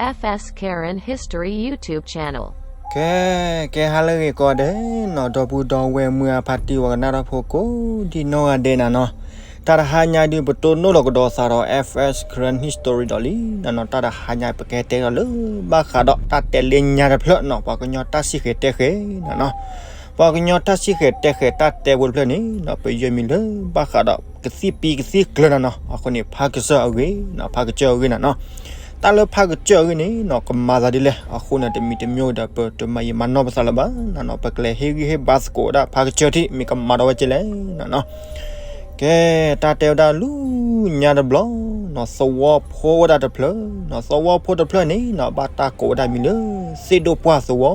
F S Karen History YouTube channel. ကဲ, ကဲဟါလၢအဂ့ၤကိးဂၤဒဲးနီၤ, ဒီပုၢ်ဒီဝဲၢ်မုၢ်အဖါတံၢ် ပှၤကနၣ်တၢ်ဖိကိးဒံနီၢ်ဂၤဒဲးနၤနီၤ, တၢ်တဟါညါဒုး ပတိၢ်နီၣ်လီၤကဒီးသးဒီး F S Karen History ဒီးလံနၤနီၤ, တၢ်တဟါညါပကဟဲတဲဒီးလၢ ဘၣ်ဃးဒီးတၢ်တဲလၢညါတဖျၢၣ်နီၤ, ပှၤကညီတၢ်စံၣ်ဃဲၤတဲဃဲၤနၤနီၤ, ပှၤကညီတၢ်စံၣ်ဃဲၤတဲဃဲၤတၢ်တဲဖိတဖျၢၣ်န့ၣ်နီၤ, ပယဲၢ်မံၤလၢဘၣ်ဃးဒီးကသံၣ်ပံကသံၣ်ကျၢၤနၤနီၤ, အဃိန့ၣ် ဖးကစၢၢ်အဂ့ၢ်နီၤ, ဖးကစၢၢ်အဂ့ၢ်နၤနီၤ, တၢ်လၢဖးကစၢၢ်အဂ့ၢ်န့ၣ်နီၤ, ကမၤသးဒ်လဲၣ်, အဃိန့ၣ် တမံၤတမံၤဒီး ပတမၤယံာ်မၤနီၢ်ပသးလၢၤဘၣ်နၤနီၤ, ပကလဲၤဟ့ၣ်ဂံၢ်ဟ့ၣ်ဘါသကိးဝဲဒၣ်ဖးကစၢၢ်ထံး မ့ၢ်ကမၤဒီးဝဲကဲလဲၣ်နၤနီၤ. ကဲ, တၢ်တဲဝဲဒၣ်လၢညါတဘျီနီၤ, သဝီဖိဝဲဒၣ်တဖျၢၣ်နီၤ, သဝီဖိတဖျၢၣ်န့ၣ်နီၤ, ဘၣ်တၢ်ကိးဝဲဒၣ်မံၤလၢ သ့ၣ်ဒိၣ်ပှၢ်သဝီ,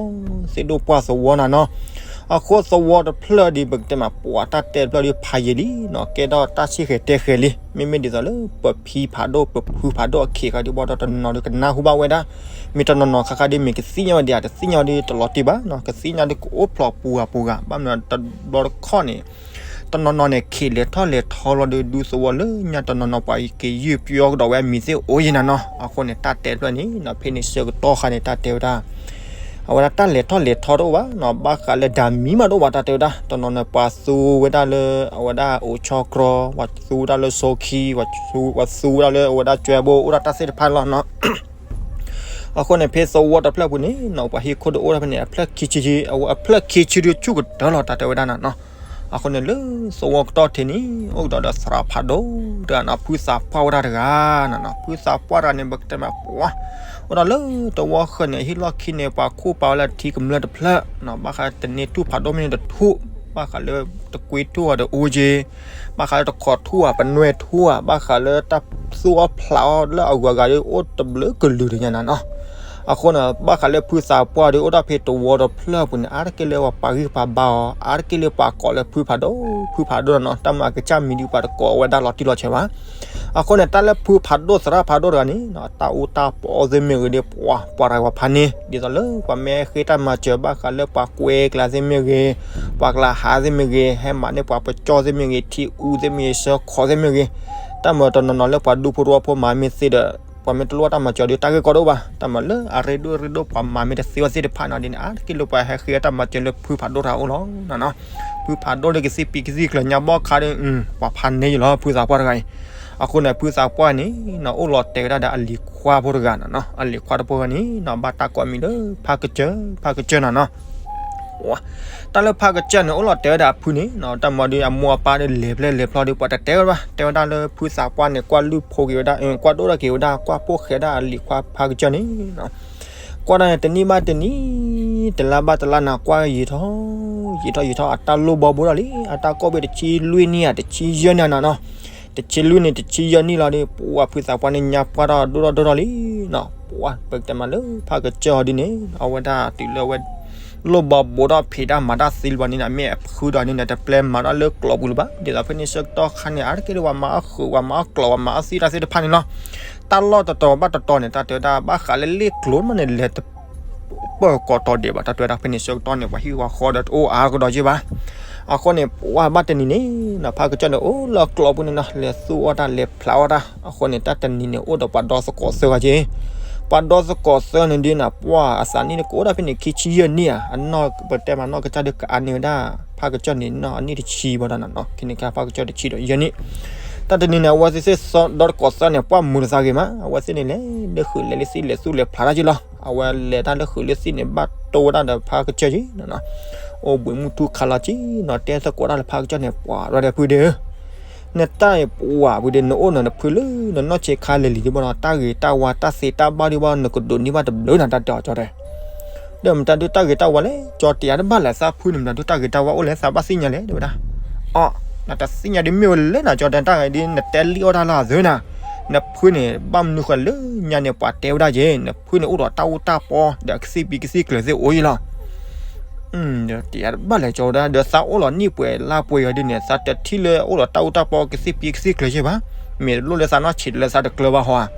သ့ၣ်ဒိၣ်ပှၢ်သဝီနၤနီၤ. အဃိသဝီတဖျၢၣ်ဒီး ပကတဲမး ပှၤတၢ်တဲတဖျၢၣ်ဒီးဖးယံာ်လံနီၤ, ကဲထီၣ်တၢ်စံၣ်ဃဲၤတဲဃဲၤလံ, မ့မ့ၢ်ဒ်သိးလၢပဖံဖးဒိၣ် ပဖုဖးဒိၣ်အခ့အခါဒီး ဘၣ်ဒီးတနီၤနီၤဒီးကနၢ်ဟူဘၣ်ဝဲဒၣ်, မ့ၢ်တနီၤနီၤခါခါဒီး မ့ၢ်ကသ့ၣ်ညါဝဲဒၣ် တသ့ၣ်ညါဒီးတလီၤတံၢ်ဘၣ်နီၤ, ကသ့ၣ်ညါဒီးကအိၣ်ဖျိးပူၤဂၤပူၤဂၤ, ဘၣ်မနုၤတဘျီတခီၣ်န့ၣ် တနီၤနီၤန့ၣ် ခ့ၣ်လဲၤထီၣ်လဲၤထီလီၤဒီး ဒူသဝီလၢညါတနီၤနီၤ ပှၤက့ၤယုၢ်ပၠီကဒီးဝဲအမံၤသ့ၣ်အိၣ်ယံၤနၤနီၤ, အဃိန့ၣ် တၢ်တဲတဖျၢၣ်န့ၣ်နီၤ, ဖဲန့ၣ်ဆၢကတီၢ်ခါန့ၣ် တၢ်တဲဝဲဒၣ် အဝဲဒၣ်တၢ်လဲၤထီၣ်လဲၤထီတအိၣ်ဘၣ်နီၤ, ဘၣ်ဃးလၢဒၣ်မံၤမးတအိၣ်ဘၣ် တၢ်တဲဝဲဒၣ်, တနီၤနီၤပှၤသူဝဲဒၣ်လၢ အဝဲဒၣ်အိၣ်ဆီကျီ, ပှၤသူဝဲဒၣ်လၢဆိခံ, ပှၤသူဝဲဒၣ်လၢအဝဲဒၣ်ကၠွဲဘိ အိၣ်ဒၣ်တၢ်သ့ၣ်တဖၣ်လီၤနီၤ. အဃိန့ၣ် ဖဲသဝီတဖျၢၣ်ပူၤန့ၣ်နီၤ, ပှၤဟံၣ်ခိၣ်ဒီးအိၣ်ဒၣ်ဖဲန့ၣ် အဖျၢၣ်ခံဆံ, အဝဲအဖျၢၣ်ခံဆံဒီးဆူၣ်ကတၢၢ်လီၤ တၢ်တဲဝဲဒၣ်နၤနီၤ. အဃိန့ၣ် လၢသဝီကတီၢ်ထံးန့ၣ် အိၣ်ကဒီးဒီးသရၣ်ဖးဒိၣ်တဂၤနီၤ, ဖုသးပှၢ်ဝဲဒၣ်တဂၤနၤနီၤ, ဖုသးပှၢ်တဂၤန့ၣ် ပကတဲမးပှၤ အိၣ်ဒီးလၢသဝီဃၢၤန့ၣ် ဟံၣ်လီၢ်ခံန့ၣ် ပှၤခိၣ်ပာ်ဝဲလၢထံကမျၢၢ်တဖျၢၣ်နီၤ, ဘၣ်ဃးတန့ၢ်ထူၣ်ဖးဒိၣ်မ့ၢ်တထူၣ်, ဘၣ်ဃးလၢတကွ့ထူၣ်အီၤဒီးအိၣ်က့ ဘၣ်ဃးလၢတခိးထူၣ်ဧါ ပနွဲၢ်ထူၣ်ဧါ, ဘၣ်ဃးလၢတၢ်သူၣ်အီၣ်ဖျးအီၣ်လၢအဂုၤအဂၤဒီး အိၣ်တဘျုးကလုာ်တညါနၤနီၤ. အဃိန့ၣ် ဘၣ်ဃးလၢဖုသးပှၢ်ဒီး အိၣ်ဒၣ်ဖဲသဝီတဖျၢၣ်အပူၤန့ၣ် အါတက့ၢ်လၢပှၤပာ်ဂံၢ်ပာ်ဘါအီၤ, အါတက့ၢ်လၢပှၤကိးလၢဖုဖးဒိၣ် ဖုဖးဒိၣ်နၤနီၤ. တၢ်မၤအကစၢ်မံၤဒုး ပှၤတကိးဝဲဒၣ်လီၤတံၢ်လီၤဆဲးဘၣ်. အဃိန့ၣ် တၢ်လၢဖုဖးဒိၣ်သရၣ်ဖးဒိၣ်တဂၤန့ၣ် တၢ်အူတၢ်ပီသ့ၣ်မ့ၢ်ဂ့ၤဒီး ပှၤ ပှၤတဂၤပှၤဖးန့ၢ် ဒ်သိးလၢပှၤမ့ၢ်ဃ့တၢ်မၤစၢၤ ဘၣ်ဃးလၢပှၤကွဲကျါသ့ၣ်မ့ၢ်ဂ့ၤ, ပှၤကလၤဟးသ့ၣ်မ့ၢ်ဂ့ၤ, ဟဲမၤန့ၢ်ပှၤပကၠီသ့ၣ်မ့ၢ်ဂ့ၤ, ထံအူသ့ၣ်မ့ၢ်ဂ့ၤ, ဆၢခီသ့ၣ်မ့ၢ်ဂ့ၤ, တၢ်မၤတနီၤနီၤလၢပှၤဒူဖိသဝီဖိမၤမ့ၢ်သ့ဒီး ပှၤမ့ၢ်တလိၣ်တၢ်မၤစၢၤဒီး တၢ်ဂ့ၢ်ကီတအိၣ်ဘၣ်. တၢ်မၤလၢအရ့ဒိၣ်ရ့ဒိၣ် ပှၤမၤမ့ၢ်တသ့ဝဲသ့ၣ်တဖၣ်န့ၣ်ဒ်န့ၣ် အါတက့ၢ်လၢပှၤဟဲဃ့တၢ်မၤစၢၤလၢဖုဖးဒိၣ်တဂၤအိၣ်လီၤနၤနီၤ. ဖုဖးဒိၣ်လၢကသံၣ်ပံၤကသံၣ်ကျၢၤညါဘီခါဒီး ပှၤဖးန့ၢ်ယလီၤ ဖုသးပှၢ်တဂၤအံၤ. အဃိန့ၣ် ဖုသးပှၢ်န့ၣ် အိၣ်လီၤတဲာ်ဝဲဒၣ်ဒီးအလံၤခွါဖိတဂၤနၤနီၤ. အလံၤခွါတဖိဂၤန့ၣ် ဘၣ်တၢ်ကိးအမံၤလၢ ဖးကစၢၢ် ဖးကစၢၢ်နၤနီၤ. တၢ်လၢဖးကစၢၢ်န့ၣ် အိၣ်လီၤတဲာ်ဝဲဒၣ်အဖုန့ၣ် တၢ်မၤဒီးအမိၢ်အပၢ်ဒီးလဲၤဖျဲၣ်လဲၤဖျီဒီး ပှၤတတဲဝဲဘၣ်. တဲဝဲဒၣ်လၢဖုသးပှၢ်န့ၣ် ကွၢ်လုၢ်ဖိက့ၤဝဲဒၣ် ကွၢ်ဒိၣ်ထီၣ်က့ၤဝဲဒၣ်ကွၢ်ဖိၣ်ဃဲဒၣ်အလံၤခွါဖးကစၢၢ်န့ၣ် ကွၢ်ဒၣ်န့ၣ် တနံၣ်ဘၣ်တနံၣ် တလါဘၣ်တလါနၤ ကွၢ်ယံာ်ထီၣ် ယံာ်ထီၣ်ယံာ်ထီၣ် အတၢ်လိၣ်ဘီဘိထီၣ်လံ. အတၢ်ကိးဘ့ၣ်တဆံလွံၢ်နံၣ်ဧါ တဆံယဲၢ်နံၣ်နၤနီၤ. တဆံလွံၢ်နံၣ် တဆံယဲၢ်နံၣ်လီၤဒီး ပှၤဖုသးပှၢ်န့ၣ် ညါပှၢ်ထီၣ်ဒိၣ်ထီၣ်ဒိၣ်ထီၣ်လံနီၤ. ပှၤပကတဲမးလၢဖးကစၢၢ်အီၤဒ်န့ၣ် အဝဲဒၣ်တုၤလၢအဝဲ လိၣ်ဘီဘိထီၣ်ဖံးတၢ်မၤတၢ်သ့လၢၤဘၣ်န့ၣ် မ့ၢ်အဖုဒီးန့ၣ် တပျဲမၤတၢ်လၢကျိးပူၤလၢၤဘၣ်. ဒ်သိးဖဲန့ၣ်ဆၢကတီၢ်ခါန့ၣ် အါတက့ၢ်လၢပှၤမၤအီၣ်ဃုာ် ပှၤမၤအီၣ်ကျိး ပှၤမၤအီၣ်သံတၢ်သ့ၣ်တဖၣ်န့ၣ်လီၤ. တၢ်လီၢ်တတီၤဘၣ်တတီၤန့ၣ် တၢ်တဲဝဲဒၣ် ဘၣ်ဃးလၢလ့ၣ်ကျိၤမးန့ၣ် လဲၤတပၢၢ်ကိးတီၤဒဲးဘၣ်. တၢ်တဲဝဲဒၣ်ဖဲန့ၣ်ဆၢကတီၢ်န့ၣ် ပှၤဟံၣ်ပှၤဃီဒီးတအိၣ်အါကဒီးက့ဘၣ်. အဃိန့ၣ် ပှၤဘၣ်တနံၤန့ၣ်နီၤ ဖးကစၢၢ်န့ၣ်အိၣ်လၢကျိးပူၤန့ၣ်နီၤ လဲၤသူၣ်အီၣ်တၢ်လဲၤဖျးအီၣ်တၢ်. အဃိန့ၣ် တၢ်တနံၤန့ၣ် အိၣ်ဒီးပှၤဒီသကိးသၢဂၤက့ ပှၤဒီသကိးသၢန့ၣ်ဒ်န့ၣ် ပှၤအသးနံၣ်န့ၣ် ကအိၣ်ဒၣ်ဖဲန့ၣ် ခံဆံယဲၢ်နံၣ်ဧါ အနီၢ် ပတဲမးနီၢ်ကစၢ်ဒုးကအါန့ၢ်ဝဲဒၣ် ဖးကစၢၢ်န့ၣ်နီၤ အနံၣ်တဆံဘၣ်ဒီးနီၤ ခဲန့ၣ်ခါ ဖးကစၢၢ်တဆံဒီးယဲၢ်နံၣ်. တၢ်တနံၤန့ၣ် အဝဲသ့ၣ်သ့ၣ်ဒီသကိးသၢန့ၣ် ပှၤမုာ်တသးဂ့ၤမး အဝဲသ့ၣ်န့ၣ်လဲၤ လၢဃုာ်လဲၤလၢသံၣ်လဲၤသူၣ်လဲၤဖျးတၢ်က့လီၤ. အဝဲလဲၤတၢ်လၢဃုာ်လၢသံၣ်န့ၣ် ဘၣ်တိၢ်ဝဲဒၣ်ဒီးဖးကစၢၢ်က့နီၤနီၤ အိၣ်ဘှံးမုၢ်ထူၣ်ခါလီၤက့နီၤ တဲသကိးတၢ်လၢဖးကစၢၢ်န့ၣ် ပှၤရၢဒီးဖုဒ့ဧၢ နတၢ်အံၤပှၤဖုဒ့ နအိၣ်နၤနဖုလၢနနီၢ်ဆံးခါလဲၤလံၤဒံးဘၣ်နီၤ တၢ်ဂ့ၤတၢ်ဝါတၢ်သ့တၢ်ဘၣ်ဒံးဘၣ် နကဒိးန့ၢ်ဘၣ်တဘျုးနၤ တၢ်တဲအီၤကၠီတဲ ဒီးမတၤဒုးတၢ်ဂ့ၤတၢ်ဝါလဲၣ် ကၠီတဲယၤတဘၣ်လဲၣ် သးဖုန့ၣ် မတၤဒုးတၢ်ဂ့ၤတၢ်ဝါအိၣ်လဲၣ် သးဘၣ်သ့ၣ်ညါလဲၣ် တဲဝဲဒၣ်. အီ နတသ့ၣ်ညါဒ်မ့ၢ်ဝဲလဲၣ်နၤ ကၠီတဲတၢ်ဂ့ၤဒ် နတဲလံၣ်အီၣ်တၢ်လၢအသၢနၤ နဖုန့ၣ် ဘၣ်မနုၤဃိလၢညါန့ၣ် ပှၤတဲဝဲဒၣ်က့ နဖုန့ၣ်အိၣ်ဒီးတၢ်အူတၢ်ပီ ဒီးကသံၣ်ပံၤကသံၣ်ကျၢၤသ့ၣ်အိၣ်အံၤလီၤ. တဲယၤတဘၣ်လဲၣ် ကၠီဝဲဒၣ် ဒီးသးအိၣ်လီၤနံၣ်ပှဲၤလါပှဲၤအံၤဒ်န့ၣ် သးတထံၣ်လၢအိၣ်ဒီးတၢ်အူတၢ်ပီ ကသံၣ်ပံၤကသံၣ်ကျၢၤက့ဘၣ်. မ့ၢ်လိၣ်လၢသးနီၢ်ဆံးလၢသးတကျၢၤဘၣ်ဟီဧါ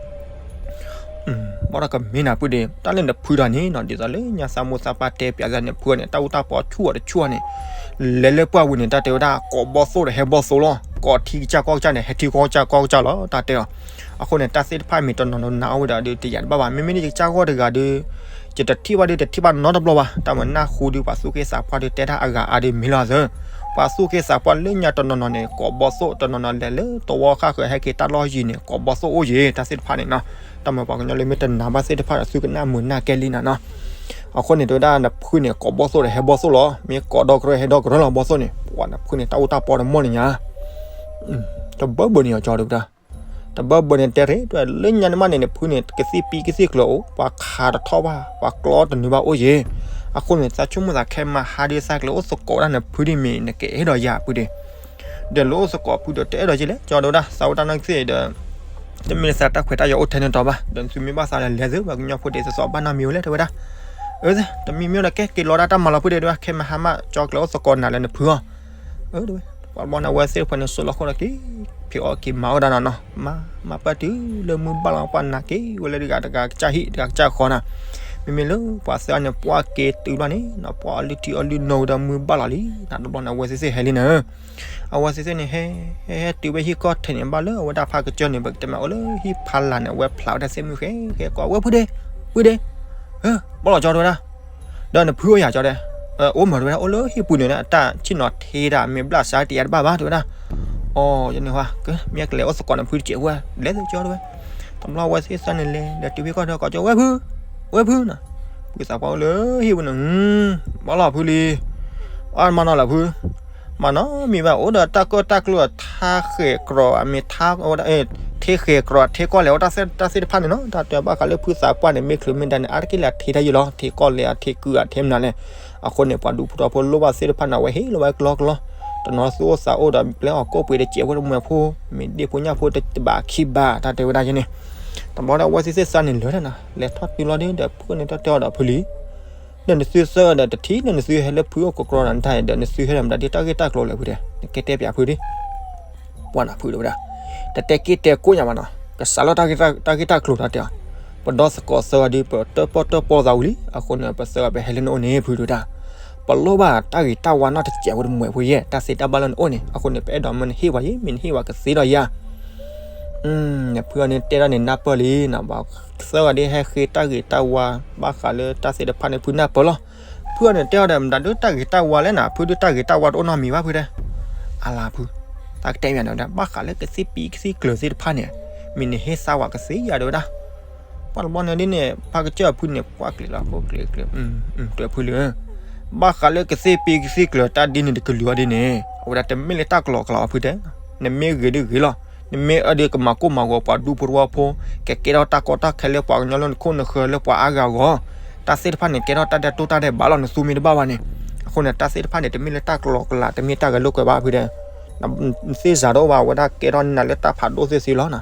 ဘၣ်ဒီးကမ့ၢ်နၤဖုဒ့ တၢ်လၢနဖုတၢ်န့ၣ်နီၤ ဒ်သိးလၢညါသးမိၢ်သးပၢ်တဲပၠးသးန့ၣ် ဖုန့ၣ် တၢ်အူတၢ်ပီဆူၣ်အီၤတဆူၣ်အီၤန့ၣ် လဲၤလၢပှၢ်ဝံၤန့ၣ် တၢ်တဲဝဲဒၣ် ကိးဘီၣ်သိၣ်ဒီးဟဲဘီၣ်သိၣ်လီၤ ကိးထံကစၢ်ကီၢ်ကစၢ်န့ၣ် ဟဲထံကီၢ်ကစၢ်ကီၢ်ကစၢ်လီၤ တၢ်တဲအီၤ. အဃိန့ၣ် တၢ်သ့ၣ်တဖၣ်မ့ၢ်တနီၤနီၤနာ်အီၤဝဲဒီးဒုး တယာ်တဘၣ်ဘၣ်. မ့မ့ၢ်ဒ်ယကစၢ်ဂီၢ်တဂၤဒီး ယတထံၣ်ဘၣ်ဒုး တထံၣ်ဘၣ်နီတဘျီဘၣ်. တၢ်မၤနၢ်ဟူဒုး ပှၤသူၣ်က့သးပှၢ်ဒုး တဲတၢ်အဂၤအါဒုး မ့ၢ်လီၤသၢ ပှၤသူၣ်က့သးပှၢ်လၢညါတနီၤနီၤန့ၣ် ကိးဘီသိၣ်, တနီၤနီၤလဲၤလၢသဝီဃၣ်ဃၢၤ ဟဲက့ၤတၢ်လီၢ်ယံၤန့ၣ် ကိးဘီသိၣ်အိၣ်ယံၤ တၢ်သ့ၣ်တဖၣ်န့ၣ်နီၤ. တၢ်မၤပှၤကညီလၢမ့ၢ်တနာ်ဘၣ်သ့ၣ်တဖၣ်ဒီး သုကနၣ်မုာ်နၢ်ကဲလံနၤနီၤ. အဃိန့ၣ် တဲဝဲဒၣ် နဖုန့ၣ် ကိးဘီသိၣ်ဒီး ဟဲဘီသိၣ်လီၤ. မ့ၢ်ကိးဒီကရၢ ဟဲဒီကရၢလီၤ ဘီသိၣ်န့ၣ်. ပှၤနဖုန့ၣ် တၢ်အိၣ်တၢ်ပီတမီၢ်န့ၣ်ညါ တဘၢဘၢန့ၣ်အီၤကၠီ တဲဝဲဒၣ်. တဘၢဘၢန့ၣ် တဲရ့ တဲဝဲ လၢညါန့ၣ်မးန့ၣ် နဖုန့ၣ် ကသ့ၣ်ပံကသ့ၣ်ကျၢၤအိၣ်, ပှၤခးတထီၣ်ဘၣ်, ပှၤကျီတနုာ်ဘၣ်အိၣ်ယံၤ. အဃိန့ၣ် သးဆိကမိၣ်သးခဲမဟါဒုး သးကလဲၤအိၣ်သကိးဒၣ်နဖုဒ်မ့ၢ် နကအဲၣ်ဒိးယၤဖုဒ့ ဒီးလဲၤအိၣ်သကိးဖုဒီး တအဲၣ်ဒိးယဲလဲၣ် ကၠီ တဲဝဲဒၣ်. သးဝဲတၢ်နီၢ်ကသ့ၣ်ဒီး တမ့ၢ်လၢသးတၢ်ခွဲးတၢ်ယာ်အိၣ်ထဲန့ၣ်တီၤဘၣ်. ဒီးနသုမ့ၢ်ဘၣ်သးဒီးလဲၤသု ပှၤကညီဖိဒ့ သစီၤဘၣ်နီတမံၤဝဲလဲၣ် တဲဝဲဒၣ်. အၢ တမံၤမ့ၢ်ဒီး ကဲက့ၤလီၤဒၣ်တၢ်မၤလီၤဖုဒ့ တဲဝဲ, ခဲမဟါမး ကၠီ ကလဲၤအိၣ်သကိးနၤလၢနဖုအီၤ. အၢ တဲဝဲ, ပှၤဘီန့ၣ် အဝဲသ့ၣ်တဖၣ်န့ၣ် စိာ်လီၤခိၣ်ဒီးက့ၤ ဖံးအီၣ်က့ၤမၤအီၣ်ဒၣ်နီၤနီၤ, မၤ မၤပၢၢ်တုၤလၢမုၢ်ဘၣ်လီၤ ပှၤနာ်က့ၤဝဲလၢတဂၤတဂၤကစၢ်ဟံၣ် တဂၤကစၢ်ဃီနီၤ. မ့မ့ၢ်လၢပှၤသၢဂၤန့ၣ် ပှၤက့ၤတုၤဘျီန့ၣ်နီၤ ပှၤအီၣ်လုၢ်ထံအီၣ်လုၢ်နိဝံၤဒီး မုၢ်ဘၣ်လီၤလံနီၤ. တဘျီန့ၣ် အဝဲသ့ၣ်သ့ၣ်ဟဲလံန့ၣ် အဝဲသ့ၣ်သ့ၣ်န့ၣ် ဟဲ ဟဲ ဟဲတုၤဝဲဟံၣ်ကီၢ်ထဲန့ၣ် ဘၣ်လၢအဝဲဒၣ်ဖးကစၢၢ်န့ၣ် ပကတဲမ့ၢ်အိၣ်လၢဟံၣ်ဖးလာ်န့ၣ် အဝဲဖျးဝဲဒၣ်သ့ၣ်မုၢ်ဃဲဃဲ ကိးဝဲ ဖုဒ့ ဖုဒ့, ဘီလီၤ ကၠီ တဲဝဲဒၣ်. ဒီးနဖုအိၣ်ယၤ ကၠီ တဲ, အိၣ်မး တဲဝဲဒၣ်, အိၣ်လၢဟံၣ်ပူၤန့ၣ် တၢ်ဆ့ၣ်နီၤထ့ဒၣ် မ့ၢ်ဘျၣ်စးတယၤတဘၣ်ဘၣ် တဲဝဲဒၣ်. အိ ယန့ၣ်ဟါ မ့ၢ်ကလဲၤအိၣ်သကိးနဖုတစဲးဝဲ လဲၤသု ကၠီ တဲဝဲ. တဘျီဝဲသ့ၣ်သၢဂၤန့ၣ်လဲၤ ဒီးတုၤဖဲကီၢ်ဒီး ကိးကၠီ ဝဲဖု, ဝဲဖုနီၤ. ဖုသးပှၢ်အိၣ်လၢဟံၣ်ပူၤန့ၣ် ဘီလီၤဖုလံ. အါ မၤနီၤလၢဖု မၤနီတမံၤဘၣ်, အိၣ်ဒီးတၢ်ကီတၢ်ကျိၤ ထါဃဲၤကြီၤ အမ့ၢ်ထါ ထ့ဃဲၤကြီၤ ထ့ကီၢ်လဲၤဝဲတၢ်သ့ၣ်တဖၣ်န့ၣ်နီၤ. တၢ်တဲဘၣ်ဃးလၢဖုသးပှၢ်န့ၣ် မ့ၢ်ချုးမ့ၢ်ဒၣ်န့ၣ် အါတက့ၢ်လၢအထ့တၢ်ယံၤလီၤ, ထ့ကီၢ်လဲၤအထ့ကုၢ်အထ့မနုၤလဲၣ်. အဃိန့ၣ် ပှၤဒူဖိထီဖိလိၣ်ဘၣ်သ့ၣ်တဖၣ်န့ၣ် အဝဲဟ့ၣ်လီၤဝဲကျီကျီ, တနီၤသူၣ်အိၣ်သးအိၣ်ဒီး ပျဲအီၣ်ကိၣ်ပှ့ၤတစဲးဖိတမှဲၤဖိ, မ့ၢ်ဒ့ၣ်ဖိညၣ်ဖိတဘၣ်ခံဘၣ် တၢ်တဲဝဲဒၣ်ယဲန့ၣ်. တဘျီဒီးအဝဲသ့ၣ်သၢဂၤန့ၣ်လၢာ်တၢ်နီၤ လဲၤထီၣ်တုၤလီၤဒီး ဖုန့ၣ်တၢ်တဲအီၤဒီးဖုလံ ဒီးနသုသၢဂၤဒီးတထံၣ်န့ၣ် နသုဟဲလၢဖုအိၣ်ကကြီၤန့ၣ် နတၢ်ဒီး နသုဟဲဒီးမတၤဒ်တၢ်ဂ့ၢ်တၢ်ကျိၤလဲၣ်ဖုဒ့, နကဲတဲပၠးဖုဒ့. ပှၤနဖုတဲဝဲဒၣ်, တတဲက့ၢ်တဲကိးညါဘၣ်နီၤ, ကစးလၢတၢ်ဂ့ၢ်တၢ်ကျိၤတၢ်တဲအီၤ, ပဒီသကိးသၢဂၤဒီး ပတၢၣ်ပီၣ်တၢၣ်ပီၣ်သးဝံၤလံ, အဃိန့ၣ် ပသၢဂၤပဟဲလၢနအိၣ်န့ၣ် ဖုတဲဝဲဒၣ်, ပလိၣ်ဘၣ်တၢ်ဂ့ၤတၢ်ဝါနီတစဲးဖိတမှဲၤဖိယဲၢ်, တၢ်သ့တၢ်ဘၣ်လၢနအိၣ်န့ၣ်, အဃိန့ၣ် ပအဲၣ်ဒိးမၢနဟ့ၣ်ဝဲယဲၢ်, မ့ၢ်နဟ့ၣ်ဝဲကသ့ဒီးယၤ ဖုအီၤန့ၣ်တဲဒၣ်န့ၣ်နၢ်ပၢၢ်လံနီၤ, ပှၤသၢဂၤဒ်ဟဲဃ့တၢ်ဂ့ၤတၢ်ဝါ ဘၣ်ဃးလၢတၢ်သ့ၣ်တဖၣ်န့ၣ် ဖုနၢ်ပၢၢ်လီၤ. ဖုအီၤန့ၣ်တဲအီၤဒီး မတၤဒုးတၢ်ဂ့ၤတၢ်ဝါလဲၣ်နီၤ, ဖုဒုးတၢ်ဂ့ၤတၢ်ဝါတအိၣ်နီတမံၤဘၣ်ဖုတဲ, အလၤဖု, တၢ်ကတဲမ့ၢ်န့ၣ်ဝဲဒၣ် ဘၣ်ဃးလၢကသ့ၣ်ပံကသ့ၣ်ကျၢၤသ့ၣ်တဖၣ်န့ၣ်, မ့ၢ်နဟ့ၣ်သါဝဲကသ့ယၤတဲဝဲဒၣ် ပှၤတဘျီန့ၣ်ဒ်န့ၣ် ဖးကစၢၢ်ဖုန့ၣ် ပှၤကျဲၤလီၤဖိကျဲၤကျဲၤ, တဲဖုလၢ ဘၣ်ဃးလၢကသ့ၣ်ပံကသ့ၣ်ကျၢၤတၢ်ဒ်န့ၣ်တကလုာ်အီၤဒ်န့ၣ် အဝဲဒၣ်တမ့ၢ်လၢတၢ်ကလီကလီအီၤဖုတဲ, နမ့ၢ်ဂ့ၤဒုးဂ့ၤလီၤ, နမ့ၢ်အၢဒုးကမၤကိၢ်မၤဂီၤပှၤဒူဖိထီဖိ, ကကဲထီၣ်တၢ်ကီတၢ်ခဲလၢပှၤကညီလၢနခိၣ်နဃၢၤလၢပှၤအါဂၤအဂီၢ်, တၢ်သ့ၣ်တဖၣ်န့ၣ် ကဲထီၣ်တၢ်ဒဲးတိၢ်တၢ်ဒဲးဘးလီၤ နသူမ့ၢ်တဘၣ်ဘၣ်န့ၣ်, အဃိန့ၣ် တၢ်သ့ၣ်တဖၣ်န့ၣ် တမ့ၢ်လၢတၢ်ကလီကလီ တမ့ၢ်တၢ်ဂဲၤလိာ်ကွဲဘၣ်ဖုတဲ, နသ့ၣ်စးထီၣ်ဘၣ်ဝဲဒၣ်ကဲထီၣ်နၤလၢတၢ်ဖးဒိၣ်သ့ၣ်သ့လီၤနီၤ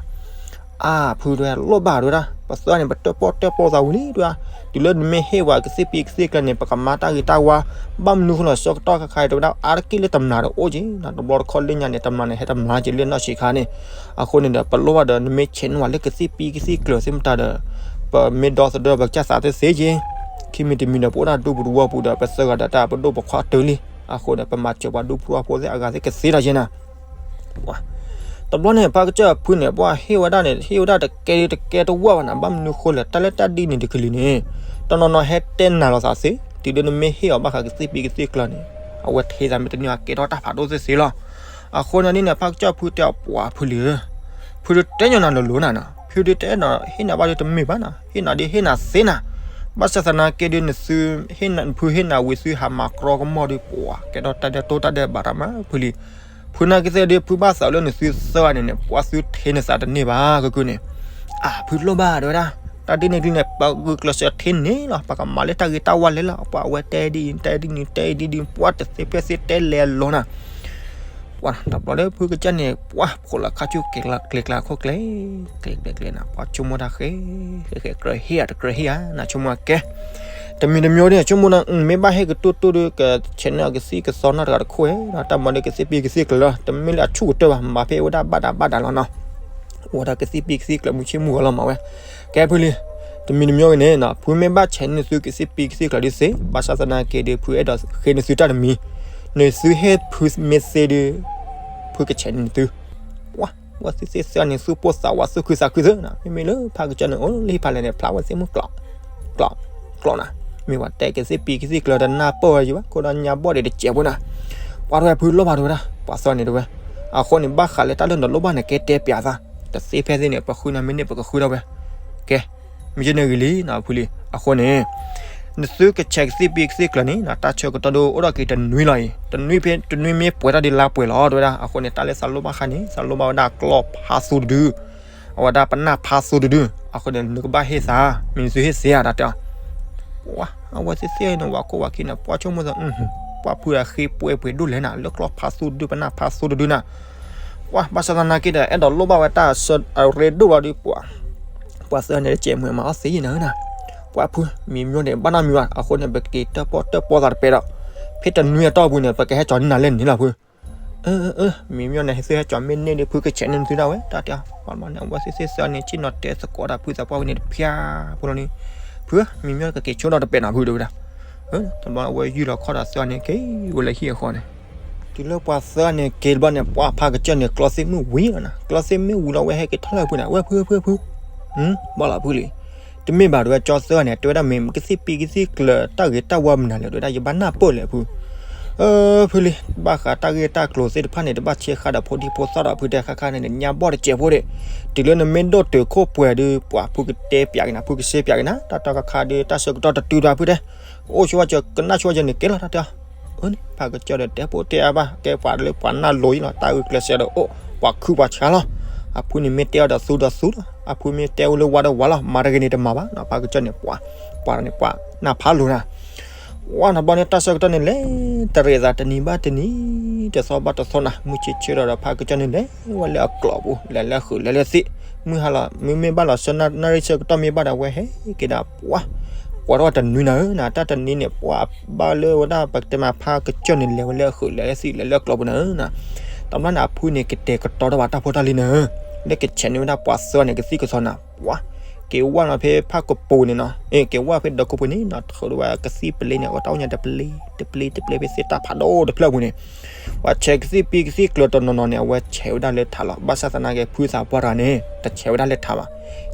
အါ ဖုတဲဝဲ လိၣ်ဘၣ်တဲဝဲဒၣ်, ပသၢဂၤန့ၣ် ပတၢၣ်ပီၣ်တၢၣ်ပီၣ်သးဝံၤလံတဲဝဲ, တုၤလၢနမ့ၢ်ဟ့ၣ်ဝဲကသ့ၣ်ပံကသ့ၣ်ကျၢၤန့ၣ် ပကမၤတၢ်ဂ့ၤတၢ်ဝါ, ဘၣ်မနုၤဃိလီၤ ဆၢကတီၢ်ခါခါအံၤတဲဝဲဒၣ် အါတက့ၢ်လၢတမျးဒီးအိၣ်က့ၤနီၤ, တဘျီတခီၣ်လၢညါန့ၣ် တမျးန့ၣ် ဟဲတမျးက့ၤလၢနီၢ်ဆံးခါန့ၣ်, အဃိန့ၣ်ဒီး ပလိၣ်ဘၣ်ဒီး နမ့ၢ်ဆဲးန့ၢ်ဝဲလၢကသ့ၣ်ပံကသ့ၣ်ကျၢၤသ့ၣ်မတၤဒီး ပမ့ၢ်ဒီသဒၢပကစၢ်သးသ့ၣ်သ့က့ၤ, ခံမံၤတမံၤဒီး ပအိၣ်ဒၣ်ဒူပူၤတဝီပူၤဒီး ပသၢဂၤဒီးတၢ်ပဒိၣ်ပခွါတုၤလံ, အဃိဒီး ပမၤစၢၤပှၤဒူဖိထီဖိသ့ၣ်အဂၤသ့ၣ်ကသ့ဒီးယဲနီၤ တဘျီန့ၣ် ဖးကစၢၢ်အဖုန့ၣ် ပှၤဟ့ၣ်ဝဲဒၣ်န့ၣ် ဟ့ၣ်ဝဲဒၣ်တကဲဒုးတကဲတဝၢ်ဘၣ်နီၤ, ဘၣ်မနုၤဃိလဲၣ် တၢ်လၢတၢ်ဒ်န့ၣ်တကလုာ်န့ၣ် တနီၤနီၤဟဲတဲနၤလိာ်သးသ့, တုၤဒၣ်နမ့ၢ်ဟ့ၣ်အီၤဘၣ်ဃးကသ့ၣ်ပံကသ့ၣ်ကျၢၤန့ၣ် အဝဲထဲသးမ့ၢ်တန့ၢ်အီၤ ကဲထီၣ်တၢ်ဖးဒိၣ်သ့ၣ်သ့လီၤ. အဃိန့ၣ်ဒ်န့ၣ် ဖးကစၢၢ်အဖုတဲအီၤ ပှၤဖုလံဧၢ, ဖုဒုးတဲညီနၤလိၤလိၤနၤနီၤ, ဖုဒုးတဲနၤဟ့ၣ်နၤဘၣ်ဒုးတမ့ၢ်ဘၣ်နီၤ, ဟ့ၣ်နၤဒုးဟ့ၣ်နၤသ့နၤ, ဘၣ်ဆၣ်သနာ်က့ဒုးနသု ဖုဟ့ၣ်နၤဝံၤသုဟးမၤကြီကမီၢ်ဒုး ပှၤကဲထီၣ်တၢ်ဒဲးတိၢ်တၢ်ဒဲးဘးတၢ်မၤဖုလံ ဖုနာ်က့သ့ၣ်ဒုး ဖုဘၣ်သးလၢနသုသၢဂၤန့ၣ်န့ၣ် ပှၤသုထဲနသးတန့ၢ်ဘၣ် ကကုန့ၣ်, အၢ ဖုလိၣ်ဘၣ်တဲဝဲဒၣ်, တၢ်ဒ်န့ၣ်ဒ်န့ၣ် ပဂုာ်ကျဲးစၢးထဲန့ၣ်လီၤ, ပကမၤလၢတၢ်ဂ့ၤတၢ်ဝါလဲၤလီၤ, ပှၤအဝဲတဲဒ်အံၤ တဲဒ်န့ၣ် တဲဒ်ဒ် ပှၤတသ့ဖဲသ့တဲလဲၤလီၤနၤ ပှၤတဘျီလၢဖုကစၢ်န့ၣ် ပှၤဖိလၢခါဆူၣ်ကျဲၤကျါခိၣ်ကျဲၤ ကျဲၤကျဲၤကျဲၤနၤ ပှၤဆိကမိၣ်တၢ်ဃဲ ဃဲဃဲကြၢးဟ့ၣ်ဧါ တကြၢးဟ့ၣ်ဧါ နဆိကမိၣ်ကဲ တမံၤတမံၤဒ် ဆိကမိၣ်နၤ မ့ၢ်ဘၣ်ဟ့ၣ်ကတိၢ်တိၢ်ဒီး ကဆဲးန့ၢ်အကသံၣ်ကသီနီတဂၤတခိၣ်ဧါ တၢ်မၤဒီးကသ့ၣ်ပံကသ့ၣ်ကျၢၤလီၤ တမ့ၢ်လၢအဆူၣ်ကတၢၢ်ဘၣ် မၤဖဲဝဲဒၣ်ဘၣ်ဒါဘၣ်ဒါလီၤနီၤ အိၣ်ဝဲဒၣ်ကသ့ၣ်ပံကသ့ၣ်ကျၢၤမုၢ်ဆ့ၣ်မုၢ်ဂီၤလီၤမၤဝဲ ကဲဖုလံ တမံၤတမံၤဂ့ၤန့ၣ် ဖုမ့ၢ်ဘၣ်ဆဲးန့ၢ်သုကသ့ၣ်ပံကသ့ၣ်ကျၢၤဒုးသ့ ဘၣ်ဆၣ်သနာ်က့ဒုး ဖုအဲၣ်ဒိးဃ့နသုတၢ်တမံၤ နသုဟ့ၣ်ဖုမ့ၢ်သ့ဒုး ဖုကဆဲးန့ၢ်သု ပှၤ ဝဲသ့ၣ်သ့ၣ်စ့ၢ်န့ၣ် သူၣ်ပိၢ်သးဝး သူၣ်ခုသးခုသ့နီၤ, မ့မ့ၢ်လၢဖးကစၢၢ်န့ၣ် အိၣ်လၢဟံၣ်ဖးလဲၢ်န့ၣ် ဖျါဝဲသ့ၣ်မုၣ်ကျိး ကျိး ကျိးနၤ, မ့ၢ်ပှၤတဲကသံၣ်ပံၤကသံၣ်ကျၢၤတနၢ်ပၢၢ်ဝဲယံၤဘၣ်, ခိၣ်ဒီးညါဘီၣ်ဒံးတစဲးဖိနၤ, ပှၤတဝဲဖုလိၣ်ဘၣ်တဝဲဒၣ် ပှၤသၢဂၤန့ၣ်တဝဲ, အဃိန့ၣ် ဘၣ်ဃးလၢတၢ်လၢနလိၣ်ဘၣ်န့ၣ် ကဲတဲပျးသး, တသ့ဖဲသ့ၣ်န့ၣ် ပဃုနၤမ့ၢ်န့ၢ်ပကဃုထီၣ်ဝဲ, ကဲ မ့ၢ်ယဲန့ၣ်ဂ့ၤလံနီၤ ဖုလံ, အဃိန့ၣ် နသုကဆဲးကသံၣ်ပံၤကသံၣ်ကျၢၤန့ၣ်နီၤ တၢ်ဆၢကတီၢ်ဒိၣ်အိၣ်ထီၣ်က့ၤတနွံလီၤအံၤ, တနွံဖဲတနွံမ့ၢ်ပှဲၤထီၣ်ဒ်လါပှဲၤလီၤ တဝဲဒၣ်, အဃိန့ၣ် တၢ်လၢသးလိၣ်ဘၣ်ဃါန့ၣ် သးလိၣ်ဘၣ်ဝဲဒၣ်ကျီၢ်ဖးသူတဒု, အဝဲဒၣ်ပနၢ်ဖးသူတဒု, အဃိန့ၣ် နကဘၣ်ဟ့ၣ်သး, မ့ၢ်နသုဟ့ၣ်သ့ဧါ တၢ်တဲအီၤ, ပှၤ အဝဲသ့ၣ်သ့ၣ်န့ၣ် ဝၤခိၣ်ဝၤခံန့ၣ် ပှၤဆိကမိၣ်သး, ပှၤဖုဒီးဃ့ပှဲၤပှဲၤဒိၣ်လဲၣ်နၤ လၢကျီၢ်ဖးသူတဒု ပနၢ်ဖးသူတဒုနၤ, ပှၤ ဘၣ်ဆၣ်သနာ်က့ဒီး အဲၣ်ဒိးလိၣ်ဘၣ်ဝဲတၢ်ဆၢအရ့ဒိၣ်လီၤဒီး ပှၤ ပှၤသၢဂၤန့ၣ် တစဲးမုာ်မၤအီၣ်သ့ယံၤနၤဧၢနၤ, ပှၤဖု မံၤမျိၣ်န့ၣ် ဘၣ်နီတမံၤဘၣ်, အဃိန့ၣ် ပက့ၤတၢၣ်ပီၣ်တၢၣ်ပီသးတပဲဒီး, ဖဲတနွံအတီၢ်ပူၤန့ၣ် ပကဟဲကၠီၤန့ၢ်နၤလၢန့ၣ်လီၤဖု, မံၤမျိၣ်န့ၣ် သုဟဲကၠီၤမ့ၢ်န့ၢ်ဒီး ဖုကဆဲးန့ၢ်သုဒၣ်ဝဲ တၢ်တဲအီၤ, ပှၤန့ၣ် အဝဲသ့ၣ်သ့ၣ်သၢဂၤန့ၣ် စံၣ်နီၤတဲသကိးဒီးဖုသးပှၢ်ဝဲန့ၣ်တဖၠါဖိလီၤန့ၣ်, ဖု မံၤမျိၣ်ကက့ၤဆိဒီးတပဲနီၤဖု တဝဲဒၣ်, တဘျီအဝဲယုၢ်လီၤခီၣ်ဒီးသၢဂၤန့ၣ် က့ၤဝဲလၢဟံၣ်အဃီန့ၣ် တုၤလၢပှၤသၢဂၤန့ၣ်က့ၤတဘျီန့ၣ် ပှၤဖးကစၢၢ်န့ၣ် ကျီသ့ၣ်မုၣ်ဝံၤလီၤနၤ, ကျီသ့ၣ်မုၣ်ဝံၤလီၤ ဝဲဟဲက့ၤထီၣ်လၢဖုန့ၣ် ဝဲဖုဖုဖု, ဘၣ်လီၤဖုလံ, တမ့ၢ်ဘၣ်တဝဲ ကၠီသၢဂၤန့ၣ် တဲဝဲဒၣ် မ့ၢ်ကသံၣ်ပံၤကသံၣ်ကျၢၤတၢ်ဂ့ၤတၢ်ဝါမနုၤလဲၣ် တဝဲဒၣ် ယဘၣ်နၢ်ပၢၢ်လဲၣ်ဖု, ဖုလံ, ဘၣ်ဃးတၢ်ဂ့ၢ်တၢ်ကျိၤသ့ၣ်တဖၣ်န့ၣ် တဘၣ်ဆဲးဃါဒီးဖိဒံဖိသၣ်ဒီး ဖုတဲခါခါန့ၣ် ညါဘီၣ်တစဲးဖိဒီး, တုၤလၢနမ့ၢ်ဒိၣ်တုာ်ခိၣ်ပှဲၤဒီး ပှၤဖုကတဲပျးက့ၤနၤ ဖုကဆဲးပျးက့ၤနၤ တၢ်တီကခါဒီး တၢ်ဆၢကတီၢ်တတုၤဒီးဖုတဲ အိၣ်ဆိဝဲကကနၣ်ဆိဝဲကန့ၣ်ကဲလီၤ တၢ်တဲအီၤ, အန့ၣ် ဖးကစၢၢ်ဒီးတဲပိာ်တဲအါဘၣ် ကဲပှၤလၢပှၤနၢ်လိၤအံၤလီၤ တၢ်ဂုာ်ကျဲးစၢးဒီးအိၣ် ပှၤခုပှၤဆါလီၤ, အဖုန့ၣ်မ့ၢ်တဲအီၤဒီးသူဒီးသူလီၤ အဖုမ့ၢ်တဲအိၣ်လၢဝါဒီးဝါလီၤ မၤတဂ့ၤန့ၣ်တမၤဘၣ်နီၤ ဖးကစၢၢ်န့ၣ် ပှၤ ပှၤန့ၣ်ပှၤနၢ်ဖးလိၤနၤ ဝါနဘီန့ၣ် တၢ်ဆၢကတီၢ်န့ၣ်လဲၤတရံးသးတနံၤဘၣ်တနံၤ တသီဘၣ်တသီနၤ မုၢ်ဆ့ၣ်ဆ့ၣ်ဒီး ဖးကစၢၢ်န့ၣ်လဲၤဝဲလၢအကျိးပူၤ လဲၤလၢဃုာ်လဲၤလၢသ့ၣ် မုၢ်ဟါလီၤ မ့မ့ၢ်ဘၣ်လီၤဆၢနၣ်ရံၣ်ဆၢကတီၢ်မ့ၢ်ဘၣ်ဒီး အဝဲဟဲက့ၤဒၣ်ပှၤ ပှၤထီၣ်တနွံနၤဧၢနၤ တၢ်တနံၤန့ၣ် ပှၤဘၣ်လၢဝဲဒၣ် ပကတဲမးဖးကစၢၢ်န့ၣ် လဲၤဝဲလၢအဃုာ်လဲၤလၢသ့ၣ်လဲၤလၢအကျိးပူၤနၤဧၢနၤ တဘျီန့ၣ် အဖုန့ၣ် ကတဲာ်ကတီၤထီၣ်ဘၣ်တၢ်ဖိတၢ်လံၤနၤဧၢ လၢကဆဲးန့ၢ်ဝဲဒၣ်ပှၤသၢဂၤန့ၣ် ကသံၣ်ကသီနၤ ပှၤ က့ၤဝဲလီၤဖဲဖးကပိၤန့ၣ်နီၤ က့ၤဝဲဖဲဒီးကပိၤန့ၣ်နီၤ ထုးဒီးဝဲကသံၣ်ပျ့န့ၣ် အတၢ်အိၣ်ညါတပျ့ တပျ့တပျ့ဖဲသ့ၣ်တၢ်ဖးဒိၣ်တဖျၢၣ်ပူၤန့ၣ် ပှၤဆဲးကသံၣ်ပံၤကသံၣ်ကျၢၤတနီၤနီၤန့ၣ် အဝဲဆဲးဝဲဒၣ်လၢထးလီၤ ဘၣ်ဆၣ်သနာ်က့ ဖုသးပှၢ်တဂၤန့ၣ် တဆဲးဝဲဒၣ်လၢထးဘၣ်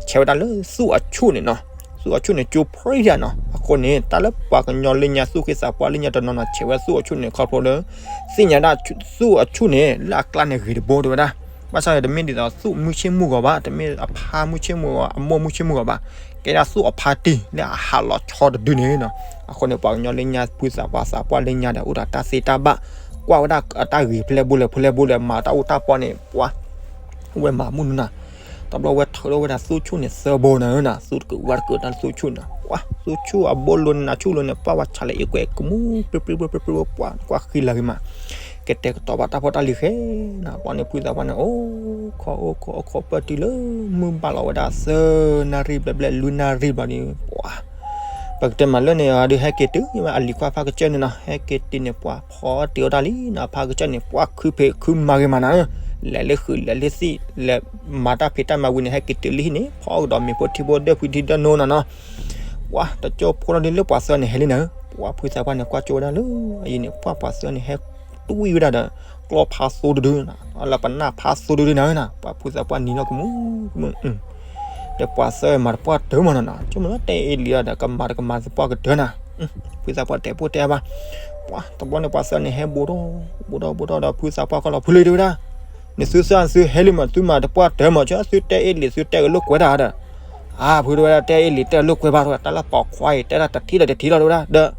ဆဲးဝဲဒၣ်လၢသူၣ်အဆူၣ်န့ၣ်နီၤ သူၣ်အဆူၣ်န့ၣ် ကၠိဖျံဒၣ်နီၤ အဃိန့ၣ် တၢ်လၢပှၤကညီလၢညါ သူၣ်ဃ့သးပှၢ်လၢညါတနီၤနီၤ ဆဲးဝဲသူၣ်အဆူၣ်န့ၣ် ခီဖျိလၢ သ့ၣ်ညါဒၣ်သူၣ်အဆူၣ်န့ၣ် လၢအကျါန့ၣ်ဂ့ၤတဘိတဲဝဲဒၣ် ဘၣ်ဆၣ်ဒီးတမ့ၢ်ဒ်သိးသူၣ်မုၢ်ဆ့ၣ်မုၢ်ဂီၤဘၣ် တမ့ၢ်အဖါမုၢ်ဆ့ၣ်မုၢ်ဂီၤ အမိၢ်မုၢ်ဆ့ၣ်မုၢ်ဂီၤဘၣ် ကဲဒၣ်သူၣ်အဖါတံၢ်လၢအဟးလီၤဆီတဒုန့ၣ်နီၤ အဃိန့ၣ် ပှၤကညီလၢညါ ဖုသးပှၢ်သးပှၢ်လၢညါဒီး အိၣ်ဒီးတၢ်သ့တၢ်ဘၣ် ကွၢ်ဝဲဒၣ်အတၢ်ဂ့ၤဖဲလဲၣ်ဘိလဲၣ် ဖဲလဲၣ်ဘိလဲၣ် မၤတၢ်အိၣ်တၢ်ပီန့ၣ် ပှၤ ဝဲမၤမုၢ်နုၤနၤ တဘျီဝဲထုးထီၣ်ဝဲဒၣ်သူၣ်ဆူၣ်န့ၣ်သၢဘိနၤဧၢနၤ သူၣ်တကုးဝါတကုးတၢ်လၢသူၣ်ဆူၣ်န့ၣ် ပှၤ သူၣ်ဆူၣ်အဘိလိၤန့ၣ် နၤဆူၣ်လိၤန့ၣ် ပှၤဝဲဆးလဲၤအံၤကွဲးကမူၣ် ပျ့ပျ့ပျ့ပျ့ပျ့ ပှၤကွၢ်ဃံလၤဂ့ၤမး ကတဲာ်ကတီၤဘၣ်တၢ်ဖိတၢ်လံၤဃဲနၤ ပှၤန့ၣ်ဖုသးပှၢ်န့ၣ် အိၣ်ခိးအိၣ်ခိးအိၣ်ခိးပၢၢ်တုၤလၢ မုၢ်ဘၣ်လီၤဝဲဒၣ်သၢနၣ်ရံၣ်ဘျဲၣ်ဘျဲၣ်လွံၢ်နၣ်ရံၣ်ဘျီန့ၣ် ပှၤ ပကတဲမးလၢန့ၣ် ဒုးဟဲက့ၤတုၤဝဲအလံၤခွါဖးကစၢၢ်န့ၣ်နီၤ ဟဲက့ၤတုၤန့ၣ် ပှၤဖီအီၣ်တ့ၤအီၣ်တၢ်လံနီၤ ဖးကစၢၢ်န့ၣ် ပှၤခုဖံးခုမၤဂ့ၤမးနၤဧၢ လဲၤလၢဃုာ်လဲၤလၢသ့ၣ် လဲၤမၤတၢ်ဖံးတၢ်မၤဝံၤန့ၣ် ဟဲက့ၤတုၤလၢဟံၣ်န့ၣ် ဖီအီၣ်ကဒီးမ့ၤဖိထံဖိဒၢဖုထံဒၢနိနၤနီၤ ပှၤတကၠိဖိလီၤဒုးလၢပှၤသၢဂၤန့ၣ်ဟဲလံနၤဧၢ ပှၤဖုသးပှၢ်န့ၣ် ကွၢ်ကၠိဝဲဒၣ်လၢ အအံၤန့ၣ် ပှၤပှၤသၢဂၤန့ၣ် ဟဲတွံၣ်ဝဲဒၣ်ဒီး ကျီၢ်ဖးသိတဒု လၢပနၢ်ဖးသိတဒုနၤဧၢနၤ ပှၤဖုသးပှၢ်နံၤလီၤကမူၣ်ကမူၣ် ဒီးပှၤသၢဂၤမၤတပှၢ်တၢၢ်မးနီၤနီၤ ဆိကမိၣ်လၢတဲအ့ၣ်လံဒီး ကမၤတကမၤတပှၢ်ကတၢၢ်နၤ ဖုသးပှၢ်တဲပိာ်တဲဘၣ် ပှၤတဘျီန့ၣ် ပှၤသၢဂၤန့ၣ်ဟဲဘူးထီၣ် ဘူးထီၣ်ဘူးထီၣ်ဒီး ဖုသးပှၢ်ကွၢ်လီၤ ဖုလံတဲဝဲဒၣ် နသုသၢဂၤသုဟဲလံမး သုမၤတပှၢ်တၢၢ်မး ကသုတဲအ့ၣ်လံ သုတဲကလိာ်ကွဲတၢ်ဒီး အါ ဖုတဲဝဲဒၣ် တဲအ့ၣ်လံ တဲလိာ်ကွဲဘၣ် တၢ်လၢပိာ်ခွါအံၤ တဲဒၣ်တထံၣ်ဒီးတထံၣ်လီၤတဲဝဲဒၣ် ဒီး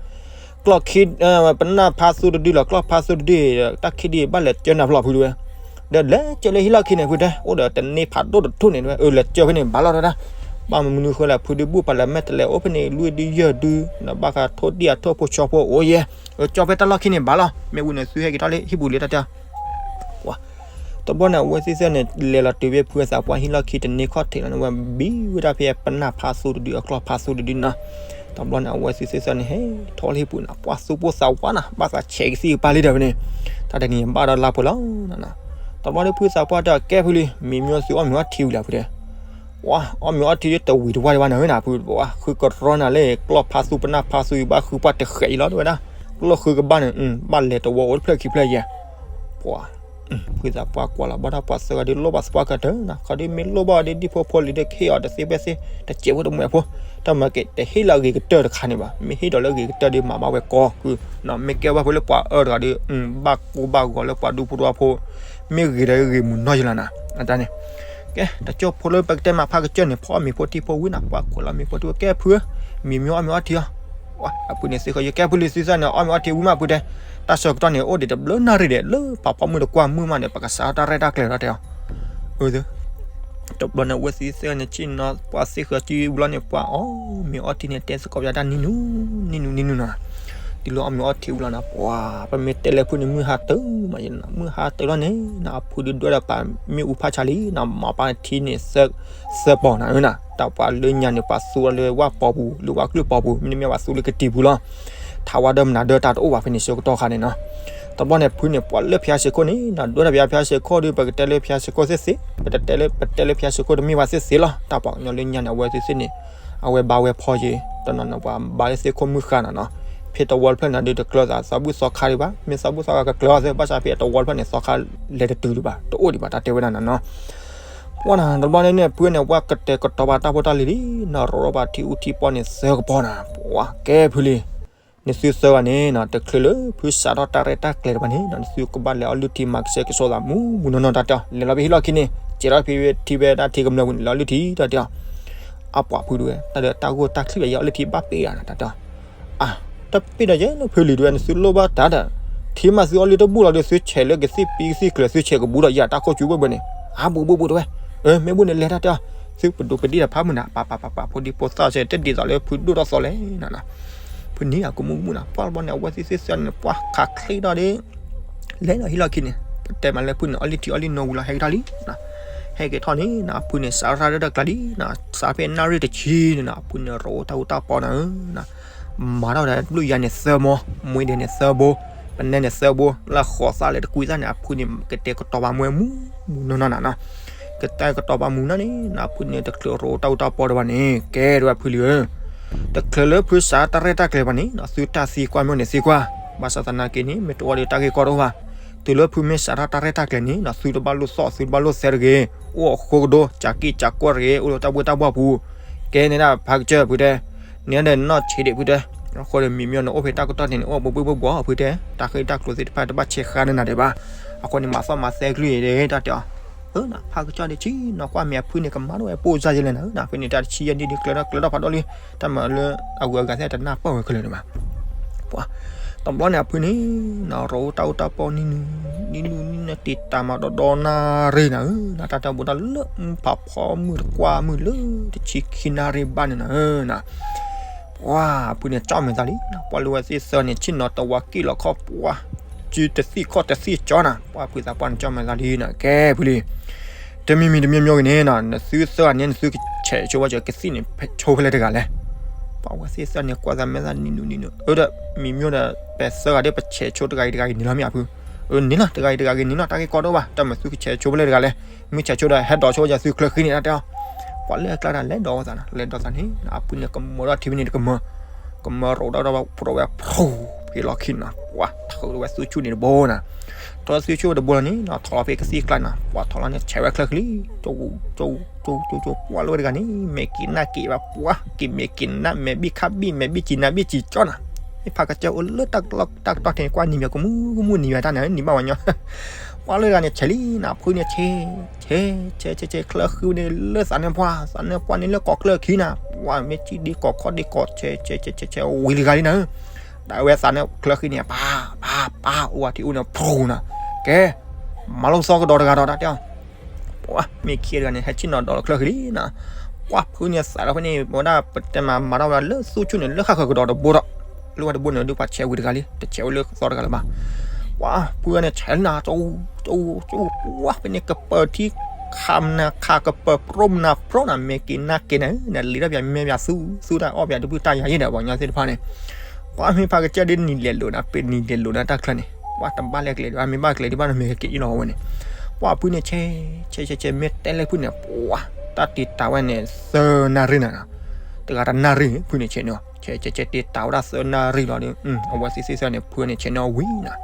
ကျီၢ်ခံ ပနၢ်ဖးသိတဒုလီၤ ကျီၢ်ဖးသိတဒု တၢ်ခံဒုဘၣ်လဲၤကၢနၤဖျီၣ်ဖုတဲဝဲ ဒီးလဲၤကၢလၢဟံၣ်လီၢ်ခံန့ၣ် ဖုတဲ အိၣ်ဒီးတန့ၢ်ဖးဒိၣ်တထူၣ်န့ၣ်တဲဝဲ အၢ လဲၤကၢဖဲန့ၣ်ဘၣ်လီၤတဲဝဲဒၣ် ဘၣ်မနုၤဃိလဲၣ် ဖုဒုးဘူၣ်ပာ်လၢမဲာ်တလဲၤအိၣ်ဖဲန့ၣ် လွံၢ်ဒုယဲၢ်ဒု ဒီးဘၣ်ဃးထိၣ်ဒံၣ်အထိၣ်ဖိဆီဖိအိၣ်ယဲ အၢ ကၢဖဲတၢ်လီၢ်ခံန့ၣ်ဘၣ်လီၤ မ့ၢ်ဝံၤန့ၣ်သုဟဲက့ၤထီၣ်လၢဟံၣ်ပူၤလံတၢ်တဲ ပှၤ တဘျီန့ၣ် အဝဲသ့ၣ်သၢဂၤန့ၣ် လဲၤလီၤတုၤဖဲဖုသးပှၢ်ဟံၣ်လီၢ်ခံတန့ၢ်ခီၣ်ထံးလီၤန့ၣ် ဝဲဘံဝဲဒၣ်ဖဲပနၢ်ဖးသိတဒု အကျီၢ်ဖးသိတဒုနီၤ တဘျီန့ၣ် အဝဲသ့ၣ်သၢဂၤန့ၣ် ဟဲထီၣ်လၢဟံၣ်ပူၤန့ၣ် ပှၤသူၣ်ပိၢ်သးဝးနၤ ဘၣ်သးဆဲးကသံၣ်ကပၤလံဒီးဖဲန့ၣ် တၢ်တနံၤဘၣ်ဒီးလါပှဲၤလီၤနီၤ တဘျီဒီးဖုသးပှၢ်တဲအီၤ ကဲဖုလံ မံၤမျိၢ်သုအီၣ်မ့ၤအီထံဝံၤလံဖုတဲ ပှၤ အီၣ်မ့ၤအီထံဒ်တဝံၤတဝါဒံးဘၣ်နၤဧၢနၤ ဖု ပှၤဃုကရီနၤလၢကျီၢ်ဖးသူပနၢ်ဖးသူအံၤ ဘၣ်ဃုပှၢ်တဃဲးအံၤလီၤတဲဝဲဒၣ် ကျီၢ်ဃုကဘၣ်န့ၣ် ဘၣ်လဲၤတဝီအိၣ်တဖျၢၣ်ခံဖျၢၣ်ယဲ ပှၤ ဖုသးပှၢ်ကွၢ်လီၤဘၣ်တၢ်ပှၤသၢဂၤဒီး လိၣ်ဘၣ်သပှၢ်ကတၢၢ်နီၤ, ခီဒုးမ့ၢ်လိၣ်ဘၣ်ဒီး ဒ်ဖိဖိလံၤဒီး ကဟ့ၣ်အီၤတသ့ဖဲသ့, တစဲးဖိတမှဲးဖိ, တၢ်မၤက့ၤတဟ့ၣ်လၢအဂ့ၤကတၢၢ်တခါန့ၣ်ဘၣ်, မ့ၢ်ဟ့ၣ်ဒီးလၢအဂ့ၤကတၢၢ်ဒီး မၤဘၣ်ဝဲကီၢ်ကုၢ်နီၤ, မ့ၢ်ကဲဘၣ်ဖိလၢပှၤအၢတဂၤဒီး ဘၣ်ကိၢ်ဘၣ်ဂီၤလၢပှၤဒူဖိတဝါဖိ, မ့ၢ်ဂ့ၤဒီးဂ့ၤမုာ်နီၢ်ယလၢနီၤ, အတၢ်န့ၣ် ကဲ တကၠိဖိလၢပကတဲမၤဖးကစၢၢ်န့ၣ် ဖီအီၣ်မ့ၤဖိတံၢ်ဖိဝံၤနီၤ, ပှၤကွၢ်လီၤမ့ၤဖိတံၢ်ဖိ ကဲဖုဧၢ, မံၤမ့ၢ်အီၣ်မ့ၤအီထံအီၤ, အဖုန့ၣ်သ့ၣ်ဃီ ယကဲဖုလံၤသ့ၣ်သၣ်န့ၣ် အီၣ်မ့ၤအီထံဝံၤမးဖုတဲ, တၢ်ဆၢကတီၢ်န့ၣ် အိၣ်ဒံးတဘျုးနၣ်ရံၣ်ဒဲး လၢပှၤဖီမုၢ်တကွၢ်မုၢ်မးန့ၣ် ပကစးထီၣ်တၢ်ရဲၣ်တၢ်ကျဲၤလီၤတဲအီၤ, အၢ တဘျီန့ၣ် အဝဲသ့ၣ်သ့ၣ်န့ၣ် ဆ့ၣ်နီၤပှၤသ့ၣ်ဃီကံဝံၤလီၤန့ၣ် ပှၤအီၣ်မ့ၤအီထံန့ၣ် တဲသကိးပယါတၢ်နံၤနူၤ နံၤနူၤ နံၤနူၤနီၤ, တုၤလၢအီၣ်မ့ၤအီထံဝံၤလီၤနီၤ ပှၤ ပမ့ၢ်တဲလၢဖုန့ၣ် မုၢ်ဟါတၢ်မး မုၢ်ဟါတၢ်လီၤန့ၣ်နီၤ အဖုဒုးဒွဲၣ်ဒီးပာ်မ့ၣ်အူဖးဆါလံနီၤ မၤပာ်ထံန့ၣ် သၢပီၤနၤဧၢနီၤ တၢ်ပှၤလၢညါန့ၣ် ပှၤသူလၢဝၣ်ပီၤပူၤ လၢဝၣ်ကျုၢ်ပီၤပူၤ မ့တမ့ၢ်ပှၤသူလၢကတံၤပူၤလီၤ, ထးဝါဒီးမနၤဒီးတၢ်တအိၣ်ဘၣ်ဖဲန့ၣ် ဆၢကတီၢ်ခါန့ၣ်နီၤ, တဘျီန့ၣ် ဖုန့ၣ်ပှၤလၢဖၠါစ့ၢ်ခိၣ်န့ၣ်နီၤ ဒွဲၣ်ဒီးပယါဖၠါစ့ၢ်ခိၣ်ဒီး ပကတဲလၢဖၠါစ့ၢ်ခိၣ်သ့ၣ်သ့ၣ် ပတဲလၢ ပတဲလၢဖၠါစ့ၢ်ခိၣ်တမ့ၢ်ဘၣ်သ့ၣ်သ့ၣ်လီၤ တၢ်ပှၤကညီလၢညါန့ၣ် အဝဲသ့ၣ်သ့ၣ်န့ၣ် အဝဲဘါဝဲဖီက့ၤ တနီၤနီၤ ပှၤဘါလၢသ့ၣ်ခိၣ်မုၢ်ဃါနီၤနီၤ, ဖဲတဝီတဖျၢၣ်န့ၣ်ဒီး တကျၢၤသးသီဘူၣ်သီခါဒံးဘၣ်, မ့ၢ်သီဘူၣ်သီခါကကျၢၤအီၤသ့ ဘၣ်ဆၣ်ဖဲအတဝီတဖျၢၣ်န့ၣ် သီခါလဲၤတတုၤဒံးဘၣ် တအိၣ်ဒံးဘၣ် တၢ်တဲဝဲဒၣ်နီၤနီၤ, ပှၤနီၤ တဘျီန့ၣ်န့ၣ် ဖုန့ၣ် ပှၤကတဲာ်ကတီၤဘၣ်တၢ်ဖိတၢ်လံၤလံနီၤ ရိးရိးဘၣ်ထံအူထံပီန့ၣ် သၢကပီၤနီၤ, ပှၤကဲဖုလံၤ နသုသၢဂၤန့ၣ်နီၤ တချုးလၢဖုစးထီၣ်တၢ်ရဲၣ်တၢ်ကျဲၤတဘၣ်န့ၣ်နီၤ နသုကဘၣ်လဲၤအီၣ်လုၢ်ထံမၤကဆှဲကဆှီသးမူးမူးနီၢ်နီၢ် တၢ်တဲအီၤ, လဲၤလီၤဖဲဟံၣ်လီၢ်ခံန့ၣ် ကဲထီၣ်ဖဲထံဖဲတၢ်ထံကမျၢၢ်ပူၤန့ၣ် လဲၤအီၣ်လုၢ်ထံ တၢ်တဲအီၤ, အပှၤဖုဒုးဝဲ တၢ်ဒီးတၢ်ဂိၢ်တၢ်ချံၣ်ဘၣ် ယအီၣ်လုၢ်ထံဘၣ်ပ့ၢ်ယၤနီၤ တၢ်တဲအီၤ, အါ တပ့ၢ်ဒီးယဲလၢဖုလံၤဒုးဝဲ နသုလိၣ်ဘၣ်တၢ်ဒီး ထံမးသုအီၣ်လုၢ်တဘူၣ်လီၤဒီး သုဆဲးလၢကသံၣ်ပံကသံၣ်ကျၢၤ သုဆဲးကဘူးဒီးယၤတၢ်ခိၣ်ကၠူဘၣ်ဘၣ်န့ၣ်, အါ ဘူးဘူးဘူးတဝဲ, အၢ မ့ၢ်ဘူးန့ၣ်လဲၤတၢ်တဲအီၤ, သုပဒိးပဒံၣ်ဒီးဖးမုၢ်နၤ ပာ်ပာ်ပာ်ပာ် ဖိဒံဖိသၣ်ဆဲး တဒ်သိးလၢဖုဒိၣ်ထီၣ်သီလဲၣ်နီၤ, ဖုန့ၣ်အကမူးကမူးနီၤ ပှၤတဘျီန့ၣ် အဝဲသ့ၣ်သ့ၣ်သၢန့ၣ် ပှၤခးချ့ထီၣ်ဒီး လဲၤလီၤဟံၣ်လီၢ်ခံန့ၣ် ပတဲမးလၢဖုန့ၣ် အီၣ်လုၢ်ထံအီၣ်လုၢ်နိဝံၤလီၤ ဟဲက့ၤထီၣ်လံ, ဟဲက့ၤထီၣ်န့ၣ်နီၤ အဖုန့ၣ် စးထီၣ်တၢ်ရဲၣ်တၢ်ကျဲၤလံနီၤ စးဖဲနၣ်ရံၣ်တဆံန့ၣ်နီၤ အဖုန့ၣ် ရိးတၢ်အူတၢ်ပီနီၤ မၤထီၣ်ဒီးဘျုးယၤန့ၣ်သၢမီ, မွ့ဒဲးန့ၣ်သၢဘိ, ပနဲန့ၣ်သၢဘိ, လၢဃိးသၣ်လၢတကွံသၣ်န့ၣ် အဖုန့ၣ် ကတဲာ်ကတီၤပာ်မူဝဲမူးမူးနီၢ်နီၢ်နီၤ, ကတဲာ်ကတီၤပာ်မူနီၢ်န့ၣ် အဖုန့ၣ်တချုးရိးတၢ်အူတၢ်ပီတဘၣ်န့ၣ် ကဲတဝဲဖုလံၤဧၢ, တချုးလၢဖုစးတၢ်ရဲၣ်တၢ်ကျဲၤဘၣ်န့ၣ် သုတၢ်သံကွၢ်မ့ၢ်န့ၣ်သံကွၢ်, ဘၣ်ဆၣ်သနာ်က့န့ၣ် မ့ၢ်တအိၣ်ဒီးတၢ်ဂ့ၢ်ကီတအိၣ်ဘၣ်, တုၤလၢဖုမ့ၢ်စးထီၣ်တၢ်ရဲၣ်တၢ်ကျဲၤန့ၣ် သုတဘၣ်လိၣ်သီၣ် သုတဘၣ်လိၣ်သဲတဂ့ၤ, အိၣ်အဃိကဒိ ကၠးကံၣ်ကၠးကွၢ်တဂ့ၤ အိၣ်လၢတၢ်ဘှ့ၣ်တၢ်ဘှီၣ်ပူၤ, ကဲန့ၣ်ဒၣ်ဖးကစၢၢ်ဖုတဲ, န့ၣ်ဒီးနီၢ်ဆံးဒံးဖုတဲ, အဃိဒီးမံၤမံၤန့ၣ် အိၣ်ဖဲတၢ်ကတီၢ်န့ၣ် အိၣ်ဘှ့ၣ်ဘှီၣ်ဘှီၣ်ဖုတဲ, တၢ်ဃ့တၢ်ကျိၤသ့ၣ်တဖၣ်တဘၣ်ဆဲးဃါန့ၢ်နၤဒံးဘၣ်, အဃိန့ၣ် မၤသီၣ်မၤသဲကလုၢ်အံၤတၢ်တဲအီၤ, အၢ ဖးကစၢၢ်ဒံးဆံးနီၤ ကွၢ်မ့ၢ်အဖုန့ၣ် ကမၤထီၣ်ဝဲပိၢ်စၢ်ယဲလဲၣ်နၤ, ဖဲန့ၣ်တၢ်တဆံယဲၢ်နံၣ်ဒ်ကျၢၤထီၣ်ကျၢၤထီၣ်ဖးဒိၣ်လံ, တၢ်မၤလၢအဂုၤအဂၤသ့ၣ်တနၢ်ပၢၢ်ဝဲခဲလၢာ်န့ၣ်ဘၣ် ပှၤ, တဘျီန့ၣ်အဖုန့ၣ်နီၤ ရိးတၢ်အူတၢ်ပီနံၤနူၤ, နံၤနူၤနံၤနူၤတံာ်တာ်မးဒီဒီနၣ်ရံၣ်နၤဧၢ, တၢ်တၢ်ဘူးတၢ်လၢဖးဖီမုၢ်တကွၢ်မုၢ်လၢတဆံခံနၣ်ရံၣ်ဘၣ်န့ၣ်နၤဧၢ, ပှၤဖုန့ၣ်ကၠီၣ်မဲာ်သးလံ, ပှၤလၢဝဲသ့ၣ်သၢန့ၣ် ဆ့ၣ်နီၤတဝါကံၣ်လီၤခီၣ်ပှၤ, စုတသံၣ်ခီၣ်တသံၣ်ကၠီနၤ, ပှၤဖုသးပှၢ်န့ၣ်ကၠီၣ်မဲာ်သးလံနၤ, ကဲဖုလံၤ တမံၤမံၤတမံၤမံၤဂ့ၤန့ၣ်နီၤ နသုသၢဂၤန့ၣ် နသုကဆဲးဆိဝဲကသံၣ်န့ၣ် ဆိဖဲလဲၣ်တဂၤလဲၣ်, ပှၤဝဲသ့ၣ်သၢန့ၣ် ကွၢ်သးမဲသးနံၤနူၤနံၤနူၤ, အၢ ဒီးမံၤမံၤဒီး ပသၢဂၤဒီး ပဆဲးဆိတဂၤအံၤတဂၤအံၤန့ၣ်လီၤမ့ၢ်အဖု, အၢ န့ၣ်လီၤ တဂၤအံၤတဂၤအံၤန့ၣ်လီၤ တၢ်ဂ့ၢ်ကီတအိၣ်ဘၣ်, တၢ်မၤသုကဆဲးဆိဖဲလဲၣ်တဂၤလဲၣ်, မ့ၢ်ဆဲးဆိဒီး ဟဲဒိးဆိဝဲကသုချၢဃံန့ၣ် တၢ်တဲအီၤ, ပှၤလၢအကျါတၢ်လဲၤဒိးဝဲသးနီၤ လဲၤဒိးသးန့ၣ် အဖုန့ၣ်ကမၢထီၣ်ထံဖဲန့ၣ်တကမၢ, ကမၢရိးဒီးပရိးဝဲဖျိ ဖဲလီၢ်ခံနီၤ ပှၤထုးဝဲသွဆူၣ်န့ၣ်တဘိနီၤ, ထုးသွဆူၣ်တဘိလီၤန့ၣ်နီၤ ထီၣ်လီၤဖဲကသံၣ်ကျါနီၤ ပှၤထီၣ်လီၤန့ၣ် ဆဲးဝဲချၢဃံလံ, ကၠိ ကၠိ ကၠိ ကၠိ ပှၤလၢတဂၤန့ၣ် မဲာ်က့ၤနၢ်က့ၤဘၣ် ပှၤက့ၤမဲာ်က့ၤနၢ် မဲာ်ဘံၣ်ခါဘံၣ် မဲာ်ဘံၣ်ကံနၢ်ဘံၣ်ကံကၠီနီၤ, မ့ၢ်ဖးကစၢၢ်အိၣ်လၢတၢ်ကတီၢ်ထဲ ကွၢ်နံၤမံၤကမူၣ်ကမူၣ်နံၤမံၤတၢ်န့ၣ် နံၤဘၣ်ဝဲညီ ပှၤလၢတဂၤန့ၣ် ဆဲးလံနီၤ ဖုန့ၣ်ဆဲး ဆဲး ဆဲး ဆဲး ဆဲး ချၢဃံန့ၣ်လၢသးနၢၣ်ပှၢ် သးနၢၣ်ပှၢ်န့ၣ်လၢကီၢ်ချၢခံနီၤ, ပှၤမ့ၢ်ထံၣ်ဒ့ကီၢ်ခီၣ်ဒ့ကီၢ် ဆဲး ဆဲး ဆဲး ဆဲး ဝံၤတဂၤလံနီၤ, ဒၣ်ဝဲသးနၢၣ်ချၢဃံန့ၣ် ပၢ် ပၢ် ပၢ် အိၣ်ဝဲထံအိၣ်န့ၣ် ဖျိနီၤ, ကဲ မၤလိသီကဒီးတဂၤဒီး တၢ်တဲအီၤ ပှၤမ့ၢ်ခံဂၤတဂၤန့ၣ် ဟဲဆ့ၣ်နီၤဒီးချၢဃံလံနီၤ, ပှၤဖုန့ၣ်သးဒီးဖဲန့ၣ် ဝဲဒၣ်ပတဲမၤမၤထီၣ်ဝဲဒၣ်လၢသူဆူၣ်န့ၣ် လၢဃၣ်ဃၢၤကဒီးတဘိဒီး လၢဝဲတဘိန့ၣ် ဒုးပှၤဆဲးဝံၤတဂၤလံ တဆဲးဝဲလၢသီတဂၤလၢၤဘၣ်, ပှၤဖုန့ၣ်ဆဲးလံနီၤ ကၠိ ကၠိ ပှၤဖဲန့ၣ် ကပၢၤထံခးမနၤခး ကပၢၤပြိမနၤပြိနီၤ မဲာ်က့ၤနၢ်က့ၤန့ၣ် နလံၤထီၣ်ပၠးမဲာ်ပၠးသူ သူတၢ်အီၣ်ပၠးတဘုၣ်တၢ်ယၤယဲၢ်ဒီး ပှၤကညီသ့ၣ်တဖၣ်န့ၣ် ပှၤမ့ၢ်ဖးကစၢၢ်ဒ်နံၤလဲၤလိာ်နီၤ ပနံၤလဲၤလိာ်နီၤ တၢ်ချၢန့ၣ် ပှၤတဘၣ်လဲၤကလဲၤဒံးဘၣ် မ့ၢ်ဘၣ်ကလဲၤဒံးဘၣ်နီၤ မ့ၢ်ကက့ၤအံၤလီၤဝဲန့ၣ်, ပှၤဖုန့ၣ်ဆဲး ဆဲး ဆဲး ဆဲး မ့ၢ်တဲလၢဖုန့ၣ် ပှၤ တၢ်တံာ်တာ်ဝဲန့ၣ် သၢနၣ်ရံၣ်နီၤ, တဂၤတနၣ်ရံၣ် ဖုန့ၣ်ဆဲးန့ၣ် ဆဲး ဆဲး ဆဲး တံာ်တာ်ဝဲဒၣ်သၢနၣ်ရံၣ်လီၤဒီး အဝဲသ့ၣ်သ့ၣ်သၢန့ၣ် ဖုန့ၣ်ဆဲးန့ၣ်ဝံၤနီၤ,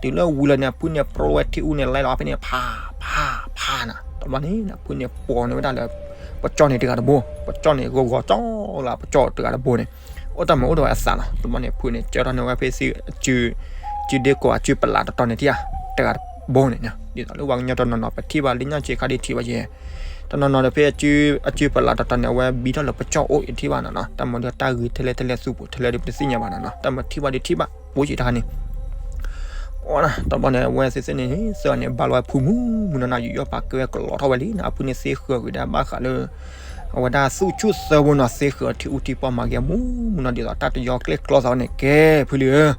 တ တုၤလၢဝံၤလီၤန့ၣ် အဖုန့ၣ် ပြိဝဲထံအူန့ၣ် လဲလီၤဖဲန့ၣ် ဖး ဖး ဖးနၤ. တဘျီန့ၣ် အဖုန့ၣ်ပိာ်န့ၢ်ဝဲဒၣ်လၢ ပကၠီၣ်န့ၣ်တဂၤတဘိ, ပကၠီၣ်န့ၣ် ဂီၤဂီၤကၠီၣ်လၢပကၠီၣ်တဂၤတဘိန့ၣ် အိၣ်တၢ်မုာ်အိၣ်ဒီးဝဲအသးလီၤ. တဘျီန့ၣ် အဖုန့ၣ် ကၢထီၣ်န့ၢ်ဝဲဖဲ စုဒ့ကိးအစုပလးတတီၤန့ၣ်ထံၣ်ဧါ, တဂၤတဘိန့ၣ်, ဒ်သိးလၢပှၤကညီတနီၤနီၤ ပထံၣ်ဘၣ်လၢညါဆံးခါဒ်ထံၣ်ဘၣ်ယဲ, တနီၤနီၤဒီးဖဲ အစုပလးတတီၤန့ၣ် အဝဲဘံထီၣ်လၢပကၠီၣ်အိၣ်အထံၣ်ဘၣ်နီၤနီၤ, တၢ်မၤဒီးတၢ်ဂ့ၤထဲလဲၣ်ထဲလဲၣ် သူၣ်ပိာ်ထဲလဲၣ်ဒီး ပတသ့ၣ်ညါဘၣ်နီၤနီၤ, တၢ်မၤထံၣ်ဘၣ်ဒီးထံၣ်ဘၣ် အိၣ်ယံၤတခါန့ၣ် တဘျီန့ၣ် အဝဲသ့ၣ်သ့ၣ်န့ၣ် သၢဂၤန့ၣ် ဘၣ်လီၤဝဲဖုမုၢ်မုၢ်နီၤနီၤ ယူးယီၣ်ပာ်ကဲဝဲကလီၤထီၣ်ဝဲလံနီၤ, အဖုန့ၣ်သ့ဃၢၤဂ့ၤဒၣ်ဘၣ်ဃးလၢ အဝဲဒၣ်သူၣ်ဆူၣ်သၢဘိနီၤ သ့ဃၢၤထံအူထံပီမၤကဲမုၢ်မုၢ်နီၤ ဒ်သိးတၢ်တယီကျဲၣ်ကျီသးန့ၣ် ကဲဖုလံဧၢ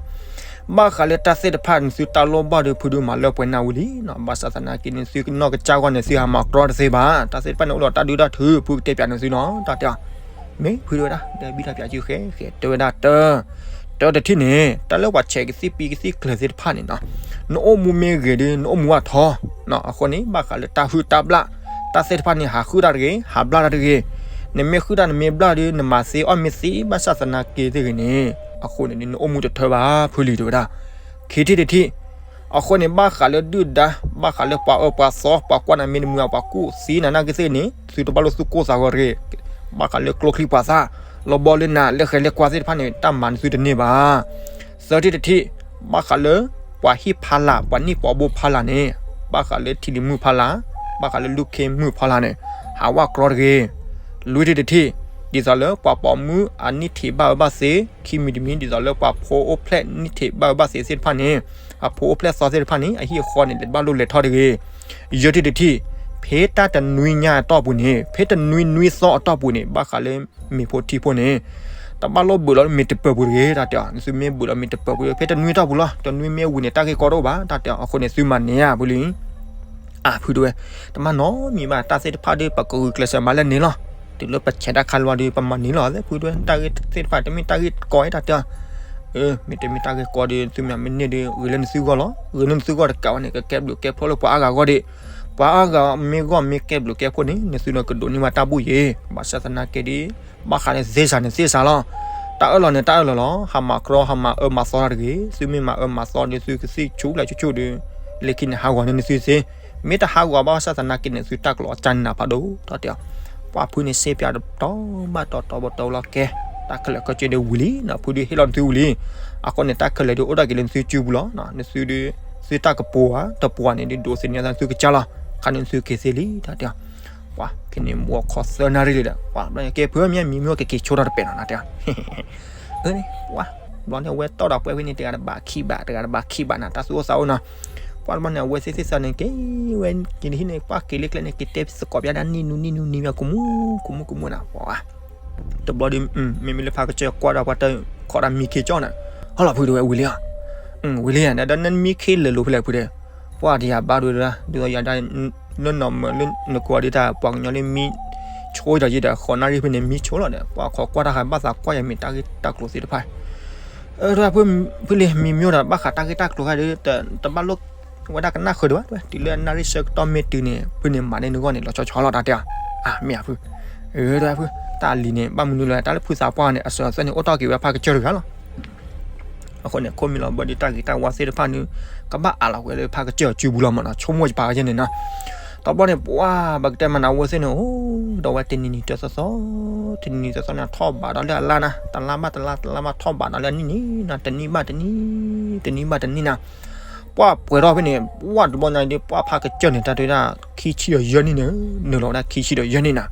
ဘၣ်ဃးလၢတၢ်သ့ၣ်တဖၣ်န့ၣ် သုတၢ်လိၣ်ဘၣ်ဒီး ဖုဒုးမၤလၢပှဲၤနၢ်ဝံၤလံနီၤ, ဘၣ်ဆၣ်သနာ်က့န့ၣ် သုကနီၢ်ကစၢ်ဂီၢ်န့ၣ် သုဟးမၤကြီတသ့ဘၣ်, တၢ်သ့ၣ်တဖၣ်န့ၣ် အိၣ်ဒီးတၢ်ဒုတၢ်ထု ဖုကတဲပၠးန့ၢ်သုနီၤ, တၢ်တဲအီၤ မ့ၢ်ဖုဒုးဝဲဒၣ် ဒီးဘံထီၣ်ပၠးစုဃဲဃဲ တဲဝဲဒၣ်တၢ် တၢ်တထံၣ်န့ၣ် တၢ်လၢပှၤဆဲးကသံၣ်ပံကသံၣ်ကျၢၤသ့ၣ်တဖၣ်န့ၣ်နီၤ, နအိၣ်မူမ့ၢ်ဂ့ၤဒီး နအိၣ်မူအထီ, အဃိန့ၣ် ဘၣ်ဃးလၢတၢ်ဟုၣ်တၢ်ဘျၣ်, တၢ်သ့ၣ်တဖၣ်န့ၣ် ဟးဟုၣ်တၢ်တဂ့ၤ, ဟးဘျၣ်တၢ်တဂ့ၤ, နမ့ၢ်ဟုၣ်တၢ်နမ့ၢ်ဘျၣ်ဒီး နမၤသ့အီၣ်မ့ၢ်သ့ ဘၣ်ဆၣ်သနာ်က့သ့ၣ်ဂ့ၤန့ၣ်, အဃိန့ၣ် နအိၣ်မူတထၢဘၣ် ဖုလံၤတဲဝဲဒၣ်, ခံထံၣ်တထံၣ် အဃိန့ၣ် ဘၣ်ဃးလၢဒုၣ်ဒါ, ဘၣ်ဃးလၢပှၤအၢပှၤသီ, ပှၤကွၢ်နၤမ့ၢ်တမုာ် ပှၤကူၣ်သံနၤနာ်က့သ့ၣ်န့ၣ် သုတဘၣ်လိာ်သူၣ်ကိၢ်သးဂီၤတဂ့ၤ, ဘၣ်ဃးလၢကျိချံပှၤသၣ်, လီၤဘီလၢနၤ လၢဃဲၤလၢကွၢ်သ့ၣ်တဖၣ်န့ၣ် တၢ်မၤနသုတန့ၢ်ဘၣ်. သၢထံၣ်တထံၣ်, ဘၣ်ဃးလၢ ပှၤဟံၣ်ဖီလာ် ပှၤနံၣ်ပိာ်ဘိဖီလာ်န့ၣ်, ဘၣ်ဃးလၢထံလံၤမုၣ်ဖီလာ်, ဘၣ်ဃးလၢလူၢ်ခ့မုၣ်ဖီလာ်န့ၣ်, ဟးဝဲကြီတဂ့ၤ. လွံၢ်ထံၣ်တထံၣ်, ဒ်သိးလၢပှၤပိာ်မုၣ်အနံၣ်ထံးဘၣ်အၢဘၣ်သီ, ခံမံၤတမံၤ ဒ်သိးလၢပှၤဖိအိၣ်ဖျဲၣ်နံၣ်ထံးဘၣ်အၢဘၣ်သီသ့ၣ်တဖၣ်န့ၣ်, အဖိအိၣ်ဖျဲၣ်သီသ့ၣ်တဖၣ်န့ၣ် အဟံၣ်အဃီန့ၣ် လဲၤဘၣ်လိၣ်လဲၤထီၣ်တဂ့ၤ. ယဲၢ်ထံၣ်တထံၣ်, ဖဲတၢ်တနွံညါအတီၢ်ပူၤန့ၣ်, ဖဲတနွံနွံသီအတီၢ်ပူၤန့ၣ် ဘၣ်ဃးလၢမ့ၤဖိထံဖိန့ၣ်, တဘၣ်လိာ်ဘုးလီၤလၢမ့ၤတပၢၤပူၤတဂ့ၤ တၢ်တဲအီၤ, နသုမ့ၢ်ဘုးလီၤမ့ၤတပၢၤပူၤ ဖဲတနွံတီၢ်ပူၤလီၤ, တနွံမ့ၢ်ဝံၤန့ၣ် တၢ်ဂ့ၢ်ကီတအိၣ်ဘၣ် တၢ်တဲအီၤ, အဃိန့ၣ် သုမၤန့ၢ်ဧါ ဖုလံၤ အဖုတဲဝဲ, တမၤနီတမံၤဘၣ်, တၢ်သ့ၣ်တဖၣ်ဒီး ပကဂုာ်ကျဲးစၢးမၤလၢန့ၣ်လီၤ. တုၤလၢပဆဲးတၢ်ခါလီၤဒီး ပမၤန့ၢ်လီၤ ဖုတဲဝဲ, တၢ်ဂ့ၢ်သ့ၣ်တဖၣ် တမ့ၢ်တၢ်ဂ့ၢ်ကီ တၢ်တဲအီၤ, မ့တမ့ၢ်တၢ်ဂ့ၢ်ကီဒီး သုမၤမ့ၢ်န့ၢ်ဒီး ဂ့ၤလၢနသုဂီၢ်လီၤ, ဂ့ၤလၢနသုဂီၢ်တကးဝဲန့ၣ် ကကဲဘျုးကဲဖှိၣ်လၢပှၤအါဂၤဂီၢ်ဒီး, ပှၤအါဂၤမ့ၢ်ဂီၢ်မ့ၢ်ကဲဘျုးကဲဖှိၣ်န့ၣ် နသုန့ၣ်ကဒိးန့ၢ်ဘၣ်တၢ်ဘူၣ်ယဲ, ဘၣ်ဆၣ်သနာ်က့ဒီး ဘၣ်ဃးန့ၣ်သ့စ့ၢ်န့ၣ်သ့စ့ၢ်လီၤ. တၢ်အၢၣ်လီၤန့ၣ်တၢ်အၢၣ်လီၤလီၤ, ဟးမၤကြီ ဟးမၤအၢမၤသီတၢ်တဂ့ၤ, သုမ့ၢ်မၤအၢမၤသီဒီး သုကသံၣ်ဆူၣ်လဲၣ်ဆူၣ်ဆူၣ်ဒီး, လၢခံန့ၣ် ဟးဂီၤန့ၢ်နသုသ့, မ့ၢ်တဟးဂီၤဘၣ်ဆၣ်သနာ်က့န့ၣ် သုတၢ်ကလီၤကၢ်န့ၢ်နၤဖးဒိၣ် တၢ်တဲအီၤ, ပှၤဖုန့ၣ်စ့ပၠးတတီၤဘၣ်တတီၤဘၣ်တတီၤလီၤကဲ, တၢ်ခဲလၢာ်ခဲဆ့ဒီးဝံၤလံနီၤ, ဖုဒုးဟ့ၣ်လီၤနသုဝံၤလံ, အဃိန့ၣ် တၢ်ခဲလၢာ်ဒီးအိၣ်ဒၣ်က့ၤလၢနသုစုပူၤလီၤ, နသုဒီး, သုတၢ်ကပီၤဧါ တပီၤန့ၣ် ဒုးဒိးသန့ၤနသုကစၢ်လီၤ, ခါန့ၣ်နသုက့ၤသ့လံ တၢ်တဲအီၤ, ပှၤခဲန့ၣ် မူအခီသၢနၣ်ရံၣ်လံဒီး ပှၤဘျီကဲဖုမ့ၢ်မံမ့ၢ်ကက့ၤဆိထီၣ်တပဲာ်နီၤ တၢ်တဲအီၤ အၢန့ၣ် ပှၤဘျီန့ၣ် အဝဲတီၢ်ဒီးပှဲၤဖဲန့ၣ် တဂၤတဘးခံဘး တဂၤတဘးခံဘးနၤ တၢ်သူၣ်အိၣ်သးအိၣ်နီၤ, ပှၤတဘျီန့ၣ် အဝဲသ့ၣ်သ့ၣ်သးန့ၣ် က့ၤဝဲက့ၤဟံၣ်န့ၣ် ပှၤက့ၤလၢကျဲန့ၣ် က့ၤတဲသကိးပျးဒၣ်နံၣ်နူနံၣ်နူနံၣ်မး ကမူကမူကမူနၤ ပှၤ တဘျီဒီး မ့မ့ၢ်လၢဖးကစၢၢ်ကွၢ်ဒီးပှၤတခီဒၣ်မံခ့ကၠီၣ်နၤ, ဟီလီၤဖုတဲဝဲဝံၤလံဧါ, ဝံၤလံဧါ ဒီးနမံခ့လၢာ်လိာ်ဖဲလဲၣ်ဖုတဲ, ပှၤတယၤဘၣ်ဒိဒၣ် ဒ်သိးယၤဒၣ် လၢနီၢ်မၢလၢနကွၢ်ဒ်တၢ် ပှၤကညီလၢမံဆိဒီးယံၤဒီး ဃိးနၣ်ရံၣ်ဖဲန့ၣ် မံဆိလီၤဒီး ပှၤခီကွၢ်တၢ်ဃးဘၣ်သးကွၢ်ယၤမ့ၢ်တၢ်ဂ့ၢ်တၢ်ကျိၤသ့ၣ်တဖၣ်, အၢ ဖုလံၤမံမ့ၢ်ဒီး ဘၣ်ဃးတၢ်ဂ့ၢ်တၢ်ကျိၤဃီဒီး တဘၣ်လိၣ်ဝဲဒၣ်ကနၣ်ဃုာ်ဒံးဘၣ်, တုၤလၢအနၣ်ရံၣ်ဆၢကတီၢ်မ့ၢ်တုၤန့ၣ် ဖုန့ၣ်မၤန့ၢ်နဂီၢ်န့ၣ် လီၤဆီဆီလီၤ တၢ်တဲအီၤ, အမ့ၢ်ဧါဖု, အၢ ဖု, တၢ်လံၤန့ၣ် ဘၣ်မနုၤလဲၣ် တၢ်လၢဖုသးပှၢ်န့ၣ် အစၢၤအသွဲၣ်န့ၣ် အိၣ်တ့ၢ်က့ၤဝဲဖးကစၢၢ်တဂၤလီၤ. အဃိန့ၣ် ခိၣ်မံၤလီၤဘၢဒီးတၢ်ဂ့ၤတၢ်ဝါသ့ၣ်တဖၣ်န့ၣ် ကဘၣ်အးလီၤဝဲလၢဖးကစၢၢ်အစုပူၤလီၤမးနီၤ, ဆိကမိၣ်ယပာ်ဝဲယဲန့ၣ်နီၤ, တဘျီန့ၣ် ပှၤ ပကတဲမၤနၤဝဲသ့ၣ်န့ၣ် အိၣ်ဒီးဝဲတနံၤနံၤတသီသီ, တနံၤနံၤတသီသီန့ၣ် ထီၣ်ဘးဒီးလၢအလါနၤ, တလါဘၣ်တလါ တလါဘၣ်ထီၣ်ဘးဒီးလၢအနံၣ်နံၤနၤ, တနံၣ်ဘၣ်တနံၣ်, တနံၣ်ဘၣ်တနံၣ်နၤ, ပှၤပှဲၤထီၣ်ဖဲန့ၣ် ပှၤတဘျီညါဒီး ပှၤဖးကစၢၢ်န့ၣ် တၢ်တဲဝဲဒၣ် ခံဆံဒီးယဲၢ်နံၣ်န့ၣ်, နုာ်လီၤဝဲဒၣ်ခံဆံဒီးယဲၢ်နံၣ်နၤ,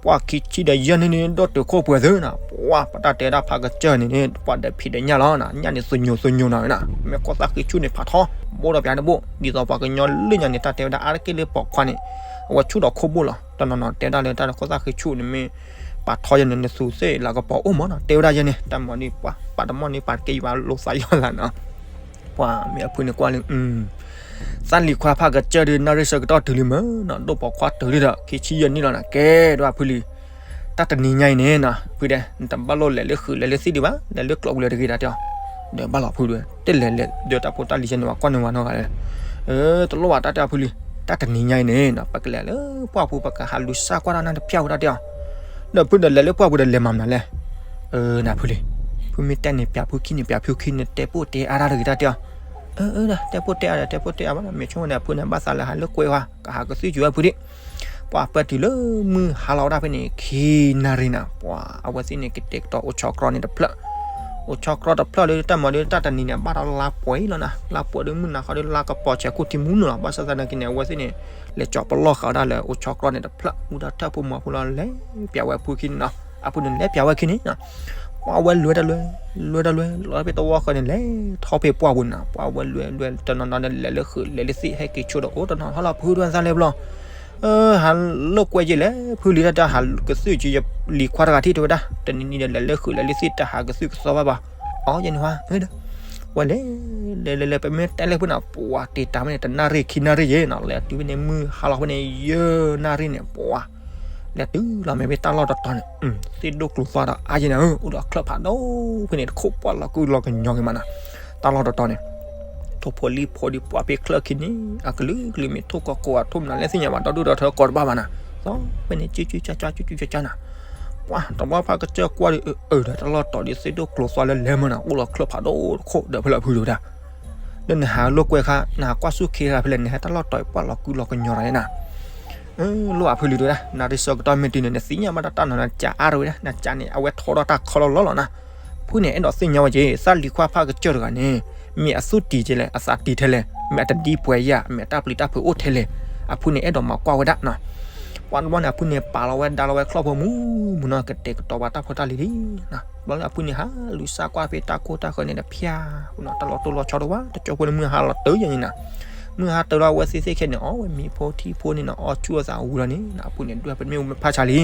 ပှၤခံဆံဒီးယဲၢ်နံၣ်န့ၣ် ဒီးတုၤခိၣ်ပှဲၤသုနၤ, ပှၤပတၢ်တဲဝဲဒၣ်ဖးကစၢၢ်န့ၣ်န့ၣ် ပှၤဒီးဖံးဒီးညၣ်လီၤနၤ, ညၣ်န့ၣ်သညိၤသညိၤနၤဝဲနၤ, မ့ၢ်ခိၣ်သၣ်ဃံဆူၣ်န့ၣ်ဖးထီ ဘိၣ်ဒီးပျးတဘိၣ်, ဒ်သိးပှၤကညီလၢညါန့ၣ် တၢ်တဲဝဲဒၣ်အါတက့ၢ်လၢပိာ်ခွါန့ၣ် အဝဲဆူၣ်ဒီးခိၣ်ဘိၣ်လီၤ, တနီၤနီၤတဲဝဲဒၣ်လၢတၢ်လၢခိၣ်သၣ်ဃံဆူၣ်န့ၣ်မ့ၢ် ပာ်ထီယဲန့ၣ် နသူးသ့ၣ်လၤကပီၤအိၣ်မးနီၤ, တဲဝဲဒၣ်ယဲန့ၣ် တၢ်မၤန့ၣ် ပှၤပာ်တမီၢ်န့ၣ် ပာ်တကဲယွၤလိာ်သးယီၤသးနီၤ, ပှၤမ့ၢ်အဖုန့ၣ်ကွၢ်လံ သးလံၤခွါဖးကစၢၢ်ဒီး နၣ်ရံၣ်ဆၢကတီၢ်တုၤလံမးနီၤ, ဒိၣ်ပိာ်ခွါတုၤလံဒီး ခံဆံယဲၢ်နံၣ်လီၤနၤ, ကဲဒွးဖုလံၤ, တၢ်တနံၤညါအံၤန့ၣ်နီၤ ဖုတဲ နတဘၣ်လိၣ်လဲၤလၢဃုာ်လဲၤလၢသံၣ်ဒံးဘၣ်, လဲၤလၢကျိးပူၤလဲၤတဂ့ၤတၢ်တဲအီၤ, ဒီးဘၣ်လီၤဖုတဲ, တလဲၤလဲၤဒီးတၢ်ဖိတၢ်လံၤယဲန့ၣ် ပှၤကွၢ်န့ၢ်ဝဲနီတဂၤလဲၣ်, တလိၣ်ဘၣ်တၢ်တဲအီၤဖုလံၤ, တၢ်တနံၤညါအံၤန့ၣ်နီၤ ပကလဲၤလၢပှၢ်ပူၤ ပကဟးလူၤစၢ်ကွၢ်တၢ်နၢ်တဖၠၣ်ဝဲတၢ်တဲအီၤ, ဒီးဖုဒီးလဲၤလၢပှၢ်ပူၤဒီးလဲၤမၤမနုၤလဲၣ်, နၤဖုလံၤ, ဖုမ့ၢ်တဲန့ၣ်ပျးဖုခံန့ၣ်ပျးဖုခံန့ၣ် တဲပိၢ်တဲအါတၢ်တဂ့ၤတၢ်တဲအီၤ, အၢ အၢ တဲဖိတဲအါဒီး တဲဖိတဲအါဘၣ်ဒီး မ့ၢ်ဆိကမိၣ်န့ၣ် အဖုန့ၣ် ဘၣ်သးလၢဟးလိာ်ကွဲဝဲ ကဟးကသုၣ်ကၠီဝဲဖုဒံး. ပှၤပၢတုၤလၢမုၢ်ဟါလီၤဝဲဒၣ်ဖဲန့ၣ် ခံနၣ်ရံၣ်နၤ ပှၤအဝဲသ့ၣ်န့ၣ် ကတဲာ်ကတီၤအိၣ်ဆီကြီန့ၣ်တဖျၢၣ်, အိၣ်ဆီကြီတဖျၢၣ်ဒီး တၢ်မၤဒီးတၢ်တနံၤန့ၣ် ဘၣ်ဒီးလါပှဲၤလီၤနၤ, လါပှဲၤဒီးမုၢ်နၤဃီဒီး လါကပီၤဆဲးခိၣ်ထံမူနုာ်လီၤ. ဘၣ်ဆၣ်သနာ်က့န့ၣ် အဝဲသ့ၣ်န့ၣ် လဲၤကၠီၤပလီၢ်ဃာ်ဝဲဒၣ်လၢအိၣ်ဆီကြီန့ၣ်တဖျၢၣ် ဝံၤဒီးထၢၣ်ဖိမၤဖိလီၤ လဲၤပျးဝဲဖုခံန့ၣ်နီၤ. အဖုန့ၣ်လဲၤပျးဝဲခံန့ၣ်နီၤ ပှၤဝဲလဲၤတၢ်လဲၤ, လဲၤတၢ်လဲၤ လီၤဖဲတဝီဃီန့ၣ် လဲၤထီၣ်ဖဲပှၢ်ပူၤန့ၣ်နီၤ. ပှၤဝဲလဲၤလဲၤတနီၤနီၤဒီး လဲၤလၢဃုာ်လဲၤလၢသ့ၣ် ဟဲက့ၤဆိဒီး အိၣ်တနီၤဟီလီၤ ဖုဒိၣ်သၣ်လဲၣ်ဘျီ ဟးလိာ်ကွဲက့ၤလဲၤ ဖုလံတၢ်တၢ်ဟးကသုၣ်က့ၤယလံၤခွါတဂၤထံၣ်တဲဝဲဒၣ် တနံၤနံၤဒီး လဲၤလၢဃုာ်လဲၤလၢသ့ၣ် တၢ်ဟးကသုၣ်ကသီဘၣ်ဘၣ်. အီ ယန့ၣ်ဟါ ဝဲလဲၤ လဲၤလဲၤလဲၤ ပမ့ၢ်တဲလၢဖုန့ၣ် ပှၤတ့ၢ်တၢ်မ့ၢ်န့ၣ် တနၣ်ရံၣ်ခံနၣ်ရံၣ်ယဲနီၤ လဲၤတုၤဖဲန့ၣ် မုၢ်ဟါလီၤဖဲန့ၣ် ယဲၢ်နၣ်ရံၣ်န့ၣ် ပှၤ လဲၤတုၤလီၤမ့ၢ်ဖဲတၢ်လီၢ်တတီၤန့ၣ် သ့ၣ်ဒိၣ်ကျိၤသွါဒီးအါယဲန့ၣ် အိၣ်ဒီးချၢၣ်ဖးဒိၣ်ဖဲန့ၣ် တခိၣ်ပှၢ်လီၤကုလီၤကညီက့ၤမးနီၤ တၢ်လီၢ်တတီၤန့ၣ် ထိၣ်ဖိလံၣ်ဖိဒီး ပှၤဖဲချၢၣ်ခံန့ၣ် အကလုာ်ကလုာ်မ့ၢ်ထိၣ်ကိးကိး အထိၣ်မနုၤလဲၣ်သ့ၣ်ညါဘၣ် ဒီဒူၣ်ဒီထၢကိးတဘၣ်ဘၣ်နီၤ သီဖဲန့ၣ် ကၠူကၠူကၠါကၠါ ကၠူကၠူကၠါကၠါနီၤ ပှၤတဘျီဖးကစၢၢ်ကွၢ်ဒီး အၢဒီးတၢ်လီၢ်တတီၤဒီး သ့ၣ်ဒိၣ်ကျိၤသွါလၢလဲၤမးနီၤ အိၣ်လီၤချၢၣ်ဖးဒိၣ်တခိၣ်ဒီးဖဲလၢဖုဒိၣ်တၢ် ဒီးနဟးလိာ်ကွဲခါ နဟးကွၢ်ဆူၣ်ခ့ခါဖဲလဲၣ် နဟဲတၢ်လီၢ်တတီၤအံၤ ပှၢ်လီၤကုလီၤကညီတၢ်န့ၣ်နီၤ လိၣ်အဖုလံၤတဲဝဲဒၣ် နရံၣ်ဆၢကတီၢ်မ့ၢ်တုၤန့ၣ် နသ့ၣ်ညါဘၣ်တၢ်တၢ်နီၤ နကးအါတဝဲဒၣ် နကးန့ၣ် အဝဲထီထီၣ်တၢ်ခီလီၤလီၤလီၤနီၤ ဖုန့ၣ် အဲၣ်ဒိးသ့ၣ်ညါဝဲက့ၤ သၣ်လံၤခွါဖးကစၢၢ်တဂၤန့ၣ် မ့ၢ်အသူၣ်တံၢ်ကလဲၣ် အသးတံၢ်ထဲလဲၣ် မ့ၢ်အတဒံပှဲၤယၤ မ့ၢ်အတၢ်ပျံၤတၢ်ဖုးအိၣ်ထဲလဲၣ် အဖုန့ၣ် အဲၣ်ဒိးမၤကွၢ်ဝဲဒၣ်နီၤ ပှၤတဘျီန့ၣ် အဖုန့ၣ် ပာ်လီၤဝဲဒါလီၤဝဲချီၣ်ဖိမုၢ်မုၢ်နီၤ ကတဲာ်ကတီၤဘၣ်တၢ်ဖိတၢ်လံၤလံနီၤ ဘျီလၢအဖုန့ၣ် ဟးလူၤစၢ်ကွၢ်ဖဲတၢ်ခိၣ်တၢ်ဃၢၤန့ၣ်ဒီး ဖၠါ နီၤ တၢ်လီၤတိၢ်လီၤဆီတအိၣ်ဘၣ် တကၠိဖိန့ၣ် မုၢ်ဟါလီၤတၢ်ယဲၢ်န့ၣ်နီၤ မုၢ်ဟါတၢ်လီၤ အဝဲသ့ၣ်သ့ၣ်ခဲန့ၣ် အီၣ်ဝဲမ့ၤဖိထံဖိန့ၣ်နီၤ အီၣ်ဆူၣ်အသးဝံၤလီၤန့ၣ် အဖုန့ၣ် ဒွဲၣ်ပမ့ၣ်အူဖးဆါလံ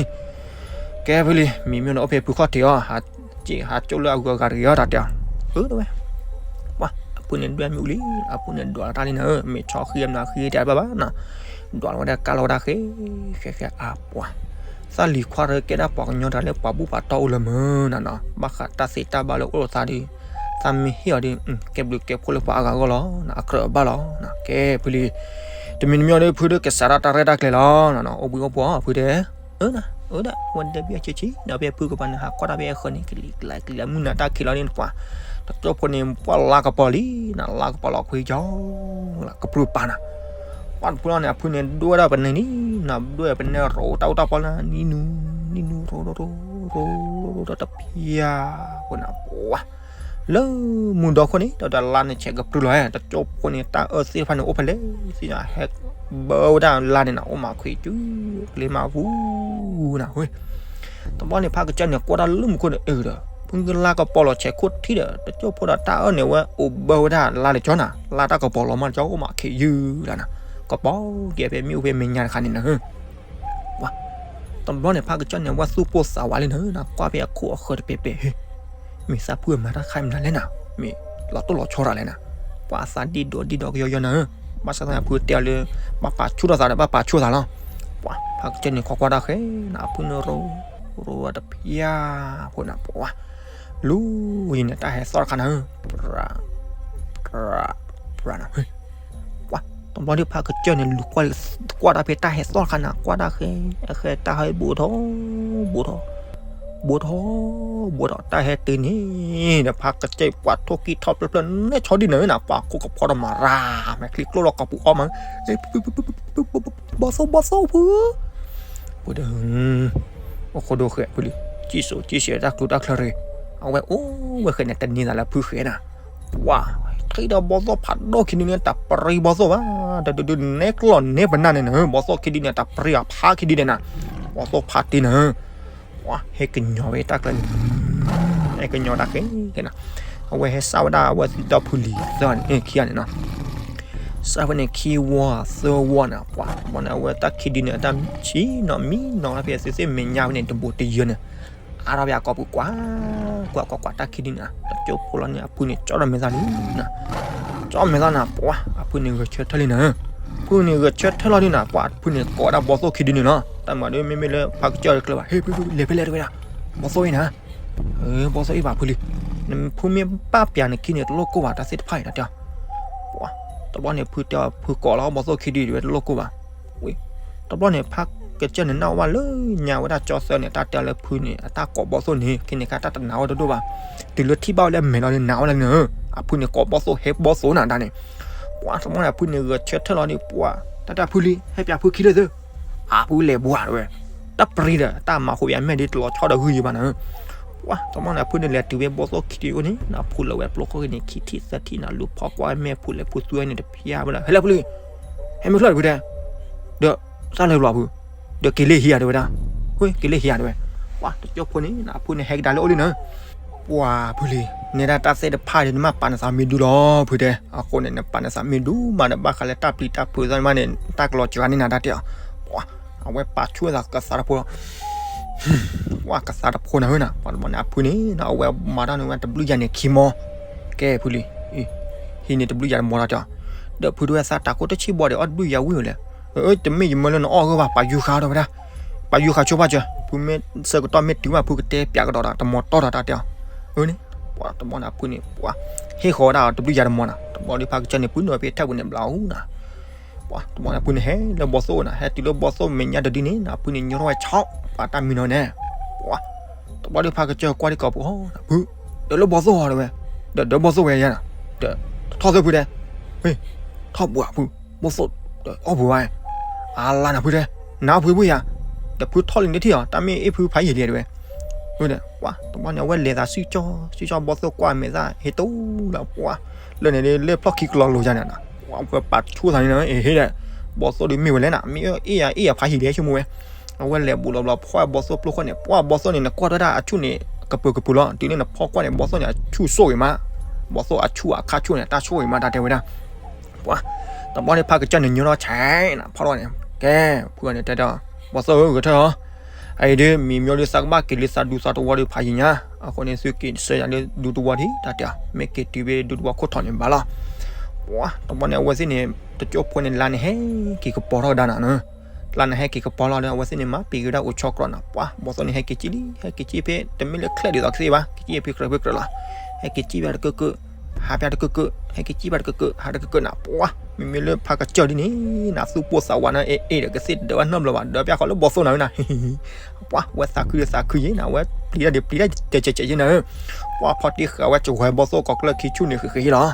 ကဲဖုလံၤ မ့ၤမ့ၢ်န့ၣ် အိၣ်ဖဲဖုခီၣ်ထံးအီၤ ဟးစ့ၢ်ဟးကၠိလၢအဂုၤအဂၤတဂ့ၤအီၤ တၢ်တဲအီၤ အၢ တဲဝဲ ပှၤ အဖုန့ၣ်ဒွဲၣ်မ့ၣ်အူလံ အဖုန့ၣ်ဒွးလီၤတၢ်လံနီၤ မ့ၢ်ဆီဃံအမနုၤဃံတဲဘၣ်ဘၣ်နီၤ ဒွးလီၤဝဲဒၣ်ကါလီၤဝဲဒၣ်ဃဲ ဃဲဃဲအါပှၤ သၣ်လံၤခွါတဂၤကဲဒၣ်ပှၤကညီတဂၤလၢ ပှၤဘူၣ်ပှၤတီအိၣ်လၢမုာ်နီၤနီၤ ဘၣ်ဃးတၢ်သ့တၢ်ဘၣ်လၢအိၣ်လိာ်သးဒီး သးမ့ၢ်ဟ့ၣ်အီၤဒီး ကဲဘျုးကဲဖှိၣ်လၢပှၤအါဂၤအဂီၢ်လီၤ အကြၢးအဘၣ်လီၤ ကဲဖုလံၤ တမံၤတမံၤအံၤဒီး ဖုဒိၣ်ကစးထီၣ်တၢ်ရဲၣ်တၢ်ကျဲၤလီၤ အိၣ်ဘှံးအိၣ်ဘှီၣ် ဖုတဲ အၢ အၢဒၣ် ဝဲဒၣ်ဘံအီၤဆံးဆံး ဒီးဖဲဖုကပၤန့ၣ် ဟးကွၢ်တၢ်ဖဲအဃၢၤန့ၣ် ကလံၤကလံၤကလံၤ မုၢ်နၤတၢ်ခံးလီၤန့ၣ်ပှၤ တကၠိဖိန့ၣ် ပှၢ်လါကပီၤလံနီၤ လါကပီၤလီၤခွံကၠီ ကပြုၢ်ပာ်နီၤ ပှၤတဖုလီၤန့ၣ် အဖုန့ၣ် ဒွဲၣ်ဒၣ်ပနဲန့ၣ်နီၤ ဒွဲၣ်ပနဲရိးတၢ်အိၣ်တၢ်ပီလၢ နံၤနူၤ နံၤနူၤ ရိးရိးရိး ရိးတဖျၢၣ် ဖိန့ၣ်ပှၤ လၢမုၢ်ဒီခိၣ်န့ၣ် ဒီးလါန့ၣ်ဆဲးကပြုၢ်လီၤ တကၠိဖိန့ၣ် တၢ်အၢသ့ၣ်တဖၣ်န့ၣ် အိၣ်ဖဲလဲၣ်သ့ၣ်ညါ ဟဲဘၢဝဲဒၣ်လါန့ၣ်နီၤ အိၣ်မးခွံကၠူ ကလ့မးပူၤနီၤ တဘျီန့ၣ် ဖးကစၢၢ်န့ၣ် ကွၢ်တၢ်လၢမူခိၣ်န့ၣ် အၢဒီး ဖုလါကပီၤလီၤဆဲးခိၣ်ထံးဒီး တကၠိဖိဒီးတၢ်အၢန့ၣ် ဝဲအိၣ်ဘၢဝဲဒၣ်လါလၢကၠီနီၤ လါတၢ်ကပီၤလီၤမးကၠီ အိၣ်မးခ့ယုၢ်လၢနီၤ ကပီၤက့ၤဖဲမ့ၣ်အူဖဲမဲာ်ညါတခါန့ၣ်နီၤ ပှၤ တဘျီန့ၣ် ဖးကစၢၢ်န့ၣ် ဝဲသူၣ်ပိၢ်သးဝးလံနီၤ နကွၢ်ဖဲအခိၣ်အဃၢၤတပဲာ်ပဲာ် မ့ၢ်သးဖုအမၤတၢ်ခါမနုၤလဲၣ်နီၤ မ့ၢ်လီၤတိၢ်လီၤဆီတၢ်လဲၣ်နီၤ ပှၤအသးဒ့ဒီဒ့ဒီကယီယီနီၤ ဘၣ်ဆၣ်သနာ်က့ဖုတဲအီၤလၢ ဘၣ်ပာ်ဆူၣ်ထီၣ်သးဒီး ဘၣ်ပာ်ဆူၣ်သးလီၤ ပှၤ ဖးကစၢၢ်န့ၣ် ကွၢ်ကွၢ်တၢ်ဃဲနီၤ အဖုန့ၣ်ရိး ရိးတဖျၢၣ်ဖိန့ၣ် ပှၤ လူၤယံၤန့ၣ် တၢ်ဟဲသီၣ်တခါနီၤ ပြး ပြး ပြးနီၤ ပှၤ တဘျီဒီးဖးကစၢၢ်န့ၣ် လူၤကွၢ် ကွၢ်တၢ်ဖဲတၢ်ဟဲသီၣ်တခါနီၤ ကွၢ်တၢ်ဃဲ အဃဲတၢ်ဟဲဘူးထီၣ် ဘူးထီၣ် ဘူးထီၣ် ဘူးထီၣ် တၢ်ဟဲတုၤန့ၣ် ဒီးဖးကစၢၢ်ပှၤထိၣ်ကံၢ်ထီၣ်ဖျၢၣ်ဖျၢၣ် နဲၣ်ဆီဒ်န့ၣ်နီၤ ပှၤခိၣ်ကဖီဒီးမၤရၤ မဲာ်ချံကျိၣ်လီၤကပူၤအီၣ်မး ဘီသိၣ်ဘီသိၣ်ဖု ပှၤဒီး အိၣ်ခိၣ်ဒိၣ်ဃဲးဖုလံ ကံၣ်စိကံၣ်စဲးတၢ်ကျူတၢ်ချၢရ့ၣ် အဝဲအိၣ်ဝဲဃဲန့ၣ် တန့ၤသးလၢဖုဃဲနီၤ ပှၤ ထံၣ်ဒီးဘီသိၣ်ဖးဒိၣ်ခံဒုန့ၣ် တၢ်ပရံဘီသိၣ်ဘၣ် ဒီးဒုးနဲကျီၢ်နဲပနၢ်န့ၣ်နီၤ ဘီသိၣ်ခံဒုန့ၣ် တၢ်ပရံအဖးခံဒုန့ၣ်နီၤ ဘီသိၣ်ဖးတ့ၢ်နီၤ ပှၤ ဟဲကညီၤဝဲတၢ်ကျၢၤန့ၣ် ဟဲကညီၤတၢ်ဃဲဃဲနီၤ အဝဲဟဲစၢ်ဝဲဒၣ်အဝဲသ့ၣ်ဒီဖုလံၤသၢန့ၣ် ခံဂၤန့ၣ်နီၤ စၢ်ဖဲန့ၣ်ခံဝီသၢဝီန့ၣ် ပှၤ ဘီန့ၣ်အဝဲတၢ်ခံဒုန့ၣ် အတၢ်ဆံးနီၤမံနီၤဖဲသ့ၣ်သ့ၣ်မဲာ်ညါဖဲန့ၣ် တဘိးတယၢန့ၣ် အါထီၣ်ဖဲအကိာ်ပူၤကွၢ် ကွၢ်ကွၢ်ကွၢ်တၢ်ခံဒုန့ၣ် တကၠိဖိလီၤန့ၣ် အဖုန့ၣ် ကၠီဒီးမဲာ်သၣ်လံ ကၠီမဲာ်သၣ်န့ၣ် ပှၤ အဖုန့ၣ်ဂဲၤဆၢထၢၣ်လံနီၤ ဖုန့ၣ်ဂဲၤဆၢထၢၣ်လီၤဒုန့ၣ် ပှၤ ဖုန့ၣ်ကိးဝဲဒၣ်ဘီသိၣ်ခံဒုန့ၣ်လီၤ တၢ်မၤဒီးမ့မ့ၢ်လၢဖးကစၢၢ်တကျၢၤဘၣ် ဟ့ၣ်ဖုဖု လဲၤဖဲလဲၣ်တဝဲဒၣ် ဘီသိၣ်အံၤနၤ ဘီသိၣ်အံၤဘၣ်ဖုလံ နဖုမ့ၢ်ဘၣ်ပျးနခံန့ၣ် တလိၣ်ကိၢ်ဘၣ် တၢ်သ့ၣ်တဖၣ်အံၤနတဲအီၤ ပှၤ တဘျီန့ၣ် ဖုတဲအီၤ ဖုကိးလီၤဘီသိၣ်ခံဒုဒီးဝဲတလိၣ်ကိၢ်ဘၣ် ဝံၤ တဘျီန့ၣ် ဖးကစၢၢ်န့ၣ် နၢ်ဝဲလၢညါဝဲဒၣ်ကၠီသၢန့ၣ် တၢ်တဲအီၤလၢဖုန့ၣ် အတၢ်ကိးဘီသိၣ်န့ၣ် ခဲန့ၣ်ခါတၢ်တနာ်ဝဲတဒိၣ်ဘၣ် တုၤလၢထံၣ်ဘၣ်ဝဲလၢမဲာ်လီၤန့ၣ် နာ်ဝဲလၢန့ၣ်ဧၢ အဖုန့ၣ်ကိးဘီၣ်သိၣ်ဟဲဘီၣ်သိၣ်နၤတၢ်န့ၣ်, ပှၤတမီန့ၣ် အဖုန့ၣ်ဂဲၤဆၢထၢၣ်လီၤဒီး ပှၤ တၢ်တၢ်ဖုလံ ဟဲပၠးဖုခံလၢာ်သု, အဖုလဲၤဘှါတဲဝဲ, တၢ်ပြံဒီး တၢ်မၤဃိးပယၤမဲာ်ဒ်တလီၤဆီဒီးဂုၢ်ယံၤဘၣ်နၤ, ပှၤတမီန့ၣ် အဖုန့ၣ်လဲၤတုၤဝဲဘီၣ်သိၣ်ခံတံၢ်အိၣ်န့ၣ် နဖူလၢာ်ဝဲပျိခိၣ်ဂ့ၤန့ၣ် ခံထံၣ်သၢထံၣ်နၤ လူၤဖီၣ်ကွၢ်ဝဲမဲာ်ဖူးလဲၤဖူးသူဝဲန့ၣ်တဖျါဝဲလၢ ဟဲလၢဖုလံ ဟဲမ့ၢ်ချၢၣ်ဖုတဲ, ဒီးတၢ်လၢဘျီဖု, ဒီးက့ၤလၢဟံၣ်ဧါတဲဝဲဒၣ်, ဟဲက့ၤလၢဟံၣ်ဧါတဲဝဲ, ပှၤတကၠိဖိန့ၣ် အဖုန့ၣ်ဟဲကဒါလၢအိၣ်လံနၤ, ပှၤဖုလံ, နဲဒၣ်တၢ်သ့ၣ်တဖၣ်ဒီး နမ့ၢ်ပာ်နသးမ့ၢ်ဒူလီၤဖုတဲ, အဃိန့ၣ် နပာ်နသးမ့ၢ်ဒူမးဒီး ဘၣ်ဃးလၢတၢ်ပျံၤတၢ်ဖုးသ့ၣ်မးန့ၣ် တၢ်ကလီၤစှၤန့ၢ်နၤတၢ်တဲအီၤ, ပှၤ အဝဲပာ်ဆူၣ်သးကသးတဖိလီၤ ပှၤကသးတဖိနၤဧၢနၤ, ပှၤတမီန့ၣ် အဖုန့ၣ် အဝဲမၤတၢ်န့ၢ်ဝဲတဘျုးယၤန့ၣ်ခံမီ, ကဲဖုလံ, ဟံးန့ၢ်တဘျုးယၤတမီလီၤတဲအီၤ, ဒီးဖုတဲဝဲသးတၢ်ကိၢ်တဆံးဘီဒီး အီၣ်တဘျုးယၤဝံၤဧိၤလဲၣ်, တမ့ၢ်ယမၢလၢနအီၣ်ဂၢၢ်ဘၣ် ပာ်ယူၤဃာ်ဒီးဝဲဒၣ်, ပာ်ယူၤဃာ်ဆိပာ်စၢၤ, ဖုမ့ၢ်ဆၢကတီၢ်မ့ၢ်တုၤဘၣ် ဖုကတဲပၠးကဒီးဒီး တမီတီၢ်ဒီးတၢ်တဲအီၤ, အန့ၣ်, ပှၤတမီန့ၣ် အဖုန့ၣ် ပှၤ ဟ့ၣ်ဃီၤဝဲဒၣ်တဘျုးယၤတမီနၤ, တဘျီဒီးဖးကစၢၢ်န့ၣ် ပုၢ်နုာ်ဖဲထဲပူၤန့ၣ်ဘျးအူနၤ ပှၤတဘျီန့ၣ် အဖုန့ၣ်ဟဲလၢဘီၣ်သိၣ်နၤ, ဟဲတုၤလၢဘီၣ်သိၣ်မဲာ်ညါတဒုန့ၣ် အဖုန့ၣ်ညီထီၣ်ဝဲဆီ ပှၤတၢ်မံနီၤန့ၣ်, ပှၤတဘျီဒီးဖးကစၢၢ်ကွၢ်ဒံးကိာ်ပူၤအီၤ, ဖု, ဒီးလၢဘီၣ်သိၣ်အီၤတဲဝဲ, ဒီးဒီးဘီၣ်သိၣ်ဝဲယါနၤ, ဒီးထီၣ်သၢဖုတဲ, ထီၣ်ပှၤဖု, ဘီၣ်သိၣ်, ဒီးအီၣ်ပှၤဝဲ, အလါနၤဖုတဲ, နဖုဖုယါ, ဒီးဖုထီၣ်လံတထံၣ်အီၤ တၢ်မ့ၢ်အ့ၣ်ဖုဖးယံာ်လံတဲဝဲ ဝဲဒၣ် ပှၤတဘျီန့ၣ် အဝဲလဲၤသးစုကၠီ စုကၠီဘီၣ်သိၣ်ကွၢ်မဲာ်သၣ် ဟ့ၣ်တူၢ်လၢပှၤ လၢန့ၣ်ဒ်လၢဖျီၣ်ခံကလီၤလိၤယါန့ၣ်နၤ, ပှၤဝဲပာ်ဆူၣ်သးန့ၣ်နၤ အ့ၣ်ဟ့ၣ်ဒီး ဘီၣ်သိၣ်ဒ်မ့ၢ်ဝဲလဲၣ်နၤ မ့ၢ်အ့ၣ်ယါအ့ၣ်ယါဖးယံာ်လံဆိကမိၣ်ဝဲ, အဝဲလဲၤဘူးလီၤဘျီ ဖှီၣ်ဘီၣ်သိၣ်ပျိခိၣ်န့ၣ် ပှၤဘီၣ်သိၣ်န့ၣ် နကွၢ်ထီၣ်ဝဲဒၣ်အဆူၣ်န့ၣ် ကပၢၤကပူၤလီၤ တုၤလၢနဖီၣ်ကွၢ်န့ၣ် ဘီၣ်သိၣ်န့ၣ် အဆူၣ်ဆိၣ်ဂ့ၤမး, ဘီၣ်သိၣ်အဆူၣ်အခါဆူၣ်န့ၣ် တၢ်ဆိၣ်ဂ့ၤမး တၢ်တဲဝဲဒၣ် ပှၤ တဘျီန့ၣ်ဖးကစၢၢ်န့ၣ် ညီထီၣ်ဆဲးနၤ ဖီၣ်ထီၣ်န့ၣ် ကဲ ဖုန့ၣ်တဲဒီး ဘီၣ်သိၣ်ဧၢ ဂဲၤထၢၣ်လီၤ, အအံၤဒ် မံၤမ့ၢ်လၢသးကဘၣ်က့ၤလၢသးဒူသးတဝီဒီးဖးယံာ်ညါ, အဃိန့ၣ် သုက့ၤဆှၢယၤလၢဒူတဝီဒံး တၢ်တဲအီၤ, မ့ၢ်က့ၤတုၤဖဲဒူတဝီခိၣ်ထီၣ်န့ၣ်ဘၣ်လီၤ, ပှၤ တဘျီန့ၣ် အဝဲသ့ၣ်န့ၣ် တကၠိဖိန့ၣ် လါန့ၣ်ဟဲက့ၤကပီၤထီၣ်ကဒါနၤ လါန့ၣ်ဟဲက့ၤကပီၤလီၤဒီး အဝဲသ့ၣ်န့ၣ် မၤပံာ်က့ၤဝဲဒၣ်အိၣ်ဆီကြီနၤ, ပှၤ ဘီၣ်သိၣ်န့ၣ် ဟဲက့ၤကံၣ်လံ ဟဲက့ၤကံၣ်ဖဲ တမ့ၢ်လၢချဲဒ်သိးကသ့ဘၣ် ကံၣ်ဖဲကြၢးဖဲကြၢးလီၤ, ဟဲက့ၤကံၣ်ဖဲတကၢၢ်ကၢၢ် ဟးဖဲတကၢၢ်ကၢၢ် ဟဲက့ၤကံၣ်ဖဲတကၢၢ်ကၢၢ် ဟးတကၢၢ်ကၢၢ်နၤ, ပှၤ မ့မ့ၢ်လၢဖးကစၢၢ်ဒ်န့ၣ် နသူၣ်ပိၢ်သးဝးနၤ အ့ၣ်အ့ၣ်ဒီးကသ့ၣ်ဒၢးဝဲနီတဘျီဘၣ် ဒၢးပျၢ်ဃီလၢဘီၣ်သိၣ်နၤဝဲနၤ ပှၤ ဝဲသးခုဒီးသးခုယဲနၤ ဝဲပျံၤတၢ်ဒ်ပျံၤတၢ်တကဲးကဲးယဲနၤဧၢ, ပှၤ ဖီတံၢ်ဃာ်ဝဲစဝဲဘီၣ်သိၣ် ကိးကျၢၢ်ခံဆူၣ်န့ၣ် ဃ့ဃ့လီၤ,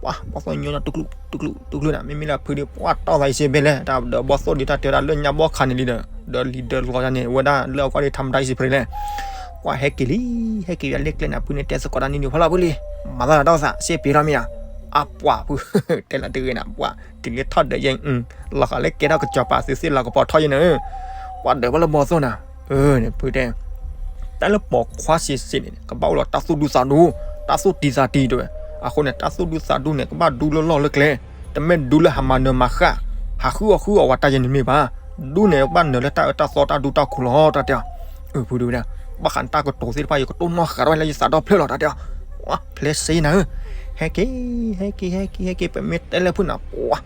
ပှၤ ဘီၣ်သိၣ်ညီညီတူၢ်ကျူၣ်တူၢ်ကျူၣ်တူၢ်ကျူၣ်နၤ မ့မ့ၢ်လၢဖုဒီး ပှၤ တီၢ်သးယစ့ဖဲလဲၣ် တၢ်ဒၢးဘီၣ်သိၣ်ဒ်တၢ်တဲဝဲဒၣ်လၢညါဘီၣ်ခါန့ၣ်လံဒီး ဒၢးလံၤဒၢးလီၤယါန့ၣ် ဝဲဒၣ်လၢအကွၢ်ဒ်ထါမတၤယစ့ဖဲလဲၣ်, ပှၤ ဟဲက့ၤလံ ဟဲက့ၤယၤလၢကျဲနၤ ဖုန့ၣ်တဲသကိးတၢ်နံၤနံၤဖီလာ်ဖုလံ, မၤသးဒီးတၢ်သးစ့ပ့ၤထီၣ်မ့ၢ်ဧါ, အပှၤဖု တဲလီၤတဂ့ၤနၤ ပှၤ တုၤလၢထီၣ်ဒၢးယဲၢ်အု လီၤဂာ်လၢကဲထီၣ်ကစီၤပၤသုးသ့ၣ်လၤကပီၤထီၣ်ယဲနၤဧၢ, ပှၤဒၢးဘၣ်လၢဘီၣ်သိၣ်နၤ, အန့ၣ် ဖုတဲ တၢ်လၢပိာ်ခွါစ့စ့န့ၣ် ကဘၣ်အိၣ်လီၤတၢ်သူၣ်ဒူသးဒူ, တၢ်သူၣ်တံၤသးတံၤတဲဝဲ, အဃိန့ၣ် တၢ်သူၣ်ဒူသးဒူန့ၣ် ကဘၣ်ဒူလၢလီၢ်လၢကျဲ, တမ့ၢ်ဒူလၢဟးမၤနၢၤမၤဃၣ်, ဟးဃုအီၣ်ဃုအီဝဲတၢ်ယဲန့ၣ်မ့ၢ်ဘၣ်, ဒူန့ၣ် ကဘၣ်နၢၤလၢတၢ်အၢတၢ်သီတၢ်ဒူတၢ်ခိၣ်လီၤ တၢ်တဲအီၤ, ဖုတဲဝဲဒၣ်, ဘၣ်ဃးနတၢ်ကတိၤသ့ၣ်တဖၣ် ယကတိၢ်နီၣ်ဃာ်ထီၣ်ဝဲလၢယသးဒီဖျၢၣ်လီၤ တၢ်တဲအီၤ, ပှၤ ဖျဲးစ့နၤဧၢ, ဟဲက့ၤ ဟဲက့ၤ ဟဲက့ၤ ဟဲက့ၤ ပမ့ၢ်တဲလၢဖုနၤ ပှၤ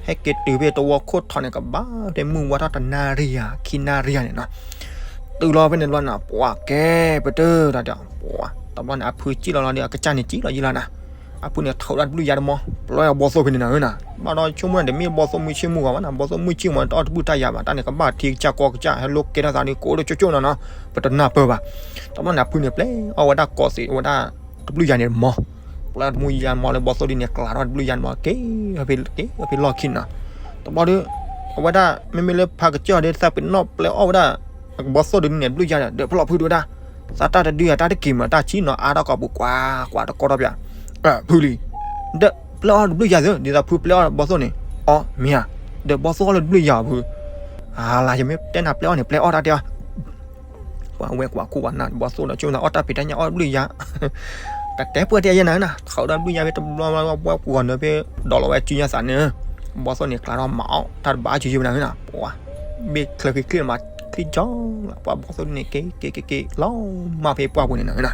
ဟဲက့ၤတုၤဖဲတဝီခိၣ်ထီၣ်န့ၣ် ကဘၣ်ဖဲမုၢ်ဝါထီၣ်တနၣ်ရံၣ်ဧါ ခံနၣ်ရံၣ်ဧါန့ၣ်နီၤ, တုၤလီၤဖဲန့ၣ်ဘျီနၤ ပှၤကဲပတုာ်တၢ်တဲအီၤ, ပှၤ တဘျီန့ၣ် အဖုစံၣ်လီၤလီၤဒီး အကစၢ်န့ၣ်စံၣ်လီၤယံလီၤနၤ, အဖုန့ၣ်ထုးဒၣ်တဘျုးယၤတမီၤ ပျဲအီၣ်ဘီၣ်သိၣ်ဖဲန့ၣ်နၤဧၢနၤ, ဘၣ်ဒီးဆိကမိၣ်န့ၣ် တမ့ၢ်ဘီၣ်သိၣ်မုၢ်ဆ့ၣ်မုၢ်ဂီၤဘၣ်နၤ, ဘီၣ်သိၣ်မုၢ်ဆ့ၣ်မုၢ်ဂီၤ တအီၣ်တဘျုးတၢ်ယၤဘၣ်, တၢ်န့ၣ်ကဘၣ်ထံကစၢ်ကီကစၢ် ဟဲလိာ်ကဲထီၣ်သးဒီး ကအိၣ်လၢကၠိကၠိနၤနီၤ, ပတနၢ်ပၢၢ်ဘၣ်, တဘျီန့ၣ် အဖုန့ၣ် ပျဲအီၣ်ဝဲဒၣ်ကိးသ့ၣ်ဝဲဒၣ် တဘျုးယၤန့ၣ်တမီၤ, ပျဲတဘျုးယၤတမီၤလၢဘီၣ်သိၣ်ဒ်န့ၣ် ကျးထီၣ်တဘျုးယၤတမီၤ က့ၤဖဲ က့ၤဖဲလီၢ်ခံနၤ, တဘျီဒီး အဝဲဒၣ် မ့မ့ၢ်လၢဖးကစၢၢ်ဒီး သးပ့ၤနီၣ်ပျဲအီၣ်ဝဲဒၣ် ဘီၣ်သိၣ်ဒ်န့ၣ် တဘျုးယၤဒီး ဖဲလီၤဖုဒိၣ်ဝဲဒၣ်, သးတၢ်တဒုယၤ တၢ်တက့ၤမး တၢ်ဆံးနီၤ အါထီၣ်ကိာ်ပူၤ ကွၢ်ကွၢ်တကီထီၣ်ပၠး, ဖုလံ, ဒီးပျဲအီၣ်တဘျုးယၤသု ဒ်သိးဖုပျဲအီၣ်ဘီၣ်သိၣ်န့ၣ်, အီ မ့ၢ်ဧါ, ဒီးဘီၣ်သိၣ်အီၣ်လၢတဘျုးယၤဖု, အလါ ယမ့ၢ်တဲနၤပျဲအီၣ်န့ၣ် ပျဲအီၣ်တၢ်တဲအီၤ ပှၤဝဲကွၢ်ခိၣ်ဝဲနၤ ဘီၣ်သိၣ်ဒီး ဆိကမိၣ်သးအီၣ်တၢ်ဖံးတၢ်ညၣ်အီၣ်တဘျုးယၤ, တတဲပှဲၤတဲယဲနၤနၤ ထုးဒၣ်တဘျုးယၤဖဲတဘျီဘျီ ပှၤပှၤဂီၤနၢၤဖဲ ဒီးလီၤဝဲစုညါသးန့ၣ်, ဘီၣ်သိၣ်န့ၣ် ကျးထီၣ်မၤအီၣ်တၢ်တဘၣ်အါစုယဲနၤနၤ, ပှၤ ဘ့ၣ်ချၢချံချံမး ချံကၠီလၢ ပှၤဘီၣ်သိၣ်ဒ်န့ၣ် က့ၤက့ၤက့ၤက့ၤ လီၤမၢ်ဖဲပှၢ်ပူၤန့ၣ်နၤ,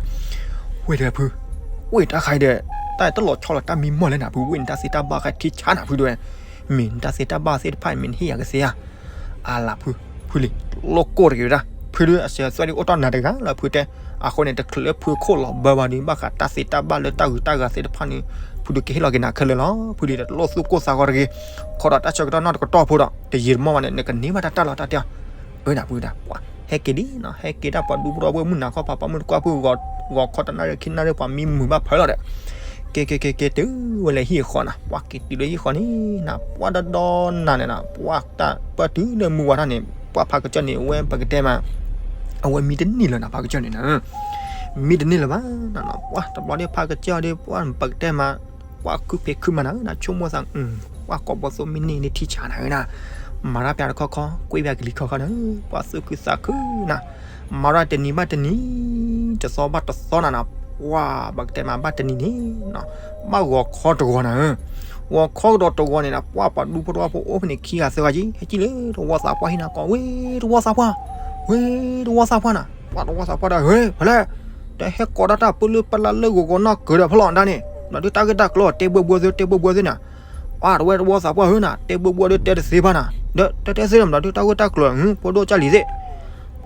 ဝဲဒီးဖု, ဝဲတၢ်ခါအံၤဒီး တၢ်တလီၤဆီလီၤတၢ်မံမီၢ်လဲၣ်နၤဖု ဝဲန့ၣ်တၢ်သ့တၢ်ဘၣ်ဂ့ၢ်ထံဆါနၤဖုတဲဝဲ, မ့ၢ်နတၢ်သ့တၢ်ဘၣ်သ့ၣ်တဖၣ် မ့ၢ်နဟ့ၣ်ယၤကသ့ဧါ အလါဖု, ဖုလံ, လိၣ်ကိၢ်တဂ့ၤဝဲဒၣ်, ဖုဒုးအစၢၤသွဲၣ်ဒုးအိၣ်ထီၣ်နၤတဂၤလၢဖုတဲ, အဃိန့ၣ် တချုးလၢဖုခိၣ်လီၤဘၢဘၣ်ဒီး ဘၣ်ဃးတၢ်သ့တၢ်ဘၣ်လၢတၢ်ဂုၤတၢ်ဂၤသ့ၣ်တဖၣ်န့ၣ်, ဖုဒုးကဟ့ၣ်လီၤက့ၤနၤခဲလၢာ်လီၤ. ဖုလံဒီး တလိၣ်သူၣ်ကိၢ်သးဂီၤတဂ့ၤ, ခီဒီးတၢ်ဆၢကတီၢ်နီၢ်တကတီၢ်ဖိဒီး တယံာ်တမီၢ်ဘၣ်န့ၣ် နကန့ၢ်ဘၣ်တၢ်တၢ်လီၤတၢ်တဲအီၤ, အၢနၤဖုဒၣ်, ပှၤ ဟဲက့ၤဒ်နီၤ ဟဲက့ၤဒၣ်ပှၤဒူပဒီပုၢ်ဝဲၢ်မုၢ်နၤခီ ပှၤပှၤမုၢ်တကွၢ်ဖု ဂီၤခီတနၣ်ရံၣ်ခံနၣ်ရံၣ် ပှၤမံမုာ်ဘၣ်ဖၢလီၤဒီး ကဲ ကဲ ကဲ ကဲ တုၤဝဲလၢဟံၣ်ဃီနၤ, ပှၤက့ၤတုၤလၢဟံၣ်ဃီန့ၣ်နၤ, ပှၤဒီဒီနၤန့ၣ်နၤ, ပှၤတၢ်ပၢၢ်တုၤလၢမုၢ်ဝါထီၣ်န့ၣ် ပှၤဖးကစၢၢ်န့ၣ် အဝဲပကတဲမး, အဝဲမံတန့ၢ်လၢၤနၤ ဖးကစၢၢ်န့ၣ်နၤ, မံတန့ၢ်လၢၤဘၣ်နၤ, ပှၤတဘျီဒီးဖးကစၢၢ်ဒီး ပှၤပကတဲမး, ပှၤခုဖံးခုမၤနၤနၤ, ဆိကမိၣ်သး ပှၤကိးပသူမ့ၢ်န့ၢ်န့ၣ် ထံဆးနၤဧၢနၤ, မၤတၢ်ပျးတခီခီ ကွ့ပျးကလံၤခီခီနၤ, ပှၤသူၣ်ခုသးခုနၤ, မၤတၢ်တနံၤဘၣ်တနံၤ, တသီဘၣ်တသီနၤနၤ, ပှၤပကတဲမးဘၣ်တနံၤန့ၣ်နၤ, ဘၣ်ဂီၤခီတဂီၤနၤဧၢ, ဂီၤခီကဒီးတဂီၤန့ၣ်နၤ, ပှၤပှၤဒူဖိတဝီဖိအိၣ်ဖဲန့ၣ်ခံဂၤသၢဂၤက့ၤ ဟဲကံၣ်လၢတဝီသးပှၢ်ဟံၣ်နၤ ကိးဝဲတဝီသးပှၢ်, ဝဲတဝီသးပှၢ်နၤ, ပှၤတဝီသးပှၢ်ဒီး ဟဲဖဲလဲၣ်, တဟဲကိးဒၣ်တၢ်ပၢလၢပလၢလၢဂီၤဂီၤနီၢ်ကၢၤဒီးဖဲလီၤဒၣ်န့ၣ်, ဒီးဒုးတၢ်ဂ့ၢ်တၢ်ကျိၤတဲဘှဲဘှဲသု တဲဘှဲဘှဲသုနၤ, ပှၤတဝဲတဝီသးပှၢ်ဧၢနၤ, တဲဘှဲဘှဲဒီးတဲတသ့ဘၣ်နၤ, ဒီးတဲတဲသ့လီၤမး ဒီးဒုးတၢ်ဂ့ၢ်တၢ်ကျိၤ ဟၢ ဖိဒိၣ်ကၢ်လံၤသ့ၣ်,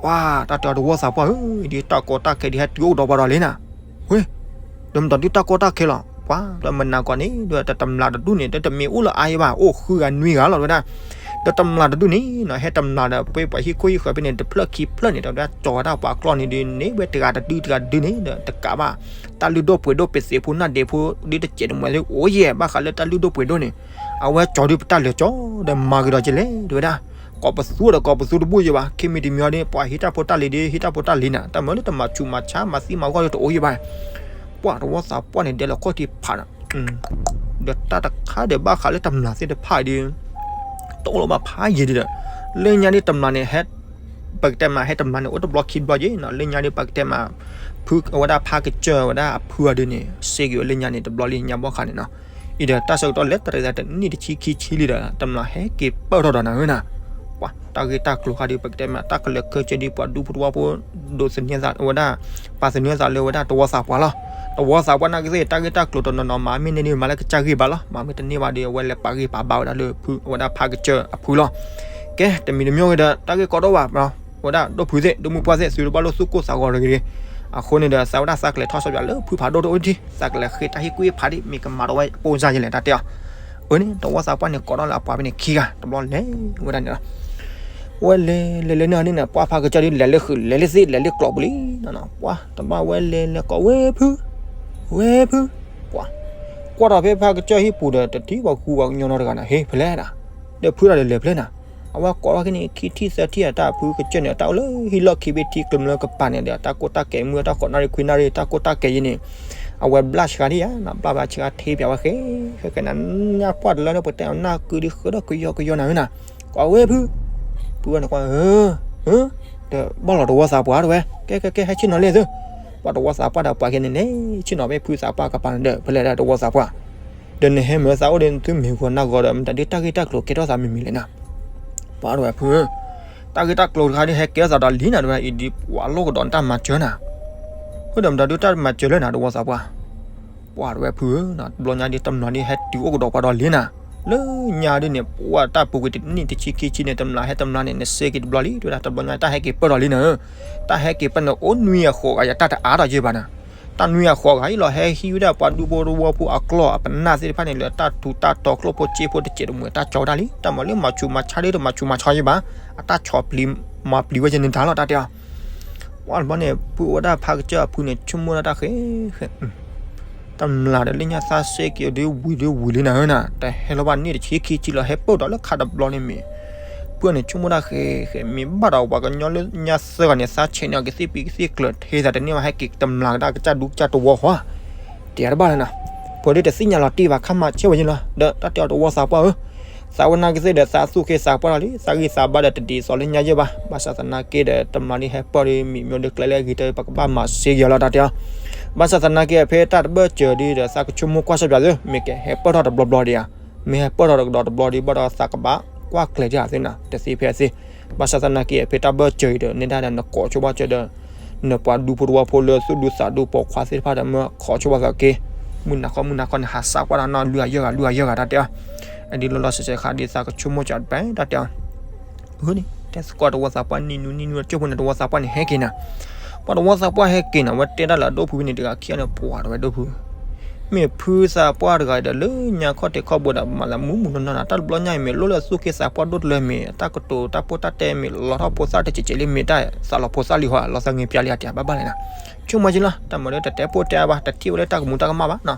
ပှၤတၢ်တဲအီၤတဝီသးပှၢ်ဧၢ, ဒ်တၢ်ကီတၢ်ခဲဒ်ဟဲတုၤအိၣ်ကဒီးပှၤဒီးလံနၤ, ဝဲ, ဒီးမ့ၢ်တၢ်ဒုးတၢ်ကီတၢ်ခဲလီၤ, ပှၤဒီးမနၤကီးန့ၣ် ဒီးတတမျာ်တဒူၣ်န့ၣ် တမ့ၢ်အိၣ်လၢအါအံၤဘၣ် အိၣ်ဃုဂၤနွံဂၤလီၤဝဲဒၣ်, ဒီးတမျာ်တဒူၣ်န့ၣ်နၤ ဟဲတမျာ်ဒီးပှၤဟံၣ်ခိၣ်ဟံၣ်ဃၢၤဖဲန့ၣ် တဖျၢၣ်ခံဖျၢၣ်န့ၣ် ဒီးဝဲဒၣ်ကၠီၤဝဲဒၣ်ပှၤကျီၢ်န့ၣ်ဒ်န့ၣ် ဝဲတဂၤတဒုတဂၤတဒုန့ၣ် ဒီးတကးဘၣ် တၢ်လုၢ်ဒိၣ်ပှ့ၤဒိၣ်ပသံးဖိနၢ်ဒ့းဖိ ဒ်တစဲးတမှဲၤလၢအိၣ်ယဲၢ် ဘၣ်ဃးလၢတၢ်လုၢ်ဒိၣ်ပှ့ၤဒိၣ်န့ၣ်, အဝဲကၠီၤဒုးပတၢ်လဲၤကၠီၤ ဒီးမၤက့ၤဒီးကလဲၣ် တဲဝဲဒၣ်, ကိးပသူဒီးကိးပသူတဘူၣ်ယဲၢ်ဘၣ် ခဲမံၤတမံၤဒီး ပှၤဟံးတၢ်ဖိတၢ်လံၤဒီး ဟံးတၢ်ဖိတၢ်လံၤနၤ တၢ်မၤလၢတမၤဆူးမၤဆါ မၤသံမၤဂီၢ်ဒီးတအိၣ်ယဲၢ်ဘၣ်, ပှၤတဝီသးပှၢ်န့ၣ် ဒဲးလီၤခီၣ်ထံးဖးဒီး ဒီးတၢ်တခါဒီးဘၣ်ဃးလၢတမျာ်သ့ၣ်တဖၣ်ဒီး တအိၣ်လၢၤဘၣ်ဖးယံာ်ဒံးဒီး လၢညါဒ်တမျာ်န့ၣ် ဟဲ ပကတဲမး ဟဲတမျာ်န့ၣ် အိၣ်တဘျီခံဘျီက့ၤနီၤ လၢညါဒ်ပကတဲမး ဖုအဝဲဒၣ်ဖးကစၢၢ်ဝဲဒၣ်အဖုအီၤဒ်န့ၣ် စ့ၢ်ကီးဝဲလၢညါန့ၣ် တဘျီလံညါဘီၣ်ဃးန့ၣ်နီၤ, အံၤဒီးတၢ်ဆၢကတီၢ်လဲၤတရံးသးတနံၣ်တဆံခံဆံလံဒီး တမျာ်ဟဲက့ၤပၢၢ်ထီၣ်ဒီးနၤဧၢနၤ, ပှၤတၢ်ဂ့ၢ်တၢ်ကျိၤဃးဒီး ပကတဲမး တၢ်ကလဲၤခၢကၢဒ်ပှၤဒူဖိတဝီဖိ ဒိးသန့ၤသးဝဲဒၣ် ပာ်သန့ၤသးလၢဝဲဒၣ်တဝီသးပှၢ်လီၤ, တဝီသးပှၢ်နာ်က့သ့ၣ် တၢ်ဂ့ၢ်တၢ်ကျိၤတနီၤနီၤ မၤမ့ၢ်န့ၢ်ဒ်မၤလၢကစၢ်ဂ့ၢ်ဘၣ်လီၤ, မၤမ့ၢ်တန့ၢ်ဘၣ်ဒီး အဝဲလဲၤပာ်ဂ့ၢ်ပာ်ဘါဝဲဒၣ်လၢဖု အဝဲဒၣ်ဖးကစၢၢ်အဖုလီၤ, ကဲ တမံၤတမံၤဂ့ၤဒီး တၢ်ဂ့ၢ်ကီဒိၣ်ဘၣ် ဝဲဒၣ်ဒိၣ်ဖုသ့ၣ် ဒိၣ်မုၢ်ပှၢ်သ့ၣ် သုတဘၣ်လိၣ်သူၣ်ကိၢ်သးဂီၤတဂ့ၤ, အဃိန့ၣ်ဒီး သးဝဲဒၣ်သးကလဲၤထီၣ်ဆီပၠးလၢဖုဖးဒိၣ်တအိၣ်တထံၣ် သးကလဲၤဃ့တၢ်ဟ့ၣ်ကူၣ်ဟ့ၣ်ဖးဒ် မ့ၢ်ကမၤဒီးဝဲပိၢ်စၢ်ယဲလဲၣ် တၢ်တဲအီၤ, အၢန့ၣ် တဝီသးပှၢ်န့ၣ် ကိးထီၣ်လၢအပှၤဖဲန့ၣ်ခံဂၤ တဘျီလဲၤဝဲဒၣ်န့ၣ်လီၤ, ဝဲလဲၤလဲၤလဲၤန့ၣ်န့ၣ် ပှၤဖးကစၢၢ်ဒ်လဲၤလၢဃုာ် လဲၤလၢသ့ၣ် လဲၤလၢကျိးပူၤလံ, ပှၤတဘၣ်ဝဲလဲၤလဲၤကိးဝဲဖု ဝဲဖု, ပှၤ ကွၢ်ထီၣ်ဖဲဖးကစၢၢ်ဟံၣ်ပူၤဒီး တထံၣ်ပှၤဃူပှၤကညီနီတဂၤနၤ ဟ့ၣ်ဖဲလဲၣ်ဒၣ်, ဒီးဖုတၢ်ဒီးလဲၤဖဲလဲၣ်နၤ, အဝဲကိးထီၣ်က့ၤန့ၣ် ခံထံၣ်သၢထံၣ်အတၢ်ဖုကစၢၢ်န့ၣ် အတၢ်အိၣ်လၢဟံၣ်လီၢ်ခံဘ့ၣ်ထံကျၢၤမုၢ်လၢကပၤန့ၣ်ဒီး တၢ်ကိၢ်တၢ်ကဲၤမုၢ်တၢ်ဃိးနၣ်ရံၣ်ခွံနၣ်ရံၣ် တၢ်ကိၢ်တၢ်ကဲၤယဲန့ၣ်, အဝဲဘျၣ်ဆှါဒံးယါနၤ ဘျၣ်ဘၣ်ဆှါထံပၠးဝဲဃဲ ဃဲဃဲနၤ ညါပှၢ်တလၢန့ၣ် ပတဲအီၤနၢ်ကုဒ်ဃၢဒီးကယီကယီနၤဧၢနၤ, ကိးဝဲဖု, ဖုဝဲန့ၣ်ကွၢ် ဒီးဘၣ်လီၤတဝီသးပှၢ်တဝဲ ကဲကဲကဲ ဟဲဆ့ၣ်နီၤလံသု, ပှၤတဝီသးပှၢ်ဒီးပှၤကဲန့ၣ်န့ၣ် ဆ့ၣ်နီၤဖဲဖုသးပှၢ်ကပၤန့ၣ်ဒီး ဖဲလဲၣ်ဒၣ်တဝီသးပှၢ်, ဒီးနဟဲမၤသးအိၣ်ဒီးသုမ့ၢ်ဂီၤနၢ်ဂီၤဒီး မတၤဒ်တၢ်ဂ့ၢ်တၢ်ကျိၤကဲထီၣ်သးမံၤမံၤလဲၣ်နၤ, ပှၤတဝဲဖု တၢ်ဂ့ၢ်တၢ်ကျိၤတခါဒ်ဟဲကဲထီၣ်သးဒီးလံနၤ တဝဲ အံၤဒ်ပှၤလိၣ်ကဒီးနတၢ်မၤစၢၤနၤ, ဃိဒီးမတၤဒ်တၢ်မၤစၢၤလၢနၤ တဝီသးပှၢ် ပှၤတဝဲဖုဧၢ, တဘျီညါဒ်တမျာ်ဒ်ဟဲတုၤအိၣ်ကဒီးပှၤဒီးလံနၤ, လၢညါဒ်န့ၣ် ပှၤတၢ်ပူၤကွံာ်တနံၣ်တဆံခံဆံန့ၣ် တမျာ်ဟဲတမျာ်န့ၣ် နစ့က့ၤတဘျီလံ တဝဲဒၣ် တဘျီညါတၢ်ဟဲက့ၤပၢၢ်ထီၣ်လံနၤဧၢ, တၢ်ဟဲက့ၤပၢၢ်န့ၣ် အိၣ်နွံအဃိးဂၤယတၢ်တအါထီၣ်ယဲၢ်ဘၣ်နၤ, တၢ်နွံအဃိးဂၤအံၤလီၤ ဟဲဟံးဝဲဒၣ်ပှၤဒူဖိတဝီဖိအကျီၢ်အပနၢ်သ့ၣ်တဖၣ်န့ၣ် လၢတၢ်ထူးတၢ်တီၤကျိၣ်ဖိစ့ဖိတစဲးတမှဲၤ တၢ်ကၠီဝဲဒၣ်လံ, တၢ်မၤလၢမၤဆူးမၤဆါဒ်တမၤဆူးမၤဆါယဲၢ်ဘၣ်, အတၢ်ဆီၣ်ပျံၤမၤပျံၤဝဲယဲၢ်န့ၣ်တၢ်လီၤ တၢ်တဲအီၤ ပှၤတဘျီန့ၣ် ဖုအိၣ်ဝဲဒၣ်ဖးကစၢၢ်အဖုန့ၣ် ဆိကမိၣ်ဒၣ်တၢ်ဃဲ ဃဲ တမျာ်ဒီးလၢညါသးစ့က့ၤဒ်ဝံၤဒ်ဝံၤလံနၤဧၢနၤ, တဟဲလီၤဘၣ်န့ၣ်တဆံခံဆံလီၤ ဟဲပၢၢ်ဒီးလၢခါတဘျီန့ၣ်မ့ၢ်, ဖုန့ၣ်ဆိကမိၣ်ဒၣ်ဃဲ ဃဲ မ့ၢ်ဘၣ်ဒီးပှၤကညီလၢညါသၢဂၤန့ၣ် သးဆဲးန့ၢ်အီၤကသ့ၣ်ပံၤကသ့ၣ်ကျၢၤထဲသးတန့ၢ်ဘၣ် ဟဲက့ၤတမျာ်ကဒါကစၢ်ဒူကစၢ်တဝီဃီ တဲတဘၣ်လၢနၤ, ပှၤဒ်တသ့ၣ်ညါလီၤတံၢ်ဘၣ် ခါမၤဆဲးဝဲယဲၢ်လီၤ, ဒီးတၢ်တဲအီၤတဝီသးပှၢ်ဧၢ သးဝဲနာ်က့သ့ၣ်ဒီး သးသူၣ်က့သးပှၢ်လီၤလံ, သးဂံၢ်သးဘါဒီးတဒ်သိးလၢညါယဲၢ်ဘၣ်, ဘၣ်ဆၣ်သနာ်က့ဒီး တမျာ်ဒ်ဟဲပၢၢ်ဒီး မ့ၢ်မ့ၢ်ဒီးကျဲလၢအဂ့ၤတၢ် ပကဘၣ်မၤစ့က့ၤအီၤလီၤ တၢ်တဲအီၤ, ဘၣ်ဆၣ်သနာ်က့ ဖဲတၢ်တဘၢၣ်စၢၤဒ်ဒီး သးကဆိကမိၣ်ကွၢ်ဆၢၣ်ပၠးသု, မ့ၢ်ကဟဲပၢၢ်ထီၣ်တဘျီဘျီဒံးဧါ, မ့ၢ်ဟဲပၢၢ်ထီၣ်တကဒီးတဘျီဒံး ဘၣ်ဒီးသးကဘၣ်ကွၢ်ကျဲၤဒံးဧါသ့နၤ, တသ့ဖဲအသ့ ဘၣ်ဆၣ်သနာ်က့ ဖဲတၢ်ဘၢၣ်စၢၤအံၤဒီး နဲဒၣ်ဒီးနကိးဆိဘၣ်စၢၤဒီး နပှၤဒူဖိတဝီဖိလၢသူၣ်ဒူသးဒူပိာ်ခွါသ့ၣ်တဖၣ်ဒီး မၢခိးဆိဘၣ်သးက့ၤ, မုၢ်နၤခီမုၢ်နၤခီန့ၣ် ဟးစးကွၢ်တၢ်နီၢ်လွံၢ်ဂၤယဲၢ်ဂၤ လွံၢ်ဂၤယဲၢ်ဂၤ တၢ်တဲအီၤ, အဒ်လီၤလီၤဆဲးဆဲးခါဒ်သးကဆိကမိၣ်စၢၤတပၤ တၢ်တဲအီၤ အဃိန့ၣ် တဲသကိးတဝီသးပှၢ်နံၤနူနံၤနူ ကၠိဖိန့ၣ်တဝီသးပှၢ်န့ၣ် ဟဲက့ၤနၤ, ပှၤတဝီသးပှၢ်ဟဲက့ၤနၤ ဝဲတဲဒၣ်လၢအဒိၣ်ဖုန့ၣ်တဂၤခံဂၤန့ၣ် ပှၤတဝဲဒိၣ်ဖု မ့ၢ်ဖုသးပှၢ်တဂၤအံၤဒီး လၢညါခီၣ်ထံးခီၣ်ဘိဒီး မၤလၢမူမူနီၢ်နီၢ်နၤ တၢ်တဘျီညါအံၤ မ့ၢ်လိၣ်လၢသူၣ်က့သးပှၢ်ဒိၣ်တလၢမ့ၢ် တၢ်ကတိၤတၢ်ပိၢ်တၢ်တဲမ့ၢ် လီၤထီၣ်ဖိသၣ်တစဲးစဲးလံ မ့ၢ်တၢ်သးလီၤဖိသၣ်လံဟီ လီၤသးငဲၤပျးလံ အတဲဘၣ်ဘၣ်လဲၣ်နၤ, ဆိကမိၣ်က့ၤလီၤ တၢ်မၤလၢတတဲပိၢ်တဲအါဘၣ် တထံၣ်ဝဲလၢတၢ်ကမူၤတၢ်ကမၣ်ဘၣ်နီၤ,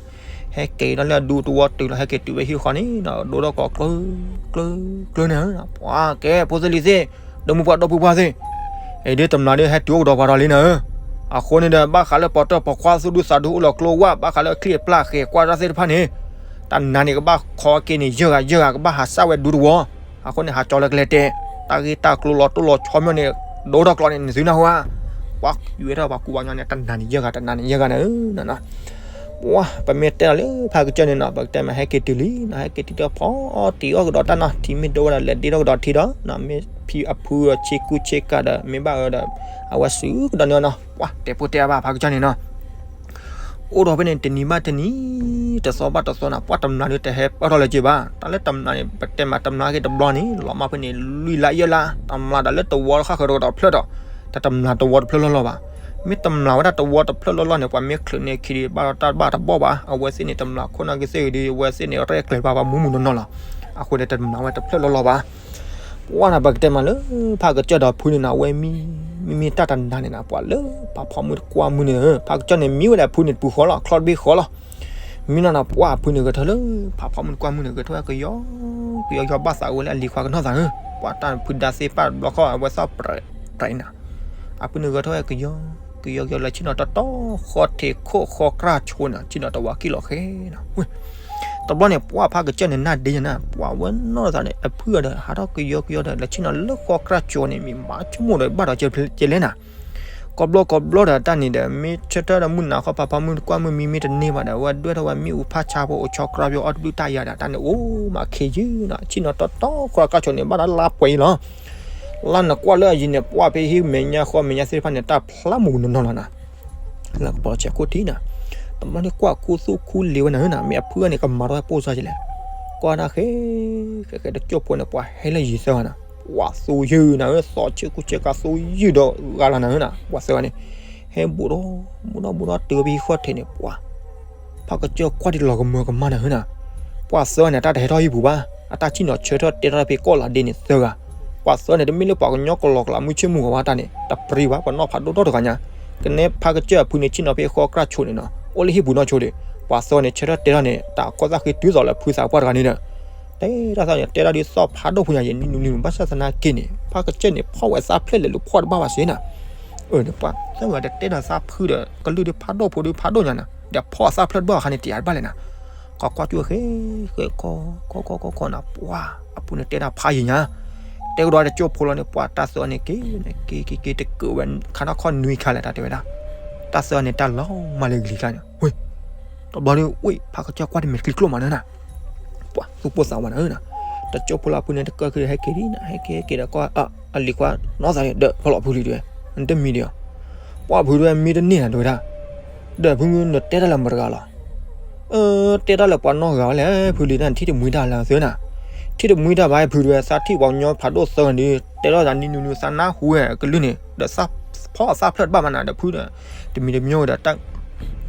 ဟဲက့ၤဒီးလၢအဒူတဝီတုၤလီၤ ဟဲက့ၤတုၤဝဲဟံၣ်ဃီန့ၣ်နီၤ ဒိထီၣ်ကီးကျၢၤ ကျၢၤ ကျၢၤန့ၣ် ပှၤကဲ ဖိသ့ၣ်လံၤသ့ၣ် ဒီမုၢ်ပှၢ်ဒီပုၢ်ပှၢ်သ့ၣ် အံၤဒ်တမျာ်ဒ်ဟဲတုၤအိၣ်ကဒီးပှၤဒီးလံနၤဧၢ, အဃိန့ၣ်ဒီး ဘၣ်ဃးလၢပှၤတၢၢ်ပိာ်ခွါသူၣ်ဒူသးဒူအိၣ်လီၤကျိဝၢ် ဘၣ်ဃးလၢအချံအပျၢ်ဃဲၤကွၢ်တၢ်သ့ၣ်တဖၣ်န့ၣ် တမျာ်န့ၣ်ကဘၣ်ခီက့ၤန့ၣ် ယဲၢ်ဂၤ ယဲၢ်ဂၤကဘၣ်ဟးစၢ်ဝဲဒူတဝီ, အဃိန့ၣ် ဟးကၠီလၢကလဲၤတဲာ် တၢ်ဂ့ၢ်တၢ်ကျိၤလီၤတိၢ်လီၤဆီမ့ၢ်န့ၣ် ဒိထီၣ်ကျီန့ၣ် နသုနၢ်ဟူဧါ, ပှၤကွဲထီၣ်ပှၤကူပှၤကညီန့ၣ် တမျာ်န့ၣ်ယဲၢ်ဂၤ တမျာ်န့ၣ်ယဲၢ်ဂၤနၤဧၢ, ပမ့ၢ်တဲလီၤလၢဖးကစၢၢ်န့ၣ်နီၤ ပကတဲမးဟဲက့ၤတုၤလံနီၤ ဟဲက့ၤတုၤဒီးဖီတံၢ်အီၣ်ကဒီးတၢ်နီၤ ထံမ့ၢ်ဒိဝဲဒၣ်လဲၤဒ့ထီၣ်ကဒီးထံဒီး မ့ၢ်ဖံအဖုဆ့ကူဆ့ကၤဒီး မ့ၢ်ဘၣ်အၢဒီး အဝဲစုကဒီးန့ၣ်နီၤ ပှၤတဲဖိတဲအါဘၣ်ဖးကစၢၢ်န့ၣ်နီၤ အိၣ်ဒီးဖဲန့ၣ် တနံၤဘၣ်တနံၤ တသီဘၣ်တသီနီၤ ပှၤတမျာ်ဒ်တဟဲပၢၢ်ထီၣ်လၢၤက့ၤဘၣ် တၢ်လၢတမျာ်န့ၣ် ပတဲမးတမျာ်က့ၤတဘျီန့ၣ် လီၤမၢ်ဖဲန့ၣ် လွံၢ်လါယဲၢ်လါ တမျာ်ဒီးလၢတဝီတခါဃၢၤတကတီၢ်တဖျၢၣ်ဒီး တတမျာ်တဝီတဖျၢၣ်လီၢ်လီၢ်ဘၣ် မ့ၢ်တမျာ်ဝဲဒၣ်တဝီတဖျၢၣ်လီၢ်လီၢ်န့ၣ် ပှၤမ့ၢ်ချုးန့ၢ်ခံဒံးဘၣ်ဒီးတၢ်ဘၣ်တဘီၣ်ဘၣ် အဝဲသ့ၣ်န့ၣ် တမျာ်ခိၣ်နၢ်က့ၤသ့ၣ်ဂ့ၤဒီး အဝဲသ့ၣ်န့ၣ် ရဲၣ်ကျဲၤဘၣ်ပှၤမူးမူးနီၢ်နီၢ်လီၤ အဃိန့ၣ် တမျာ်ဝဲတဖျၢၣ်လီၢ်လီၢ်ဘၣ် ပှၤန့ၣ် ပကတဲမးလၢ ဖးကစၢၢ်ဒီးဖုန့ၣ်နီၤ အဝဲမံ မံမ့ၢ်တၢ်တမျာ်န့ၣ်နီၤ ပှၤလၢ ဖးဖီမုၢ်တကွၢ်မုၢ်န့ၣ် ဖးကစၢၢ်န့ၣ် မံဝဲဒၣ်ဖုန့ၣ်တပူၤဃီလီၤ ချီတဘ့ၣ်ဃီလီၤ မံနီၤနီၤ ပှၤဖုန့ၣ်ဂဲၤထၢၣ်လၢ ဖးဖီမုၢ်တကွၢ်မုၢ်န့ၣ် ဂဲၤထၢၣ်ဝဲကယီ ကယီကယီဘၣ်သးဝဲလၢအလံၤခွါကနီၢ်သးဧၢ ပှၤတၢ်ဖုဒါသ့ၣ်ပာ်တဘျီခီၣ် အဝဲသီၣ်ပြဲးပြဲးနီၤ အဖုန့ၣ်ဂဲၤထၢၣ်ဝဲကယီ ကယီကယီလၢဆ့ၣ်နီၤတီတီ ဃီထံးခိၣ်ဃီကြၢ်ဆိန့ၣ် ဆ့ၣ်နီၤတဝီကံၣ်လီၤဃဲနီၤ တဘျီန့ၣ် ပှၤဖးကစၢၢ်န့ၣ် နၢ်ဒ့ယနၤ ပှၤဝဲနီၢ်သးန့ၣ် အဖုအီၤဒီး ဟးထီၣ်ကယီကယီဒီး လၢဆ့ၣ်နီၤလၢဃီကြၢ်ဆိန့ၣ် မ့ၢ်မၤဆိကမိၣ်ဒီး ဘၣ်ဒီးကဲလဲၣ်နၤ ကိးဘျီကိးဘျီဒီးတၢ်န့ၣ်ဒီး မ့ၢ်ဆၢထၢၣ်ဒီးမုၢ်နၤခီ ဖးဖီမုၢ်တကွၢ်မုၢ်မံမ့ၢ်တန့ၢ်ဘၣ်ဒီး အဝဲဒွဲၣ်ထီၣ်ဝဲမ့ၣ်အူဖးဆါဖိ အိၣ်ဆီကြၢ်ပယီၤ အီၣ်တဘျုးတၢ်ယၤဒီး တၢ်န့ၣ်အိၣ်မးခ့ယုၢ်နီၤ ဆ့ၣ်နီၤတီတီ ဃီကြၢ်ဆိန့ၣ် ဘၣ်ဒီးလါပှဲၤအံၤလီၤ လါနကွၢ်လၢအယံၤန့ၣ် ပှၤဖဲဟံၣ်မဲာ်ညါဃီမဲာ်ညါသ့ၣ်တဖၣ်န့ၣ် တၢ်ဖျါမူးမူးနီၢ်နီၢ်လီၤနၤ လၢကပီၤဆဲးခိၣ်ထံးနၤ တဘျီန့ၣ်ကွၢ်ခူသူၣ်ခူလံာ်ဝဲနၤဧၢနၤ မ့ၢ်အဖုအီၤန့ၣ် ကမၤထီၣ်ဝဲပိၢ်စၢ်ကလဲၣ် ကွၢ်ဒၣ်ဃဲ ဃဲဃဲတကၠိၢ်ဖိန့ၣ် ပှၤဟဲလၢယံၤသၢဂၤနၤ ပှၤသူယုၢ်နၤဧၢ သီဆ့ကူဆ့ကၤသူယုၢ်ဒီးဂၤလီၤနၤဧၢနၤ ပှၤသၢဂၤန့ၣ် ဟဲဘူးဒီး ဘူးဒီးဘူးဒီးတုၤဝဲဖဲဟံၣ်ဃီထံးန့ၣ် ပှၤ ဖးကစၢၢ်ကွၢ်ဒ်လီၤကမၢကမၣ်နၤဧၢနၤ ပှၤသၢဂၤန့ၣ် တၢ်တဟဲထီၣ်ဟံၣ်ပူၤဘၣ် အတၢ်ဆ့ၣ်နီၤဆၢထၢၣ်တဲထီၣ်ဖဲကီၢ်လီၤဒ့န့ၣ်သၢဂၤ ပှၤသၢဂၤန့ၣ် တမ့ၢ်လၢပှၤကညီကလီၤကလးမုၢ်ဆ့ၣ်မုၢ်ဂီၤဘၣ်တၢ်န့ၣ် တပြံဘၣ် ပှၤနီၢ်ဖးဒိၣ်ထီၣ်တဂၤညါ ကနဲဖးကစၢၢ်အဖုန့ၣ် ဆ့ၣ်နီၤဖဲဃီကြၢ်ဆိန့ၣ်နီၤ အိၣ်လၢဟံၣ်ပူၤနီၢ်ဆိဒီး ပှၤသၢဂၤန့ၣ် ဆၢထၢၣ်တဲထီၣ်န့ၣ် တၢ်ကီၢ်သၣ်ဃ့တုၤသိးလၢဖုသးပှၢ်တဂၤန့ၣ်ဒီး တဲတၢ်သီန့ၣ် တဲတၢ်ဒ်သိးဖးဒိၣ်ဖိညါယဲၢ်နံၤနံၤနံၤ ဘၣ်ဆၣ်သနာ်က့န့ၣ် ဖးကစၢၢ်န့ၣ် ဖီၣ်ဝဲသးဖျဲၣ်လဲၣ်လူၤဖီၣ်တဘၣ်ဘၣ်စ့ၢ်နၤ အၢ ဒီးပှၤသၢဂၤဒီးတဲတၢ်သးဖုဒီး ကလုၢ်ဒ်ဖးဒိၣ်ဖိဒ်ဖးဒိၣ်ညါနၤ ဒီးဖီၣ်အသးဖျဲၣ်တဘၣ်ဘၣ်ခါန့ၣ် တယၤတဘၣ်လဲၣ်နၤ ကကွၢ်ကၠူၣ်ဃဲ ဃဲခီ ခီခီခီခီနၤ ပှၤ အဖုန့ၣ်တဲတၢ်ဖးယံၤညါ တဲကဒီးတကၠိၢ်ဖိလီၤန့ၣ် ပှၤတၢ်သၢဂၤန့ၣ်က့ၤ က့ၤက့ၤက့ၤတကၢးဝဲ ခါထီၣ်ခီၣ်နွံခါလဲၣ် တၢ်တဲဝဲဒၣ် တၢ်သၢဂၤန့ၣ် တၢ်လီၤမၢ်လၢကလံၤကျါန့ၣ် ဝ့ၢ် တဘျီဒ်ဝ့ၢ် ဖးကစၢၢ်ကွၢ်တမ့ၢ်တကျံကျိၣ်မးနၤနၤ ပှၤသူၣ်ပိၢ်သးဝးနၤဧၢနၤ တကၠိၢ်ဖိလၢအဖုန့ၣ် တကၢၢ်က့ၤဟဲက့ၤဒ်နၤ ဟဲက့ၤဟဲက့ၤဒီးကွၢ် အလံၤခွါနီၢ်သးဒီး ဖီၣ်လီၤဖုလံၤတဲဝဲ နတမံၤဒံးအီၤ ပှၤဖုတဲဝဲမ့ၢ်တန့ၢ်နၤတဲဝဲဒၣ် ဒီးဖုမ့ၢ်နတဲတၢ်လၢမတၤတဂၤလီၤ တဲတၢ်လၢပှၤနီၢ်ဂၤဝဲလဲၣ် ဖုလံၤတၢ်န့ၣ် ထံၣ်တမှံတၢ်လၢသုနၤ ထံၣ်တမှံတၢ်ဘၣ် ဖုတဲဝဲ သးထံၣ်ပှၤကညီဖးဒိၣ်သၢဂၤန့ၣ် တဲထီၣ်သးနံၤနံၤနံၤ သးနၢ်ဟူဝဲကလုၢ်န့ၣ် ဒီးသးဖီၣ်အသးဖျဲၣ်တဘၣ်မးနၤ ဒီးဖုဒီး တမံၤတမံၤဝဲဒီး ဒီးသ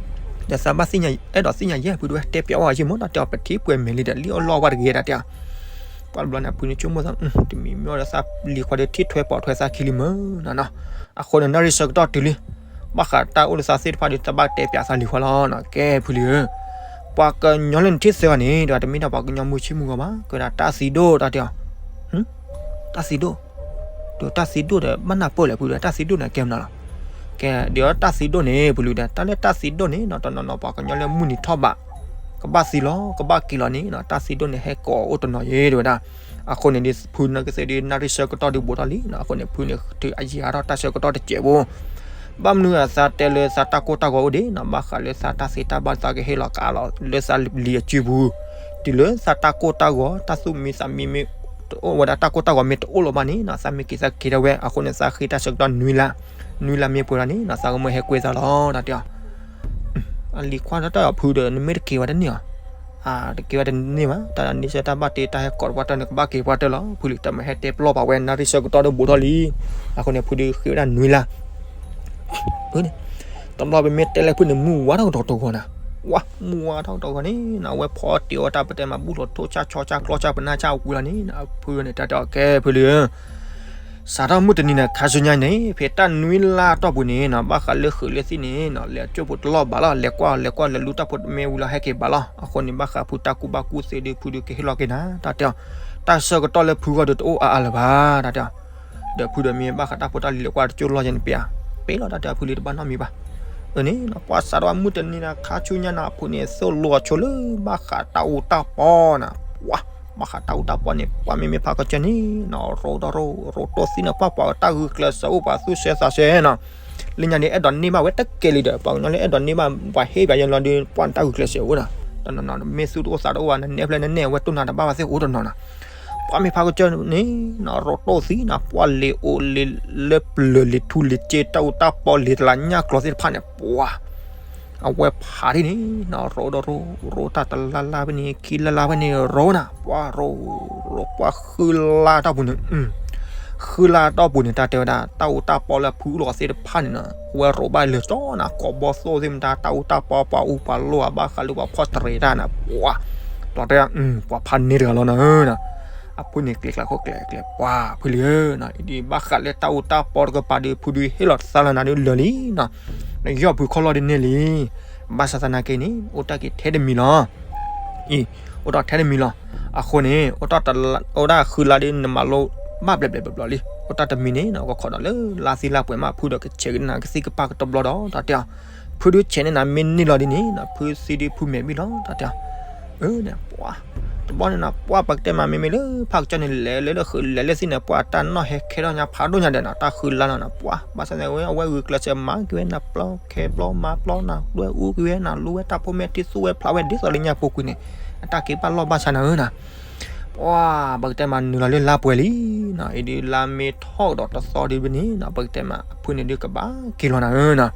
းဘၣ်သ့ၣ်ညါ အဲၣ်ဒိးသ့ၣ်ညါယဲၢ် ဖုတဲဝဲ တဲပျးဝဲယံာ်မး တၢ်တဲအီၤ ပထံၣ်ပှဲၤမဲာ်လံဒီး လံၣ်အီၣ်လီၢ်ဝဲတဂ့ၤ တၢ်တဲအီၤ ပှၤတဘျီန့ၣ် ဖုန့ၣ်ဆိကမိၣ်သး တမံၤမ့ၢ်ဒီးသးလံၤခွါဒီး ထံၣ်ထွဲပိာ်ထွဲသးခံလံမးနီၤ အဃိန့ၣ် နၣ်ရံၣ်ဆၢကတီၢ်တုၤလံ ဘၣ်ဃးတၢ်အိၣ်လၢသးသ့ၣ်တဖၣ်ဒီး တဘၣ်တဲပျးသးလံၤခွါလီၤနီၤ ကဲဖုလံၤဧၢ ပှၤကညီလၢနထံၣ်သၢဂၤန့ၣ် ဒီးတမ့ၢ်ဒၣ်ပှၤကညီမုၢ်ဆ့ၣ်မုၢ်ဂီၤဘၣ် ကဲဒၣ်တၢ်သံဒိၣ် တၢ်တဲအီၤ တၢ်သံဒိၣ် ဒီးတၢ်သံဒိၣ်ဒီး ဘၣ်နၢ်ပၢၢ်လဲၣ် ဖုဒီး တၢ်သံဒိၣ်န့ၣ် ကဲမနုၤလီၤ ကဲ ဒီးတၢ်သံဒိၣ်န့ၣ် ဖုလံၤဒီး တၢ်လၢတၢ်သံဒိၣ်န့ၣ်နီၤ တနီၤနီၤ ပှၤကညီလၢမုၢ်နံၤထီၣ်ဘး ကဘၣ်သံလီၤ ကဘၣ်က့ၤလီၤန့ၣ်နီၤ တၢ်သံဒိၣ်န့ၣ် ဟဲကိးအိၣ်တနီၤယဲၢ် တဲဝဲဒၣ် အဃိန့ၣ်ဒီး ဖုန့ၣ်ကသ့ဒီး နၣ်ရံၣ်ဆၢကတီၢ်ဒုးဘူးထီၣ်လံနီၤ အဃိန့ၣ် ဖုန့ၣ် ထုးအယံၤဟးထီၣ်တၢ်ဆၢကတီၢ်တစဲးဖိ ဘၣ်မနုၤအသးတဲလၢသးတၢ်ကိၢ်တၢ်ဂီၤအိၣ်ဒံးနီၤ ဘၣ်ဃးလၢသးတၢ်သ့တၢ်ဘၣ်သးကဟ့ၣ်လီၤကးလီၤ လၢသးလံၤအစုပူၤ တုၤလၢသးတၢ်ကိၢ်တၢ်ဂီၤ တၢ်သူၣ်မံသးမံမ့ၢ် တအိၣ်ဝဲဒၣ်တၢ်ကိၢ်တၢ်ဂီၤမ့ၢ်တအိၣ်လၢၤဘၣ်န့ၣ်နီၤ သးမ့ၢ်က့ၤသးက့ၤဒၣ်ဝဲ အဃိန့ၣ် သးဃ့တၢ်ဆၢကတီၢ်နွံလါ နွံလါမ့ၢ်ပှဲၤလီၤန့ၣ်နီၤ သးကမၢဟဲကွဲသးလီၤ တၢ်တဲအီၤ အလံၤခွါတၢ်တဲအီၤဖုဒီး နမ့ၢ်တက့ၤဝဲတန့ၢ်အီၤ တက့ၤဝဲတန့ၢ်ဘၣ် တၢ်န့ၣ်ဆၢတၢ်ဘၣ်တ့ တၢ်ဟဲကိးတပှၢ်တၢၢ်န့ၣ် ကဘၣ်က့ၤပှၢ်တၢၢ်လီၤ ဖုလံၤတမ့ၢ်ဟဲတဲပျီၢ်ပာ်ဝဲ နၣ်ရံၣ်ဆၢကတီၢ်ဒုးဘူးထီၣ်လံ အဃိန့ၣ် ဖုဒုးဃ့ဝဲဒၣ်နွံလါ တဘျီပမ့ၢ်တဲလၢဖုန့ၣ် မုၢ်ဝါထီၣ်ကဒီးတဂီၤနၤ, ဝါ မုၢ်ဝါထီၣ်ကဒီးတဂီၤန့ၣ် အဝဲဖီတ့ၢ်အီၣ်တၢ်ပတဲမး ဘူၣ်ထီၣ်ထိၣ်ဆၣ်ဆီဆၣ်ကျီဆၣ်ပနၢ်ဆၣ်ဝံၤလီၤန့ၣ် ဖုန့ၣ် တၢ်တဲအီၤ ကဲဖုလံၤဧၢ, စးထီၣ်မုၢ်တနံၤန့ၣ် ခါဆူညါန့ၣ် ဖဲတၢ်နွံလါအတီၢ်ပူၤန့ၣ်နီၤ ဘၣ်ဃးလၢဃုာ်လၢသံၣ်န့ၣ်နီၤ လဲၤကၠိၣ်ပူၤတလီၢ်ဘၣ်လီၤ လဲၤကွၢ်လဲၤကွၢ်လဲၤလူတၢ်ဖိတမ့ၢ်ဝံၤလီၤ ဟဲက့ၤဘၣ်လီၤ. အဃိန့ၣ် ဘၣ်ဃးဖုတၢ်ကူၣ်ဘၣ်ကူၣ်သ့ဒီး ဖုဒုးကဟ့ၣ်လီၤက့ၤနၤ တၢ်တဲအီၤ, တၢ်ဆၢကတီၢ်လၢဖုဂီၢ်ဒီးတအိၣ်အါအါလၢၤဘၣ် တၢ်တဲအီၤ, ဒီးဖုဒီးမ့ၢ်ဘၣ်ဃးတၢ်ဖိတၢ်လံၤလဲၤကွၢ်တကၠိၣ်လီၢ်ယဲန့ၣ်ပ့ၤဧါ, ပ့ၤလီၤ တၢ်တဲအီၤ ဖုလံတဘၣ်နီတမံၤဘၣ်. အန့ၣ်နီၤ ပှၤစးထီၣ်မုၢ်တနံၤန့ၣ် ခါဆူညါန့ၣ် အဖုန့ၣ် သိၣ်လိအီၤဆိလၢ ဘၣ်ဃးတၢ်အူတၢ်ပီန့ၣ်, ပှၤ ဘၣ်ဃးတၢ်အူတၢ်ပီန့ၣ် ပှၤမ့မ့ၢ်ဖးကစၢၢ်န့ၣ်နီၤ ရိၣ်ဒီးရိၣ် ရိၣ်တိၢ်သံန့ၣ် ပှၤပှၤတၢ်ဂုာ်ကျဲးစၢးအိၣ် ပှၤသူၣ်ဆဲးသးဆဲးနီၤ, လၢညါဒ်အဲၣ်ဒိးန့ၢ်ဘၣ်ဝဲတကဲလံဒီး ပှၤကညီလၢအဲၣ်ဒိးန့ၢ်ဘၣ် ပှၤဟ့ၣ်ပှၤယဲလီၤဒီး ပှၤန့ၣ်တၢ်ဂုာ်ကျဲးစၢးအိၣ်ဒီး တနီၤနီၤ မ့ၢ်သူၣ်တအိၣ်သးတအိၣ်ဘၣ် နနဲၣ်ဖျဲၣ်နနဲၣ်ဝဲတိၢ်နၤတဘၣ်ဘၣ်သ့ၣ်အိၣ်တနီၤနီၤ ပှၤမ့ၢ်ဖးကစၢၢ်န့ၣ်နီၤ ရိၣ်တိၢ်သံနီၤ ပှၤလံၤအိၣ်လံၤလၢပျၢၤလံၤထူလံၤစ့ တၢ်အူတၢ်ပီလံၤတလးညၣ်ကျီသ့ၣ်တဖၣ်န့ၣ် ပှၤ အဝဲဖးဒ်န့ၣ်နီၤ ရိၣ်ဒီးရိၣ် ရိၣ်တၢ်တလါလါဖဲန့ၣ် ခံလါလါဖဲန့ၣ် ရိၣ်နၤ ပှၤရိၣ် ရိၣ် ပှၤဃုလါတီၢ်ပူၤန့ၣ်, ဃုလါတီၢ်ပူၤန့ၣ် တၢ်တဲဝဲဒၣ် တၢ်အူတၢ်ပီလၢဖုအူလီၤသ့ၣ်တဖၣ်န့ၣ်နီၤ အဝဲရိၣ်ဘၣ်လၢာ်ကၠီနီၤ ကိးဘီသိၣ်သ့ၣ်မတၤ တၢ်အူတၢ်ပီ ပှၤအူပှၤလိၢ် ဘၣ်ဃးလၢပှၤဖီၣ်တရံးတၢ်န့ၣ် ပှၤ ပှၤတဲ ပှၤဖးန့ၢ်တဂၤလီၤနၤဧၢနီၤ, အဖုန့ၣ်ကျဲၤကျါခိၣ်ကျဲၤကျဲၤ ပှၤဖုလံဧၢနီၤ အံၤဒ်ဘၣ်ဃးလၢတၢ်အူတၢ်ပီတကပၤဒီး ဖုဒုးဟ့ၣ်လီၤသးလၢနၤဒုးလၢာ်လံနီၤ, နယီၢ်ဖုခီၣ်လီၢ်ဒ်န့ၣ်လံ, ဘၣ်ဆၣ်သနာ်က့န့ၣ် အိၣ်တၢ်က့ၤထဲတမံၤလီၤ အံၤ အိၣ်တၢ်ထဲတမံၤလီၤ. အဃိန့ၣ် အိၣ်တၢ်တလါ အိၣ်ဒၣ်ဃုလါဒ်န့ၣ် နမၤလိဘၣ်ဘျဲၣ်ဘျဲၣ်ဘျီလံ. အိၣ်တၢ်တမံၤန့ၣ်နီၤ ကခိးဒီးလၢလါသံလါပှဲၤမး ဖုဒီးကဆဲးကနၤကသံၣ်ကပၤကတဘျီဒီး တၢ်တဲအီၤ, ဖုဒုးဆဲးန့ၢ်နၤမ့ၢ်န့ၢ်လီၤဒ်န့ၣ်နီၤ ဖုသံဒုးဖုမဲာ်ဘံၣ်လီၤ တၢ်တဲအီၤ. အၢန့ၣ် ပှၤ တဘျီန့ၣ်နီၤ ပှၤပကတဲမး မ့မ့ၢ်လၢဖးကစၢၢ်န့ၣ် လဲၤလၢလၢဃုာ်လဲၤလၢသံၣ်န့ၣ် ပှၤတၢ်နီၣ်ဟဲခဲထီၣ်ညါဖးဒိၣ်ညါဒီးနီၤ တၢ်ဃုလါလီၤနီၤ ပှၤ ဘၣ်ဆၣ်သနာ်က့ အဝဲဂုာ်ကျဲးစၢးမၤက့ၤဝဲနၤပျီခဲဘျီမၤပျီနၤ ဒွဲၣ်အူက့ၤဝဲနၤ လူဝဲတၢ်ဖိမဲာ်ထံသူဝဲဖျးဝဲဒ်သိးလၢညါပူၤကွံာ်န့ၣ် အတၢ်က့ၤဘၣ်လီၢ်ဘၣ်ဆၣ်နၤဧၢနီၤ ပှၤ ပကတဲမးနုာ်လီၤလၢလါပှဲၤလံနီၤ အံၤဒ်လါမ့ၢ်ထီၣ်ကဒီးတသီဒ်ဘၣ်န့ၣ်နီၤ ပကတဲမး အဖုန့ၣ်ဒုးကဘၣ်က့ၤလီၤနၤဧၢနီၤ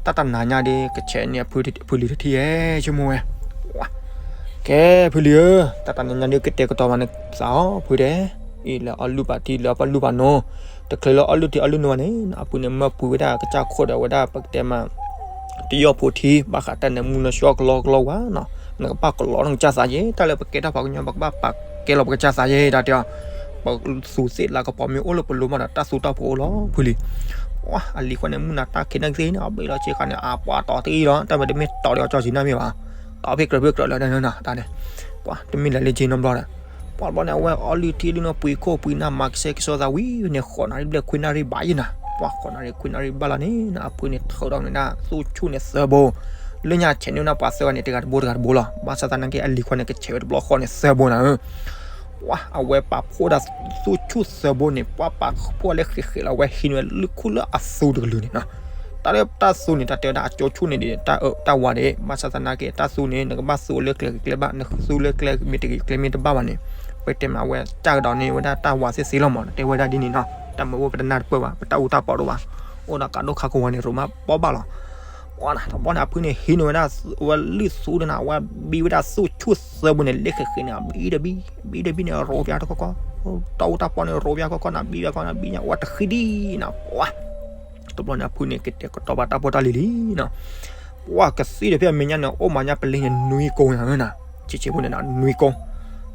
တၢ်တနၤညါဒ်ကဆဲးန့ၢ်အဖုလံၤတထံၣ်ဧဲ ဆိကမိၣ်ဝဲ ပှၤ ကဲ ဖုလံၤဧၢ, တၢ်တနၤညါဒ်ကတဲာ်ကတီၤဘၣ်နသးအီၤ ဖုတဲ, အံၤလဲၤအီၣ်လုၢ်ဘၣ်ထံ လဲၤအီၣ်ပလုၢ်ဘၣ်နိ, တချုးလၢအီၣ်လုၢ်ထံအီၣ်လုၢ်နိဘၣ်န့ၣ် အဖုန့ၣ်မၢပှ့ၤဝဲဒၣ်ကစၢ်ခိၣ်ဒီးဝဲဒၣ်ပကတဲမး တယီၢ်ဖိထံ ဘၣ်ဃးတၢ်နၢမူနၢဆှီကလီကလီဝါနီၤ, နကဘၣ်ကလီနကစၢ်သးယဲ, တၢ်လၢပကဲထီၣ်ပှၤကညီ ပကဘၣ်ပာ်ကဲလီၤပကစၢ်သးယဲ တၢ်တဲအီၤ, ပသူးသ့ၣ်လၢကပီၤမ့ၢ်အိၣ်လၢပလိၤမးဒီး တၢ်သူတၢ်ဖိအိၣ်လီၤ ဖုလံၤ, ပှၤအလံၤခွါန့ၣ် မုၢ်နၤတၢ်ခံးနၢ်ကသ့ၣ်န့ၣ် အဘ့ၣ်လီၤဆ့ကၤန့ၣ် အပှၤတီၤတအံၤလီၤ, တၢ်မ့ၢ်တမ့ၢ်တီၤဒီးအကၠီစံးနၢ်မ့ၢ်ဘၣ်, တီၤဖ့ၣ်ကြၢးဖ့ၣ်ကြၢးလၢတၢ်န့ၣ်, ပှၤတမ့ၢ်လဲၤလၢက့နီတဘျီဒီး ပှၤတဘျီန့ၣ် အဝဲအီၣ်လုၢ်ထံလုၢ်နိ ပှ့ၤခိၣ်ပှ့ၤနၢ် မၤကဆှဲကဆှီသးဝံၤန့ၣ် ဃိးနၣ်ရံၣ်ဘျဲၣ်ခွံနၣ်ရံၣ်ဘၣ်ယဲနၤ, ပှၤဃိးနၣ်ရံၣ်ခွံနၣ်ရံၣ်ဘၣ်လီၤန့ၣ် အဖုန့ၣ်ထုးထီၣ်န့ၢ်ဒၣ်သူၣ်ဆူၣ်န့ၣ်သၢဘိ, လၢညါဆဲးန့ၢ်ဝဲဒၣ်ပှၤသၢဂၤန့ၣ် တဂၤတဘိတဂၤတဘိလီၤ, ဘၣ်ဆၣ်သနာ်က့အလံၤခွါန့ၣ် ကဆဲးဝဲတဘျီဃီန့ၣ်သၢဘိနၤဧၢ ပှၤအဝဲပာ်ဖှိၣ်ဒၣ်သူၣ်ဆူၣ်သၢဘိန့ၣ် ပှၤပာ်ဖှိၣ်လၢဃဲးဃဲးလီၤ အဝဲဟံးန့ၢ်ဝဲလုၢ်ခူၣ်လၢအသူတကလုာ်န့ၣ်နီၤ, တၢ်လၢတၢ်သူန့ၣ် တၢ်တဲဝဲဒၣ်အကၠိဆူၣ်န့ၣ်ဒီး တၢ်အၢတၢ်ဝါဒၣ်, ဘၣ်ဆၣ်သနာ်က့တၢ်သူန့ၣ် နကဘၣ်သူလၢကျဲဂ့ၤကျဲဘၣ်, နသူလၢကျဲမ့ၢ်တဂ့ၤကျဲမ့ၢ်တဘၣ်ဘၣ်န့ၣ်, ပတဲမးအဝဲကၢ်ကဒီးန့ၢ်ဝဲဒၣ်တၢ်ဝါသ့ၣ်သ့လီၤမး, တဲဝဲဒၣ်ဒ်န့ၣ်နီၤ, တၢ်မၤအိၣ်ပတနၢ်တပၢၢ်ဘၣ်, ပတၢ်အူတၢ်ပီဒိၣ်ဘၣ်, အိၣ်ဒီးကးဒိၣ်ခါကဝီၤန့ၣ် ရိးမးပီဘၣ်လီၤ ပှၤနၤ တဘျီန့ၣ် အဖုန့ၣ်ဟံးန့ၢ်ဝဲဒၣ် ဝဲလုၢ်သူဒၣ်နၤ အဝဲဘံဝဲဒၣ်သူၣ်ဆူၣ်သၢဘိန့ၣ် လၢဃဲးဃဲးန့ၣ် အဘံတဘံ ဘံတဘံန့ၣ် ရိးပျါတခီခီ, တၢ်အူတၢ်ပီန့ၣ် ရိးပျါခီခီနၤ ဘံပျါခီနၤ ဘံညါ အဝဲတဃံဒံနၤ ပှၤ တဘျီန့ၣ် အဖုန့ၣ် ကတဲာ်ကတီၤဘၣ်တၢ်ဖိတၢ်လံၤလံနီၤ, ပှၤကသံၣ်ဒီးဖဲအမဲာ်ညါန့ၣ် အိၣ်မၤညါပလ့န့ၣ် နွံကိန့ၣ်ဧၢနၤ, ဆံးဆံးဖိန့ၣ် နွံကိ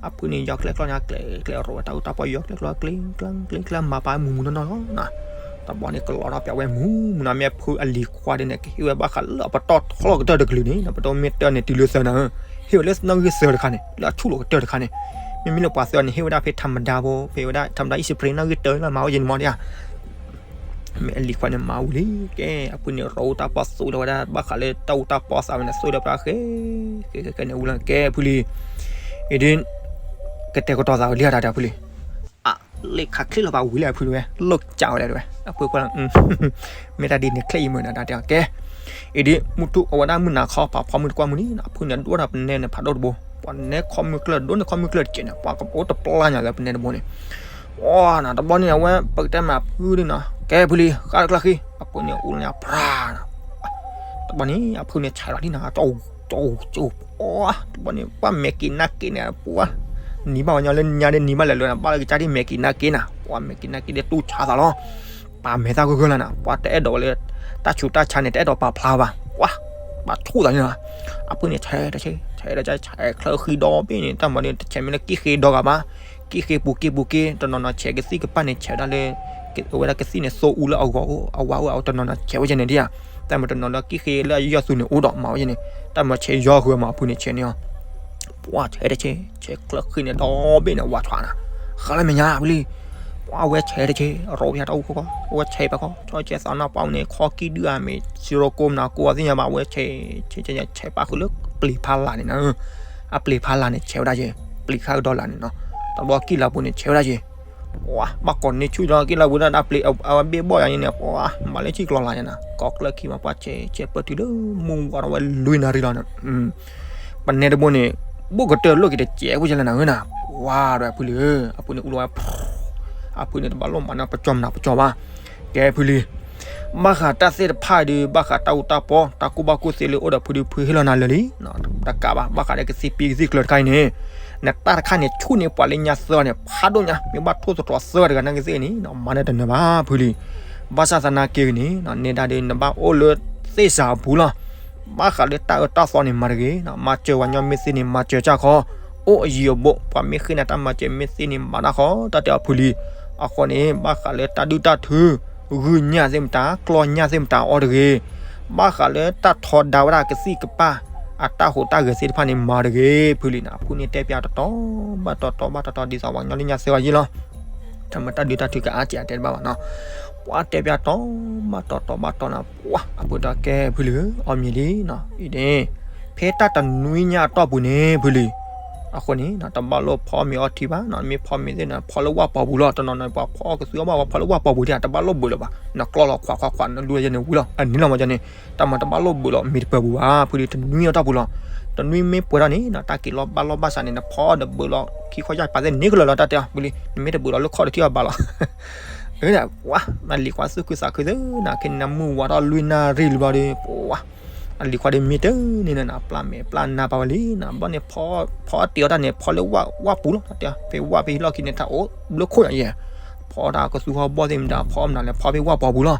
အဖုန့ၣ် ယီၤကျဲကျီညါ ကျဲကျဲရိးဝဲတၢ်အူတၢ်ပီ ယီၤကျဲကျီ ကျ့ကျၢကျ့ကျၢ မၤပာ်မူးမူးနီၢ်နီၢ်လီၤနီၤ, တဘျီန့ၣ် ကလီၤထီၣ်ပျးဝဲမူးမူးနီၤ မ့ၢ်အဖုအလံၤခွါဒ်န့ၣ် ကဟ့ၣ်ဝဲဘၣ်ဃးလၢအပတီၢ်ထီကတၢၢ်တကလုာ်န့ၣ် ပတမ့ၢ်တၢၢ်န့ၣ် တုၤလၢသၢနၤဧၢ, ဟ့ၣ်ဝဲလၢနီၣ်ဂံၢ်သၢတခါန့ၣ် လၢအဆူၣ်လီၤကတၢၢ်တခါန့ၣ်, မ့မ့ၢ်လၢပှၤသၢန့ၣ် ဟ့ၣ်ဝဲဒၣ်ဖဲထးမဒါဖိ ဖဲဝဲဒၣ်ထးမဒါ အံၣ်စပရ့ၤ နီၣ်ဂံၢ်တၢၢ်လၢ မၤအိၣ်ယဲန့ၣ်မီၤဒ်ဧါ မ့ၢ်အလံၤခွါန့ၣ်မၤဝံၤလံ, ကဲ အဖုန့ၣ် ရိးအူတၢ်ပီသူးလီၤဝဲဒၣ် ဘၣ်ဃးလၢတၢ်အူတၢ်ပီသးဝဲန့ၣ် သူးဒီးပှၤဃဲ ဃဲဃဲဃဲန့ၣ်ဝံၤလီၤ ကဲဖုလံၤ, အံၤဒ် ကတဲာ်ကတီၤသးဝဲလံတၢ်တဲဖုလံၤ, အလ့ၣ်ခးချ့လီၤပာ်ဝံၤလံအဖုတဝဲ လိၣ်ကးဝဲဒၣ်တဝဲ အဖုခွါလီၤ, မ့ၢ်တၢ်ဒ်န့ၣ်ချ့အံၤမုာ်နၤတၢ်တဲ ကဲ အံၤဒ် မုၢ်ထူၣ်အဝဲဒၣ်မုၢ်နၤခီ ပာ်ဖီမုၢ်တကွၢ်မုၢ်လံ အဖုန့ၣ် ဒိၣ်ဒီးပနဲန့ၣ် ဖးဒိၣ်တဘိ, ပှၤနဲခီမုၢ်ကျၢၢ် ဒိၣ်န့ၢ်ခီမုၢ်ကျၢၢ်တကဲးန့ၣ် ပှၤကအိၣ်တပျၢ်ညါလၢပနဲတဘိန့ၣ် ပှၤနၤ တဘျီန့ၣ် အဝဲပကတဲမးဖုဒ်နီၤ ကဲဖုလံၤ ဃၣ်တကျၢၢ်ဃံ အဖုန့ၣ် အူလၢညါပြၢ်နီၤ, တဘျီန့ၣ် အဖုန့ၣ် ဆဲးလီၤလံနီၤ ကၠီကၠီကၠီ ပှၤ တဘျီန့ၣ် ပှၤမဲာ်က့ၤနါက့ၤန့ၣ် ပှၤ နံၤဘၣ်ဝဲညီလၢညါဒ်နံၤဘၣ်လဲၤလၢ ဘၣ်လၢကစၢ်ဒ်မဲာ်က့ၤနါက့ၤနၤ ပှၤမဲာ်က့ၤနါက့ၤဒီးတူၢ်ဆါသးလီၤ, ပာ်မဲာ်သၣ်ဂၢၢ်ဂၢၢ်လီၤနၤ ပှၤတအဲၣ်ဒိးဝဲလၢ တၢ်ဆူးတၢ်ဆါန့ၣ် တအဲၣ်ဒိးပာ်ဖျါဘၣ် ပှၤ ပာ်ဆူၣ်သးန့ၣ်နီၤ, အဖုန့ၣ် ဆဲးတဆဲး ဆဲးတဆဲး ဆဲးချၢဃံဒီဘ့ၣ်န့ၣ် တၢ်မၤန့ၣ် တဆဲးမ့ၢ်လၢကံၣ်ဃ့ဒီဂၤဘၣ်, ကံၣ်ဃ့ပူၤက့ၢ်ပူၤက့ၢ် တနီၤနီၤဆဲးကသံၣ်ကပၢ်န့ၣ် ဆဲးဝဲဒၣ်လၢ အဝဲဒၣ်ကသံၣ်န့ၣ် သိအူလၢအဂီၤအိၣ်အဝါအိၣ်အတနီၤနီၤဆဲးဝဲဒၣ်န့ၣ်ဒ်ဧါ. တၢ်မ့ၢ်တနီၤလၢကံၣ်ဃ့လၢအယီၢ်သူန့ၣ်အိၣ်ဒီးမၤဝဲဒၣ်န့ၣ် တၢ်မ့ၢ်ဆဲးယီၢ်ဃုမး အဖုန့ၣ်ဆဲးန့ၣ်အီၤ ပှၤဆဲးတဆဲး ဆဲးချၢဃံန့ၣ် ဒီဘ့ၣ်န့ၣ် ဝးထွးနၤ ဃါလၢမဲာ်ညါဖုလံ ပှၤဝဲဆဲးတဆဲး ရိးပယါတၢ်အိၣ်ခိၣ်ကီၢ် ဝဲဆဲးပၢၤကီၢ် ဆီဆဲးသးနၢ်ပှၢ်န့ၣ် ခီကံၣ်ဒုၣ်အမ့ၢ် စံရိကိမနၤကိးအသ့ၣ်ညါဘၣ် ဝဲဆဲး ဆဲး ဆဲး ဆဲးပၢ်ဃုာ်လၢပျံၤဖးလၢ်န့ၣ်နၤ အပျံၤဖးလၢ်န့ၣ် ဆဲးဝဲဒၣ်က့ၤ ပျံၤခါကဒီးလၢ်န့ၣ်နီၤ တဘျီကံၣ်လၢ်ပူၤန့ၣ် ဆဲးဝဲဒၣ်က့ၤ ပှၤဘၣ်ကိးန့ၢ်ဆူၣ်ဒီးကံၣ်လၢ်ပူၤဒၣ် အပျံၤအဝဲဘ့ၣ်ဘီၣ်ယၤန့ၣ် ပှၤမၤလၢဆံၣ်ကျီၤလၢ်န့ၣ်နၤ ကိးကျၢၢ်ခံမး ပှၤဆဲးဆဲးပၢၢ်တုၤလၢ မုၢ်ဝါထီၣ်ဝဲလွံၢ်နၣ်ရံၣ်လီၤန့ၣ် ပနဲတဘိန့ၣ် ဘိၣ်ကတၢၢ်လိၣ်က့ၤတစဲးဖိယဲလဲၣ်နၤဧၢနၤ ပှၤဒီးဖုလံဧၢ အဖုန့ၣ်အူလီၤဝဲ အဖုန့ၣ်တဘၣ်လိၣ်မၤန့ၢ်ပကၠီမနၤပကၠီဘၣ် ကဲဖုလံ ဘၣ်ဃးတၢ်သ့ၣ်တဖၣ်ဒုး ဘၣ်ဃးတၢ်အူတၢ်ပီ တၢ်ကူၣ်ဘၣ်ကူၣ်သ့လၢအိၣ်ဒီးဖုဒုး ဖုဟ့ၣ်လီၤနၤလၢာ်လံ တကးဘၣ် ဘၣ်ဃးဒီးကသံၣ်ပံကသံၣ်ကျၢၤတခါအံၤန့ၣ် နတၢ်တခါန့ၣ် ဆူၣ်န့ၢ်ပှၤလၢညါသၢဂၤန့ၣ် ဖးဒိၣ်ညါ မ့ၢ်ဘၣ်ထိၣ်သတြီၤသၢဂၤတဂၤနာ်က့သ့ၣ်န့ၣ် မၤန့ၢ်တနၢၤဘၣ်ဖုလံ ဘၣ်ဆၣ်သနာ်က့ဂ့ၤန့ၣ် နဲဒၣ်ဒုး နဘၣ်အိၣ်လၢသ့ၣ်စၤအပူၤလီၤ ဘၣ်ဃးလၢတၢ်အၢတၢ်သီန့ၣ်မၤတဂ့ၤ, မၤစၢၤပှၤညီမ့ၢ်သ့န့ၣ် မၤစၢၤတၢ်ခီ, အိၣ်အယံၤအဘူး ပှၤမ့ၢ်ဃ့နၤတၢ်မၤစၢၤမ့ၢ်သ့န့ၣ် မၤတၢ်ခီ တၢ်တဲအီၤဖုလံ. အဃိန့ၣ် ဘၣ်ဃးလၢတၢ်ဒုၣ်တၢ်ထု ဂုၢ်ညၣ်သ့ၣ်မတၤ ကျီၢ်ညၣ်သ့ၣ်မတၤအီၣ်တဂ့ၤ, ဘၣ်ဃးလၢတၢ်ထီဒါဝဲဒၣ်ကသံၣ်ကပၢ် အတၢ်ဟူးတၢ်ဂဲၤသ့ၣ်တဖၣ်န့ၣ် မၤတဂ့ၤဖုလံန့ၣ် အဖုန့ၣ်တဲပၠးတီတီဘၣ်တီတီဒ်သိးပှၤညီလၢညါသၢဂၤယ့ၢ်လီၤ. တၢ်မၤတၢ်ဒုၣ်တၢ်ထုကအါစဲးအတဲတဘၣ်ဘၣ်နီၤ. ပှၤတဲပၠးတီဘၣ်တီတီဘၣ်တီနီၤ ပှၤအဖုတဲကဲဖုလံဧၢ အီၣ်မ့ၤလံနီၤ အံၤန့ၣ် ဖဲတၢ်တနွံညါအတီၢ်ပူၤန့ၣ်ဖုလံ အဃိန့ၣ် တဘၣ်လိၣ်ဖီမ့ၤအီထံဘၣ်နီၤ မ့ၢ်ဖီမ့ၤသ့ၣ်န့ၣ် ဖီလၢဝၣ်ပီၤပူၤလီၤ. တနီၤနီၤပှၤဖီအီၣ်ကသူအီၣ်ဘၣ် ပှၤဖီလၢဝၣ်ပီၤပူၤဒၣ် တဘၣ်လိၣ်ဘုးလၢၤဘၣ် နကျီၢ်လီၤခွးခွးခွး နလူၤယဲန့ၣ်ဝံၤလီၤ အနံၤလီၤမ့ၢ်ကန့ၣ် တၢ်မၤတဘၣ်လိၣ်ဘုးလီၤ မ့ၤတပၢၤပူၤဘၣ် ဖုလံတနွံအတီၢ်ပူၤလီၤ. တနွံမ့ၢ်ပှဲၤထီၣ်န့ၣ် တၢ်က့ၤလီၤဘၣ်လီၢ်ဘၣ်စးန့ၣ် နဖီဒီးဘုးလီၤ ခံခီယၢ်ပာ်သ့ၣ်န့ၣ်ကလၢာ်လီၤ တၢ်တဲဖုလံ နမ့ၢ်တဘုးလီၤလၢခီၣ်တထံၣ်အဘၣ်လီၤ ဝဲဒၣ် ပှၤ အလံၤခွါသူၣ်ခုသးခုသ့ၣ်နၤ ခဲန့ၣ်နမုၢ်ဝါထီၣ်လွံၢ်နၣ်ရံၣ်လံဘျီဒီး ပှၤ အလံၤခွါဒီးမ့ၢ်တန့ၣ်နၤ ပျၢ်မဲာ်ပျၢ်နါပာ်ဝဲလံနၤ ဘျီန့ၣ် ဖီအတ့ၤအီၣ်တၢ်န့ၣ် ဖီလၢဝၣ်ပူၤလီၤ တၢ်တဲ ဖဲဝၣ်ဖဲဟံၣ်လီၢ်ခံန့ၣ် တၢ်အိၣ်ဘျုးခိၣ်ညါယဲ ဖီတၢ်ကသူဟီၣ်ဘီၣ်သ့ၣ်မတၤ ဖီမနုၤလဲၣ် ဖီဖဲဝၣ်ပီၤပူၤလီၤ.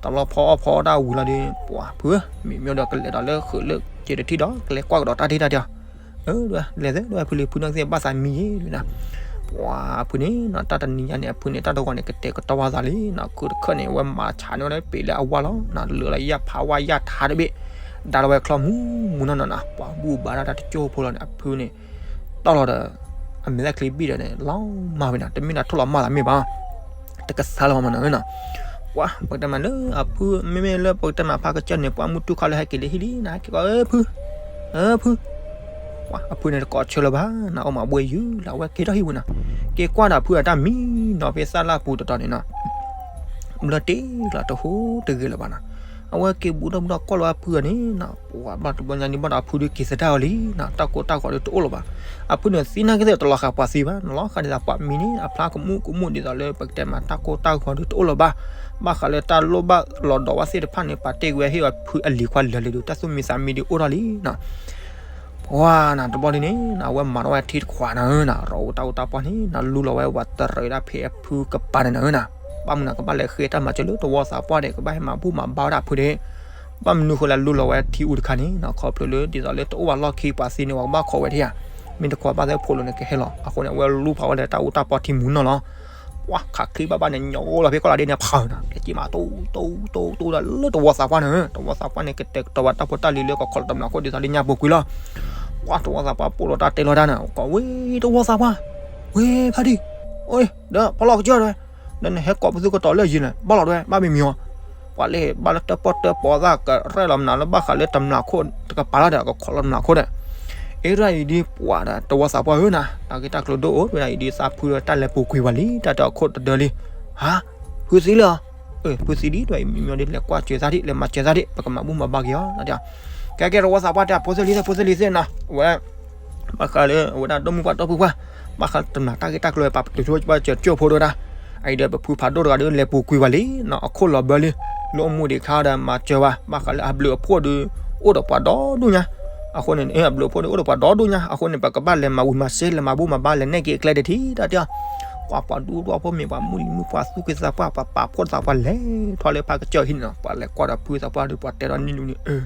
တၢ်လီၤဖီအီၣ်ဖီတၢ်ဝံၤလီၤဒီး ပှၤ ဖုဧၢ မ့ၢ်မ့ၢ်ဒီးကလဲၤဒီးလၢဃုာ်လၢက့ၤတထံၣ်ဒီး ကလဲၤကွၢ်ကဒီးတၢ်ထံၣ်တၢ်တဲ လဲၤသ့ဒီးဖုလံဖုနီၢ်ကသ့ၣ်ဘၣ်သးမံယဲၢ်နၤ ပှၤအဖုန့ၣ်နီၤ တၢ်တနံၤညါန့ၣ် အဖုန့ၣ် တၢ်တဂီၤန့ၣ် ကတဲာ်ကတီၤဝဲသးလံနီၤ ခုတခၢၣ်န့ၣ် အဝဲမၤဆါန့ၢ်ဝဲဒၣ်ပ့ၤလၢအဝၣ်လီၤနီၤ လၢာ်လီၤယၣ်ဖးဝၣ်ယၣ်ထါတဘ့ၣ် ဒါလီၤဝဲချီမူမူနီၢ်နီၢ်နီၤ ပှၤဘူၣ်ဘါတၢ်တကၠိၢ်ဖိလီၤန့ၣ် အဖုန့ၣ် တီၢ်လီၤဒီး အမဲာ်သၣ်ချံဘံၣ်ဒီးန့ၣ် လီၤမၢ်ဝဲနီၤ တမ့ၢ်နၤထိၣ်လီၤမၢ်သးမ့ၢ်ဘၣ် တကဆါလီၤမၢ်နီၤနီၤ ပှၤ ပကတဲမးလၢအဖု မ့မ့ၢ်လၢပကတဲမးဖးကစၢၢ်န့ၣ် ပှၤမုၢ်တူၢ်ခါလၢဟဲက့ၤလၢဟံၣ်လံနီၤ က့ၤကီး ဖု ဖု ပှၤ အဖုန့ၣ်တကိးဆၢလၢၤဘၣ်နီၤ အိၣ်မးဘှဲယူၤလၢအဝဲက့ၤထီၣ်ဟံၣ်ဝဲနီၤ က့ၤကွၢ်ဒီးဖုအတၢ်မံနီၤ ဖဲသၣ်လၢ်ပူၤတတီၤန့ၣ်နီၤ ဘျၢတ့ၢ်လီၤတဟူးတဂ့ၤလၢၤဘၣ်နီၤ အဝဲက့ၤဘူးထီၣ်ဘူးထီၣ်ကွၢ်လီၤအဖုအန့ၣ်နီၤ ပှၤဘၣ်တဘျီညါန့ၣ်ဘၣ်ဒီးအဖုဒုးက့ၤသဒၣ်အီၤလံနီၤ တၢ်ကိၢ်တၢ်ဂီၤဒုးတအိၣ်လၢၤဘၣ် အဖုန့ၣ်သံနာ်က့သ့ၣ်တလီၤဃာ်ပှၤသံဘၣ် နလီၤဃာ်ဒ်သိးပှၤမံန့ၣ် အဖျါကမူၣ်ကမူၣ်ဒ်သိးလၢပကတဲမးတၢ်ကိၢ်တၢ်ဂီၤဒုးတအိၣ်လၢၤဘၣ် ဘၣ်ဃးလၢတၢ်လိၣ်ဘၣ်လီၤဒီးဝဲသ့ၣ်တဖၣ်န့ၣ် ပာ်တ့ၢ်ကွံာ်ဝဲဟ့ၣ်အဖုအလံၤခွါလၢာ်လၢာ်ဒုး တၢ်သူၣ်မံသးမံဒုးအိၣ်ထီၣ်လံနီၤ ပှၤနီၤ တဘျီဒ်န့ၣ်နီၤ အဝဲမၤထီၣ်ဝဲထံတခွးနၤဧၢနီၤ ရီၤအိၣ်တၢ်အိၣ်တၢ်ပှၢ်န့ၣ်နီၤ လူလီၤဝဲဝးတရံးဒၣ်ဖဲအဖုကပၤန့ၣ်နၤဧၢနီၤ ဘၣ်မနုၤကဘၣ်လဲၤဃ့တၢ်မၤစၢၤလၢတဝီသးပှၢ်ဒီး ကဘၣ်ဟဲမၤဘူၣ်မၤဘါဝဲဒၣ်အဖုဒၣ် ဘၣ်မနုၤဃိလၢလူလီၤဝဲထံအူတခါန့ၣ်နီၤ ခီဖျိလၢဒ်သိးလၢတအိၣ်ဘၣ်လီၢ်ခံပှၤသံန့ၣ် ပှၤကဘၣ်ခိးဝဲထံဧါ မ့ၢ်တခိးဘၣ်သ့ၣ်ဖိးလိာ်န့ၣ်ကဟဲလီၤ အဃိန့ၣ် အဝဲလူဖးဝဲလၢတၢ်အိၣ်တၢ်ပှၢ်ထံမူနီၤလီၤ ပှၤခးချံဘၣ်ဘၣ်န့ၣ် ညီလီၤဖဲကီၢ်လၢဒ်န့ၣ်ဖးနၤ လဲၤက့ၤမးတိတိတိတိဒီးလၢတဝီသးပှၢ်န့ၣ် တဝီသးပှၢ်န့ၣ် ကတဲာ်ကတီၤဝဲတၢ်ဖိတၢ်လံၤလၢကခီလီၤတမျးခိၣ်ဒ်သိးလၢညါပူၤကွံာ်လီၤ ပှၤတဝီသးပှၢ်ပိၢ်လိာ်တၢ်တဲလီၤတၢ်န့ၣ် ကိးဝဲတဝီသးပှၢ် ဝဲဖးဒံ အိၣ်ဒီးဖီလီၢ်ကစၢၢ်ဝဲ ဒီးနဟဲကိးပသူကတီၤလၢယံၤန့ၣ် ဘၣ်လီၤဒဝဲ ဘၣ်မံမံၤအီၤ ပှၤလၢဘၣ်လၢတၢၣ်ပီၣ်တၢၣ်ပီသၣ်ကရဲၣ်လီၤမနုၤလၢဘၣ်ဃးလၢတမျးခိၣ် တကပၤလီၤဒီး ကခီလီၤတမျးခိၣ်ဒီး အ့ ဒ်အံၤဒ်ပှၤဒီးတဝီသးပှၢ်ဧၢနၤ တၢ်ဂ့ၢ်တၢ်ကျိၤဒိၣ်အိၣ် ဝဲဒၣ်အံၤဒ်သးဖုတၢ်လဲၤပူၤကွံာ်ဝဲလံ တၢ်တၢ်အခိၣ်တဒၢလံ ဟါ ဖုသံလၢၤ ဖုသံဒ် ဒ်အံၤမံမံၤဒ် လဲၤကွၢ်စၢၤသးဒ် လဲၤမၤစၢၤသးဒ် ပကမၤဘူၣ်မၤဘါက့ၤအီၤ ကဲကဲတဝီသးပှၢ်တဲ ဖိသ့ၣ်လံသ့ၣ် ဖိသ့ၣ်လံသ့ၣ်နၤ ဝဲ ဘၣ်ဃးလၢ အဝဲဒၣ်ဒီမုၢ်ပှၢ်တီၢ်ဖုပှၢ် ဘၣ်ဃးတမျးတၢ်ဂ့ၢ်တၢ်ကျိၤ ပာ်ပတုာ်ဆိဘၣ်စၢၤကၠိၢ်ဖိဒိၣ်ဒၣ် အံၤဒီးပဖုဖးဒိၣ်တဂၤဒီး လဲၤပူၤကွံာ်ဝဲလံ အခိၣ်လီၤဘၢလံ လၢအိၣ်မူဒံးခါဒီး မၤစၢၤဝဲ ဘၣ်ဃးလၢအဘျုးအဖှိၣ်ဒီး အိၣ်ဒီးပှၤဒီဒူၣ်ညါ အဃိန့ၣ် အဘျုးအဖှိၣ်ဒီး အိၣ်ဒီးပှၤဒီဒူၣ်ညါ အဃိန့ၣ် ပကဘၣ်လဲၤမၤဝံၤမၤစ့ လဲၤမၤဘူၣ်မၤဘါ လဲၤနဲၣ်က့ၤအကျဲတထံၣ်တၢ်တၢ် ပှၤပှၤဒူၣ်ဒွၣ်ဖိမ့ၢ်ပှၤမုၢ်လံၤမုၢ်ပှၤသူၣ်က့သးပှၢ် ပှၤပာ်ဖှိၣ်သးပှၢ်လဲၤထီၣ်လၢဖးကစၢၢ်ဟံၣ်န့ၣ်နီၤ ပှၤလဲၤကွၢ်ဒီးဖုသးပှၢ်ဒီး ပှၤတဲဒီးနံၣ်လူန့ၣ် အၢ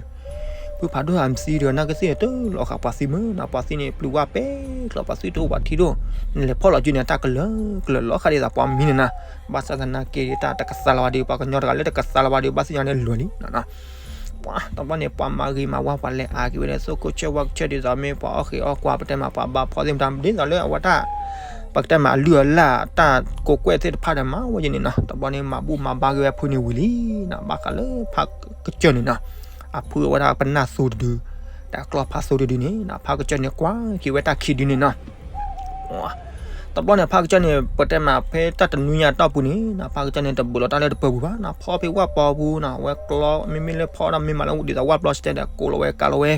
ဖုဖးဒိၣ်အမံၤသံဒီး နၢ်ကသ့ၣ်တလီၤဃာ်ပှၤသံမုၢ်နီၤ, ပှၤသံန့ၣ် ပျုၤဝဲပဲကျီၤ ပှၤသံတအိၣ်ပှၤထံဒိၣ်, နလဲၤဖီၣ်လီၤစုန့ၣ် တၢ်ကလၢာ်ကလၢာ်လီၤဃာ်ဒ်သိးပှၤမံန့ၣ်နီၤ, ဘၣ်ဆၣ်သနာ်က့ဒီး တၢ်တကသါလၢၤဘၣ်ဒီး ပှၤကညီတဂၤလၢတကသါလၢၤဘၣ်ဒီး ဘၣ်သ့ၣ်ညါန့ၣ်လွဲၢ်လံနီၤ. ပှၤတဘျီန့ၣ် ပှၤမၤဂ့ၤမၤဝါ ပှၤလဲၤအါက့ၤဝဲဒၣ် သိၣ်ခိၣ်ဆၢဝါကဆၢ ဒ်သိးမ့ၢ်ပှၤအီၣ်ဃ့အီၣ်ကွၢ် ပတဲမး ပှၤဘါဖီသ့ၣ်မတၤ ဒ်သိးလၢအဝဲတၢ် ပကတဲမး အလုၢ်အလၢ် တၢ်ကိးကွဲၢ်သ့ၣ်တဖၣ်ဒီး မၤဝဲယဲန့ၣ်နီၤ. တဘျီန့ၣ် မၤဘူၣ်မၤဘါက့ၤဝဲဖုန့ၣ်ဝံၤလံနီၤ, ဘၣ်ဃးလၢဖးကစၢၢ်န့ၣ်နီၤ, အဖုအဝဲဒၣ်ပနၢ်သိတဒု, တၢ်ကျီၢ်ဖးသိတဒုန့ၣ်နီၤ, ဖးကစၢၢ်န့ၣ်ကွၢ်က့ၤဝဲတၢ်ခံဒုန့ၣ်နီၤ. တဘျီန့ၣ် ဖးကစၢၢ်န့ၣ် ပတဲမး ဖဲတၢ်တနွံညါတီၢ်ပူၤန့ၣ်နီၤ, ဖးကစၢၢ်န့ၣ် တဘူးလီၤတၢ်လၢတပၢၤပူၤဘၣ်နီၤ, ဖီဖဲဝၣ်ပီပူၤနီၤ, အဝဲကျီ မ့မ့ၢ်လၢဖီဒီးမ့ၢ်မၤလၢဒ်သိးဝၣ်ပျီစတဲဒီး ကိးလီၤဝဲကါလီၤဝဲ,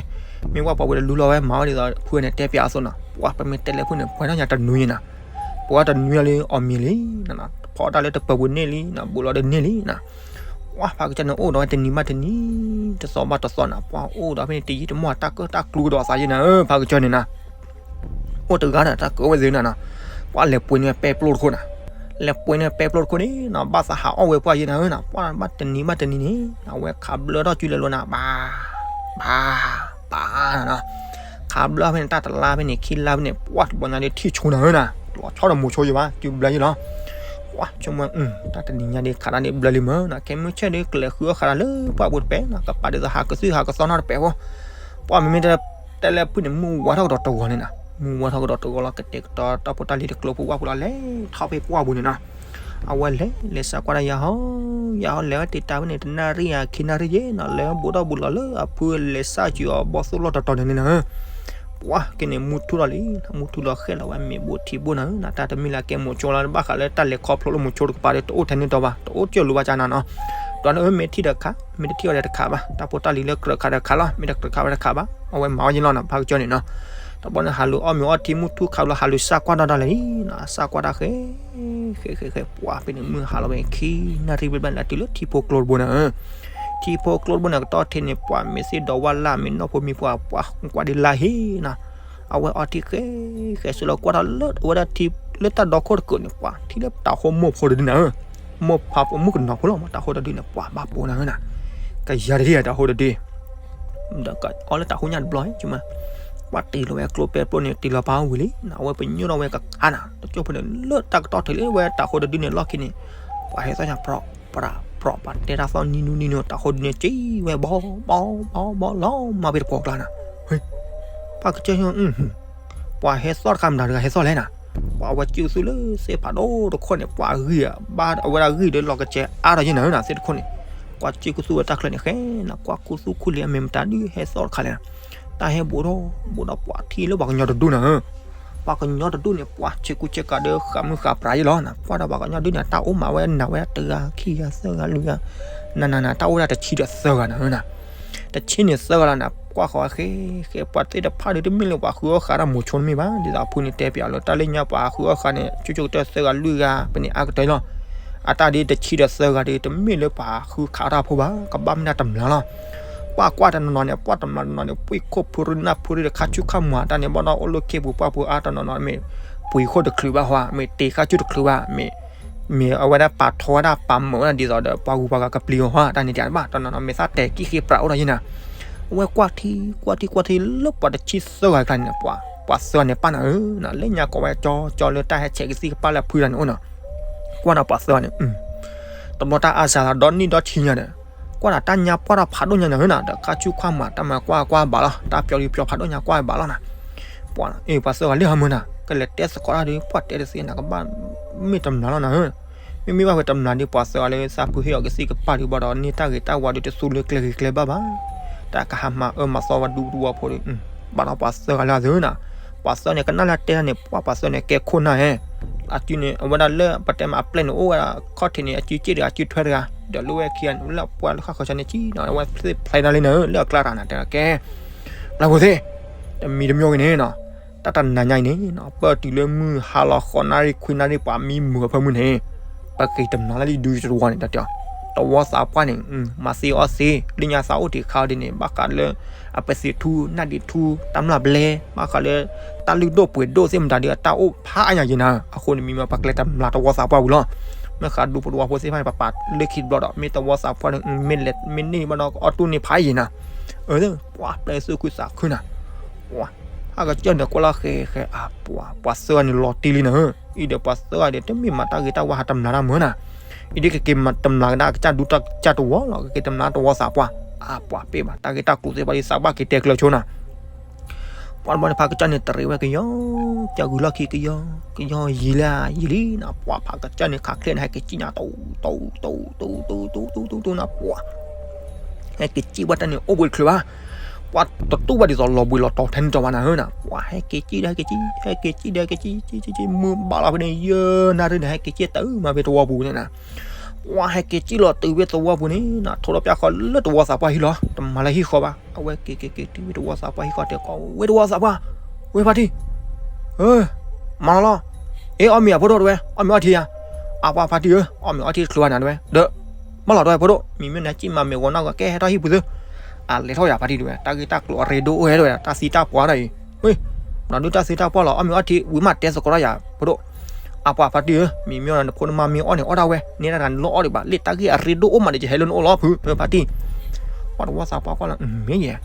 မ့ၢ်ဝၣ်ပီပူၤဒီးလူလီၤဝဲ မၤဝဲဒ်သိးဖုန့ၣ်တဲပၠးအသိးနီၤ. ပှၤ ပမ့ၢ်တဲလဲၤဖုန့ၣ် ပှဲၤထီၣ်ညါတနွံညါနီၤ, ပှဲၤထီၣ်တနွံညါလံအီၤမံၤလံနီၤ, ဖီတၢ်လၢတပၢၤပူၤန့ၣ်လံနီၤ, ဘူးလီၤဒီးန့ၣ်လံနီၤ. ပှၤ ဖးကစၢၢ်န့ၣ် အိၣ်ဒီးဝဲတနံၤဘၣ်တနံၤ တသီဘၣ်တသီနီၤ, ပှၤအိၣ်ဒီးဖဲန့ၣ် တယံာ်တမီၢ် တၢ်ကၢၣ်တၢ်ကျူကဒီးသးယဲနီၤ, ဖးကစၢၢ်န့ၣ်နီၤ. အိၣ်တဂၤဒီးတၢ်ကၢၣ်ဝဲသ့ၣ်နီၤ, ပှၤ လဲၤပှ့ၤန့ၢ်ပဲပျိတခိၣ်နီၤ, လဲၤပှ့ၤန့ၢ်ပဲပျိတခိၣ်န့ၣ်နီၤ, ဘၣ်သးဟးအီၣ်ဝဲပှၢ်ယဲနီၤနီၤ, ပှၤ ဘၣ်တနံၤဘၣ်တနံၤန့ၣ် အဝဲခးဘျၢထီၣ်စုလဲၤလိာ်နီၤ, ဘၣ် ဘၣ် ဘၣ်နီၤ. ခးဘျၢဖဲန့ၣ် တၢ်တလါဖဲန့ၣ် ခံလါဖဲန့ၣ် ပှၤ တဘျီညါဒီးထံၣ်ဆိနၤဧၢနီၤ, လီၤဆီဒီးမိၤဆိယဘၣ် တုၤဘျၢယဲလီၤ. ပှၤ ဆိကမိၣ် တၢ်တနံၤညါဒီး ခးတၢ်န့ၣ်ဘျၢလံမၢနီၤ, ခဲမုၢ်ဆ့ၣ်ဒီး ကလဲၤဃုအီၣ်ဃးတၢ်လၢပှၢ်ပူၤတပဲနီၤ, ကပာ်ဒ်သိးဟးကသုၣ်ဟးကသီနီတပဲဖိ. ပှၤ မ့မ့ၢ်တဲလၢဖုန့ၣ် မုၢ်ဝါထီၣ်ကဒီးတဂီၤန့ၣ်နီၤ, မုၢ်ဝါထီၣ်ကဒီးတဂီၤလီၤ ကတဲာ်ကတီၤတၢ်ဖိတၢ်လံၤတကျိဖိဝၣ်ဖိလီၤ လဲၤထီၣ်ဖဲပှၢ်ပူၤန့ၣ်နီၤ. အဝဲလဲၤ လဲၤစးကွၢ်တၢ်ယၤဟီ ယၤဟီ လဲၤဝဲတ့ၢ်တၢ်ဖဲန့ၣ် တနၣ်ရံၣ်ဧါ ခံနၣ်ရံၣ်ယဲနီၤ, လဲၤဝဲဘူးထီၣ်ဘူးလီၤလၢအဖုလဲၤစၢ်စူၤအီၤဘီသိၣ်လီၢ်တတီၤန့ၣ်လံနီၤ. ပှၤ က့န့ၣ် မုၢ်ထူၣ်လီၤလံ, မုၢ်ထူၣ်လီၤဃဲလီၤဝဲ မ့ၢ်ဘူးထံဘူးနၤဧၢနီၤ, တၢ်တမ့ၢ်လၢကဲမိၤဆိလီၤ ဘၣ်ဃးလၢတၢ်လဲၤခီဖျိလၢမိၤဆိတကပၤဒီး တအိၣ်ထဲန့ၣ်တီဘၣ်, တအိၣ်ကၢၢ်လိာ်ဘၣ်ကနၤနီၤ. ဒီးန့ၣ် မ့ၢ်ထံၣ်ဒီးခး, မ့ၢ်တထံၣ်အီၤဒီးတခးဘၣ်, တၢ်ဖိတၢ်လံၤလၢကြၢးခးဒီးခးလီၤ, မ့ၢ်တကြၢးခးဘၣ်တခးဘၣ်, အဝဲမၤဝဲယဲလီၤနီၤ ဖးကစၢၢ်န့ၣ်နီၤ. တဘျီန့ၣ် ဟးလူၤအီၣ်မ့ၤအီထံ မုၢ်ထူၣ်ခးဘျီ ဟးလူၤစၢ်ကွၢ်တၢ်ဒၣ်လဲာ်လံနီၤ, စၢ်ကွၢ်တၢ်ဃဲ ဃဲ ဃဲ ဃဲ ပှၤ ဖဲန့ၣ် မုၢ်ဟါလီၤဝဲခံနၣ်ရံၣ်ဘျဲၣ်ဘျဲၣ် လၢတုၤလၢထံဖိကျိတဘိန့ၣ်, ထံဖိကျိတဘိန့ၣ် ကတီၢ်ထံးန့ၣ် ပှၤမ့ၢ်သ့ၣ်ဒီးဝၣ်လၢ် မ့ၢ်နီၢ်ဖိမံၤပှၤ ပှၤကွၢ်ဒ်လၢဟ့နီၤ, အဝဲအီထံဃဲ ဃဲဆူလီၤကွၢ်ထီၣ်လၢအဝဲဒၣ်ထံလၢတၢ်ဒီခိၣ်တကုာ်န့ၣ် ပှၤထံၣ်လၢတၤဟိမိၢ်ဖိတဒုနၤဧၢ, မိၢ်ဖးမုၣ်ကနီၤဖိလီၤမး တၤဟိတဒုန့ၣ် ပှၤဘၣ်ပိာ်နၤဧၢနီၤ, ကယၤတထံၣ်တၤဟိတဒု ဒီးကအီၣ်လၢတၤဟိညၣ်တဘျီ, ကွၢ်တ့ၢ်လီၤဝဲကျိပဲပျိန့ၣ် တ့ၢ်လီၤပာ်ဝံၤလံ, အဝဲပညိၣ်ထီၣ်ဝဲကကါနၤ, တကၠိဖိန့ၣ် လၢတၢ်ကတီၢ်ထံးလၢဝဲတၤဟိတဒုန့ၣ်လီၢ်ခံန့ၣ်, ပှၤဟဲသီၣ်ညါပြီ, ပှၤ ပှၤတဲတၢ်သီၣ်နံၤနူနံၤနူ တၤဟိတဒုန့ၣ် က့ဝဲဘီ ဘီ ဘီ ဘီ လီၤမၢ်ဝဲတကိးကျါနၤ, ဟ့ ပှၤကစၢၢ် ပှၤဟဲသီၣ်တခါမတၤတဂၤဟဲသီၣ်လဲၣ်နၤ, ပှၤဝဲစုကသူလၢသ့ၣ်ဖးဒိၣ်တခိၣ်န့ၣ် ပှၤဂံၢ်ဘါအဝဲဒၣ်ဂံၢ်ဒီးလီၤကစဲးအါထီၣ်ယဲနၤဧၢနၤ သ့ၣ်တခိၣ်န့ၣ်, ကွၢ်စုကသူဝဲတၢ်ချၢန့ၣ်ဃဲနၤ, ကွၢ်ခူသူၣ်ခူလံၤအမ့ၢ်မတၤဒုးဟဲသီၣ်တခါလဲၣ်နၤ, တၢ်ဟဲဘူးထီၣ်ဘူးဒီးပှၤထံၣ်လၢပှၤကညီတဒူၣ်နၤဧၢ ပှၤကညီတဒူၣ်န့ၣ် ပှၤဆ့ကူဆ့ကၤဒီးဃးမုၢ်ဃးပြးယဲလီၤနၤ, ကွၢ်ဒီးပှၤကညီဒုးန့ၣ် တၢ်အိၣ်မးဝဲနၤဝဲဒၣ်တဂၤခံဂၤသၢဂၤလွံၢ်ဂၤ, နၤနၤနၤ တၢ်အိၣ်ဝဲဒၣ်တဆံဒီးသၢဂၤနၤဧၢနၤ, တဆံန့ၣ်သၢဂၤလီၤနၤ, ကွၢ်ဃီဝဲဃဲ ဃဲ ပှၤသ့ၣ်တဖၣ်ဒုးတမ့ၢ်လၢပှၤဃုအီၣ်ဃးတၢ်မိၤဆိတမ့ၢ်ဘၣ်, ဒ်သိးအဖုန့ၣ်တဲပၠးလၢ တၢ်လၢညါပှၤဃုအီၣ်ဃးန့ၣ် ကၠိကၠိကတၢၢ်သၢဂၤလွံၢ်ဂၤ ပန့ၣ်အါကတၢၢ်လီၤ, အတၢ်ဒ်တဆံဒီးသၢဂၤဒုး တမ့ၢ်လၢပှၤဃုခးတၢ်ဖိဘၣ်, ကဘၣ်မ့ၢ်ဒၣ်တမျးလီၤ ပှၤကွၢ်တနီၤနီၤန့ၣ် ပှၤတမျးတနီၤန့ၣ် ပှ့ၤခိၣ်ဖုရူနၢ်ဖုရူဒီးခါဆူၣ်ခါမီၤတၢ်န့ၣ် ဘၣ်ဒီးအိၣ်လၢခ့ပူၤပှၢ်ပူၤအါတနီၤနီၤ မ့ၢ်ပှ့ၤခိၣ်တချုးဘၣ်ဟီ, မ့ၢ်တ့ခါဆူၣ်တချုးဘၣ်, မ့ၢ် မ့ၢ်အဝဲဒၣ်ပာ်ထီဝဲဒၣ်ပာ်မုာ်ဝဲဒၣ်ဒ်သိးဒီး ပှၤဂုၤပှၤဂၤကပျံၤအီၤဟီ တၢ်န့ၣ်တၢ်ဘၣ် တနီၤနီၤ မ့ၢ်သးတဲာ်ကံၣ်ဃ့ပြးအိၣ်ဒီးယဲနၤ, အဝဲကွၢ်ထံ ကွၢ်ထံ ကွၢ်ထံလၢပှၤတဆံသၢဂၤအကျါန့ၣ် ပှၤ ပှၤသၢဂၤန့ၣ်ပၢ်နၤဧၢ, လၢညါကိးဝဲကၠီကၠီလၢတၢ်ဟဲဆဲးကသံၣ်ကပၢ်လၢအဖုတၢ်န့ၣ်အိၣ်နီၤ, ကွၢ်ဒီးပှၤသၢဂၤန့ၣ် တဘျီတၢ်အါစှၤလီၤဒီနံၣ်ဒီဆံညါဒီး ကွၢ်ဒီးတၢ်ညါပှၢ်ထီၣ်ဖးဒိၣ်ညါနၤဧၢနၤ ဒီးခါဆူၣ်ခါမီၤတၢ်မၤကွၢ်ကွၢ်ဘၣ်လီၤ တၢ်ပျီဒုးပျီဖးဒိၣ်ညါကွၢ်ဘၣ်လီၤနၤ, ပှၤ အ့ ပှၤသၢဂၤလၢဟးမုာ်နၤ ကလဲၤတဲသကိးတၢ်ဒုး ပှၤတဲတသ့နၤ ကဘၣ်မ့ၢ်တမျးလီၤနၤဧၢ, မ့မ့ၢ်ဘၣ်ဝဲတမျးဒုး ပှၤသၢဂၤလၢသးဖုဟ့ၣ်အီၤကသံၣ်ကပၢ်ဒုးဘၣ်ဒီး န့ၢ်တၢ်ဂ့ၤတၢ်ဝါဒုး တသူလၢကျဲဂ့ၤကျဲဘၣ်ဘၣ်, တၢ်ကဟးမၤအၢမၤသီဝဲဒူသဝီဖိဒုး ဘၣ်ဒီးပှၤသၢဂၤလၢအသၢနၤ, ပှၤသၢန့ၣ် ကနၣ်လၢတဲတၢ်န့ၣ် ပှၤပှၤသၢန့ၣ် ကဲခိၣ်နၢ်ဟဲ အစုန့ၣ် အဝဲဒၣ်လၢပတဲမးအပျဲၢ်န့ၣ် အိၣ်ဝဲဒၣ်ခီၣ်ထံးန့ၣ် အစုစ့ၣ်တဂၤ အစုထွဲတဂၤ ဒီးလၢဝဲခံဂၤန့ၣ် လၢပှၤလၢဃၣ်ဃၢၤဆၢန့ၣ် ကံနီၤ အဝဲသ့ၣ်ဖျဲဒၣ်လံနၤဧၢ လၢအကျါတၢ်နၤ တဲကဲ ပျၢ်ဖိသ့ၣ် တမံၤတမံၤဂ့ၤန့ၣ်နီၤ တၢ်တနၤညါအံၤန့ၣ်နီၤ ပၢၢ်တုၤလၢမုၢ်ဟါလီၤဃိးနၣ်ရံၣ်ခွံနၣ်ရံၣ် ပှၤမံမုာ်အဖၢမုၢ်န့ၣ် ပက့ၤတမျးလၢလံဒုတဝီန့ၣ်တၢ်တဲ တဝီသးပှၢ်န့ၣ် မၤသ့အီၣ်သ့ လၢညါသးအိၣ်တ့ၢ်ခါအီၤဒ်န့ၣ် ဘၣ်ဃးလၢ အပသံးထူ နၢ်ဒံးထူ တၢ်မျၢ်ဘျဲ ဘၣ်ဃးလၢ တၢ်လုၢ်ဒိၣ်ပှ့ၤဒိၣ်သ့ၣ်မတၤဒ်အတၢ်အိၣ်ဖးအါညါယဲနၤ အဃိန့ၣ် မံမၤပှၤကျဲတမျးတဝီသးပှၢ်ဝံၤလီၤ မ့ၢ်ဃးဒူဖိတဝီဖိသ့ၣ်တဖၣ်န့ၣ် ပပာ်လၢခံတဘျီဒီး မ့ၢ်တဝီသးပှၢ်န့ၣ် မ့ၢ်လဲၤမ့ၢ်န့ၢ်ဘၣ်ဒီး ကအီၣ်တူၢ်န့ၢ်ဖးယဲနၤ အၢ ပှၤပျဲသုးခုသးခုနၤ, ပှၤ ဟးကစၢၢ်န့ၣ်ကွၢ်လီၤဃဲဃဲ အပှၤ ပှၤသၢဂၤန့ၣ်လီၤတံၢ်လံနၤဧၢ, အံၤဒီးပှၤသၢဂၤဒီး တမ့ၢ်မၤတၢ်ဂ့ၤတၢ်ဝါ ဟးတမျးတၢ်မၢနၤ, အံၤဒ်ကက့ၤတမျးကဒါကစၢ်ဒူတၢ်ကစၢ်တဝီလီၤ, ကက့ၤတမျးတဝီသးပှၢ်, အပှၤပ့ၢ်ဘၣ် တၢ်ဂ့ၢ်တၢ်ကျိၤသ့ၣ်တဖၣ်ဒ်သးဘၣ်က့ၤတဲကျၢၤဆိနၤ ပှၤတဘျီန့ၣ် ဖးကစၢၢ်န့ၣ်တရံးဝဲကယီ, ကၢ်ဂုၤလီၢ်ခံကယီ, ကယီယံာ်လၢယံာ်လံနၤ, ပှၤဖးကစၢၢ်န့ၣ် ခးချ့န့ၣ် ဟဲက့ၤစံၣ်ညါ တူတူတူတူတူတူတူတူနၤ, ပှၤ ဟဲက့ၤစံၣ်ဝဲတၢ်န့ၣ် အိၣ်ဘှံးတချုးဘၣ်, ပှၤတတူၢ်ဘၣ်ဒ်သိးလီၤဘှံးလီၤတီၤထဲန့ၣ်တဘၣ်နၤဧၢနၤ, ပှၤဟဲက့ၤစံၣ်ဒီးဟဲက့ၤစံၣ် ဟဲက့ၤစံၣ်ဒီးဟဲက့ၤစံၣ် စံၣ်စံၣ်စံၣ် မုၢ်ဘၣ်လီၤဖဲန့ၣ် ယဲၢ်နၣ်ရံၣ်န့ၣ် ဟဲက့ၤစံၣ်တၢ်မၤဖဲတဝီပူၤန့ၣ်နၤ, ပှၤဟဲက့ၤစံၣ်လီၤတုၤဖဲတဝီပူၤန့ၣ်နၤ, ထိးထီၣ်ပျၢ်ဃီလၢတဝီသးပှၢ်ဟံၣ်လီၤ, တမၤလၢဟံၣ်ဃီဘၣ်, အဝဲက့ၤက့ၤက့ၤတုၤဖဲတဝီသးပှၢ်ဟံၣ်ဃီတဲကိးဝဲတဝီသးပှၢ်, ဝဲဖါတံၢ် မၤလီၤလီၤ, အ့ အီၣ်မ့ၤဧါဖိဒိၣ်တဝဲ, အီၣ်မ့ၤအီထံဧါ, အပှၤဖါတံၢ်ဧၢ, အီၣ်မ့ၤအီထံတချုးဘၣ်နၤတဝဲ, ဒီး ဘၣ်လီၤတဝဲဖိဒိၣ်, မံမ့ၢ်နၤစံၣ်မၤမ့ၤဂီၤနီၢ်ဂီၤ ကဲဟဲထီၣ်ဟံၣ်ပူၤသု, အလဲၤထီၣ်ယၤဖါတံၢ်တဝဲ, တၢ်ဂ့ၢ်တၢ်ကျိၤအရ့ဒိၣ်အိၣ်ဟဲတဝဲ, တၢ်သံတၢ်ပှၢ်တၢ်အံၤ, ဝဲ မၤဒုတၢ်သံတၢ်ပှၢ်လီၤ, အီၣ်မ့ၤအီထံ ဝံၤမးတဲသကိးထီၣ်ယၤဖိဒိၣ်, အပှၤဖါတံၢ်ဧၢ, မံမ့ၢ်နဖိနမါမ့ၢ်အီၣ်န့ၣ်အီၣ်ဒၣ်ဝဲ, နဲဒၣ်တဂၤန့ၣ်လီၤအီၣ်ဒံးဘၣ်, လၢတၢ်ဂ့ၢ်အရ့ဒိၣ်အိၣ်မးဒီး ယဟဲလၢနအိၣ်လီၤဖု ဖါတံၢ်, ပှၤတဝီသးပှၢ်ကွၢ်လီၤ, မ့ၢ်ယဲ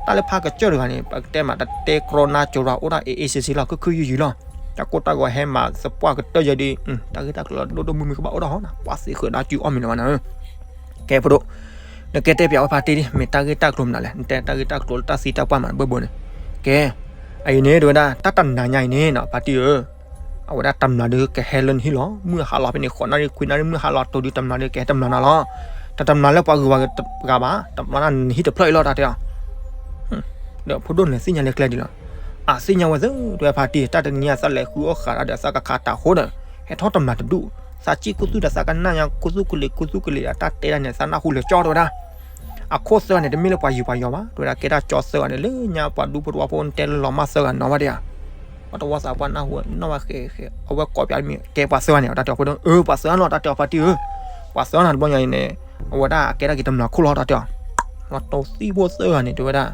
တၢ်လၢဖးကစၢၢ်တဂၤန့ၣ် ပကတဲမး တတဲကြီနါကၠိၤရၤ အိၣ်ဒၣ်အ့ၣ်အ့ၣ်စ့စ့လီၤ ခုၣ်ခုၣ်ယုၢ်ယုၢ်လီၤ, တၢ်ကိၢ်တၢ်ဂီၤဟဲမၤသပှၢ်ကတၢၢ်ယဲဒ်, တၢ်ဂ့ၢ်တၢ်ကျိၤလီၤဒိၣ်ဒိၣ်မုၢ်မုၢ်ကဘၣ်အိၣ်ထီၣ်ဟီနၤ, ပှၤသ့ဃုာ်ဒီးစုအီၣ်မ့ၤလၢၤဘၣ်နၤဧၢ, ကဲဖိဒိၣ်, နကဲတဲပျးဝဲဖါတံၢ်ဒ် မ့ၢ်တၢ်ဂ့ၢ်တၢ်ကျိၤမနုၤလဲၣ်, နတဲတၢ်ဂ့ၢ်တၢ်ကျိၤလၢတၢ်သံတၢ်ပှၢ်မးဘၣ်ဘၣ်န့ၣ်, ကဲ, အအံၤန့ၣ် တဝဲဒၣ် တၢ်တနၤညါအံၤန့ၣ်နီၤ ဖါတံၢ်ဧၢ အဝဲဒၣ်တမျးဒုးကဟဲလၢနဟံၣ်လီၤ, မုၢ်ဟါလီၤဖဲန့ၣ် ဃိးနၣ်ရံၣ်ခွံနၣ်ရံၣ် မုၢ်ဟါလီၤတိၤဒုး တမျးဒုးကဟဲတမျးနၤလီၤ, တတမျးလၢပှၤဂုၤပှၤဂၤဘၣ်, တမျးနၤနဟံၣ်တဖျၢၣ်အံၤလီၤ တၢ်တဲအီၤ, ဒီးဖိဒိၣ်န့ၣ်သ့ၣ်ညါလၢကျဲဒ်လီၤ, အသ့ၣ်ညါဝဲသ့ၣ် တဝဲဖါတံၢ် တၢ်တနံၤညါသးလဲၤဃုအီၣ်ဃာ်ဒီးသးကခးတၢ်ဃိဒီး ဟဲထီၣ်တမျးတဒူၣ်, သးစံၣ်ခူသူၣ်ဒီးသးကနၣ်ညါခူသူၣ်ကလံၤခူသူၣ်ကလံၤဒီး တၢ်တဲဒၣ်န့ၣ် သးနၢ်ဟူလၢာ်ကၠီတဝဲဒၣ် အခိၣ်သၢဂၤန့ၣ် တမ့ၢ်လၢပှၤယုၤပှၤယီၤဘၣ်, တဝဲဒၣ်ကဲဒၣ်ကၠီသၢဂၤန့ၣ် လၢညါပှၤဒူဖိတဝီဖိတဲလၢလီၤမၢ်သၢဂၤနီၤဘၣ်ဒံးဧါ, ပှၤတဝီသးပှၢ်နၢ်ဟူနီၣ်ဘၣ်ဃဲဃဲ အဝဲကိးပၠးမ့ၢ်ကဲပှၤသၢဂၤန့ၣ် တၢ်တဲအီၤဖိဒိၣ် အၢ ပှၤသၢဂၤနီၤ တၢ်တဲအီၤဖါတံၢ်ဧၢ, ပှၤသၢဂၤနီၤ တဘျီညါအံၤန့ၣ် အဝဲဒၣ်အကဲဒၣ်က့ၤတမျးခိၣ်လီၤ တၢ်တဲအီၤ, လီၤတိၤသံဖိသၢဂၤန့ၣ် တဝဲဒၣ်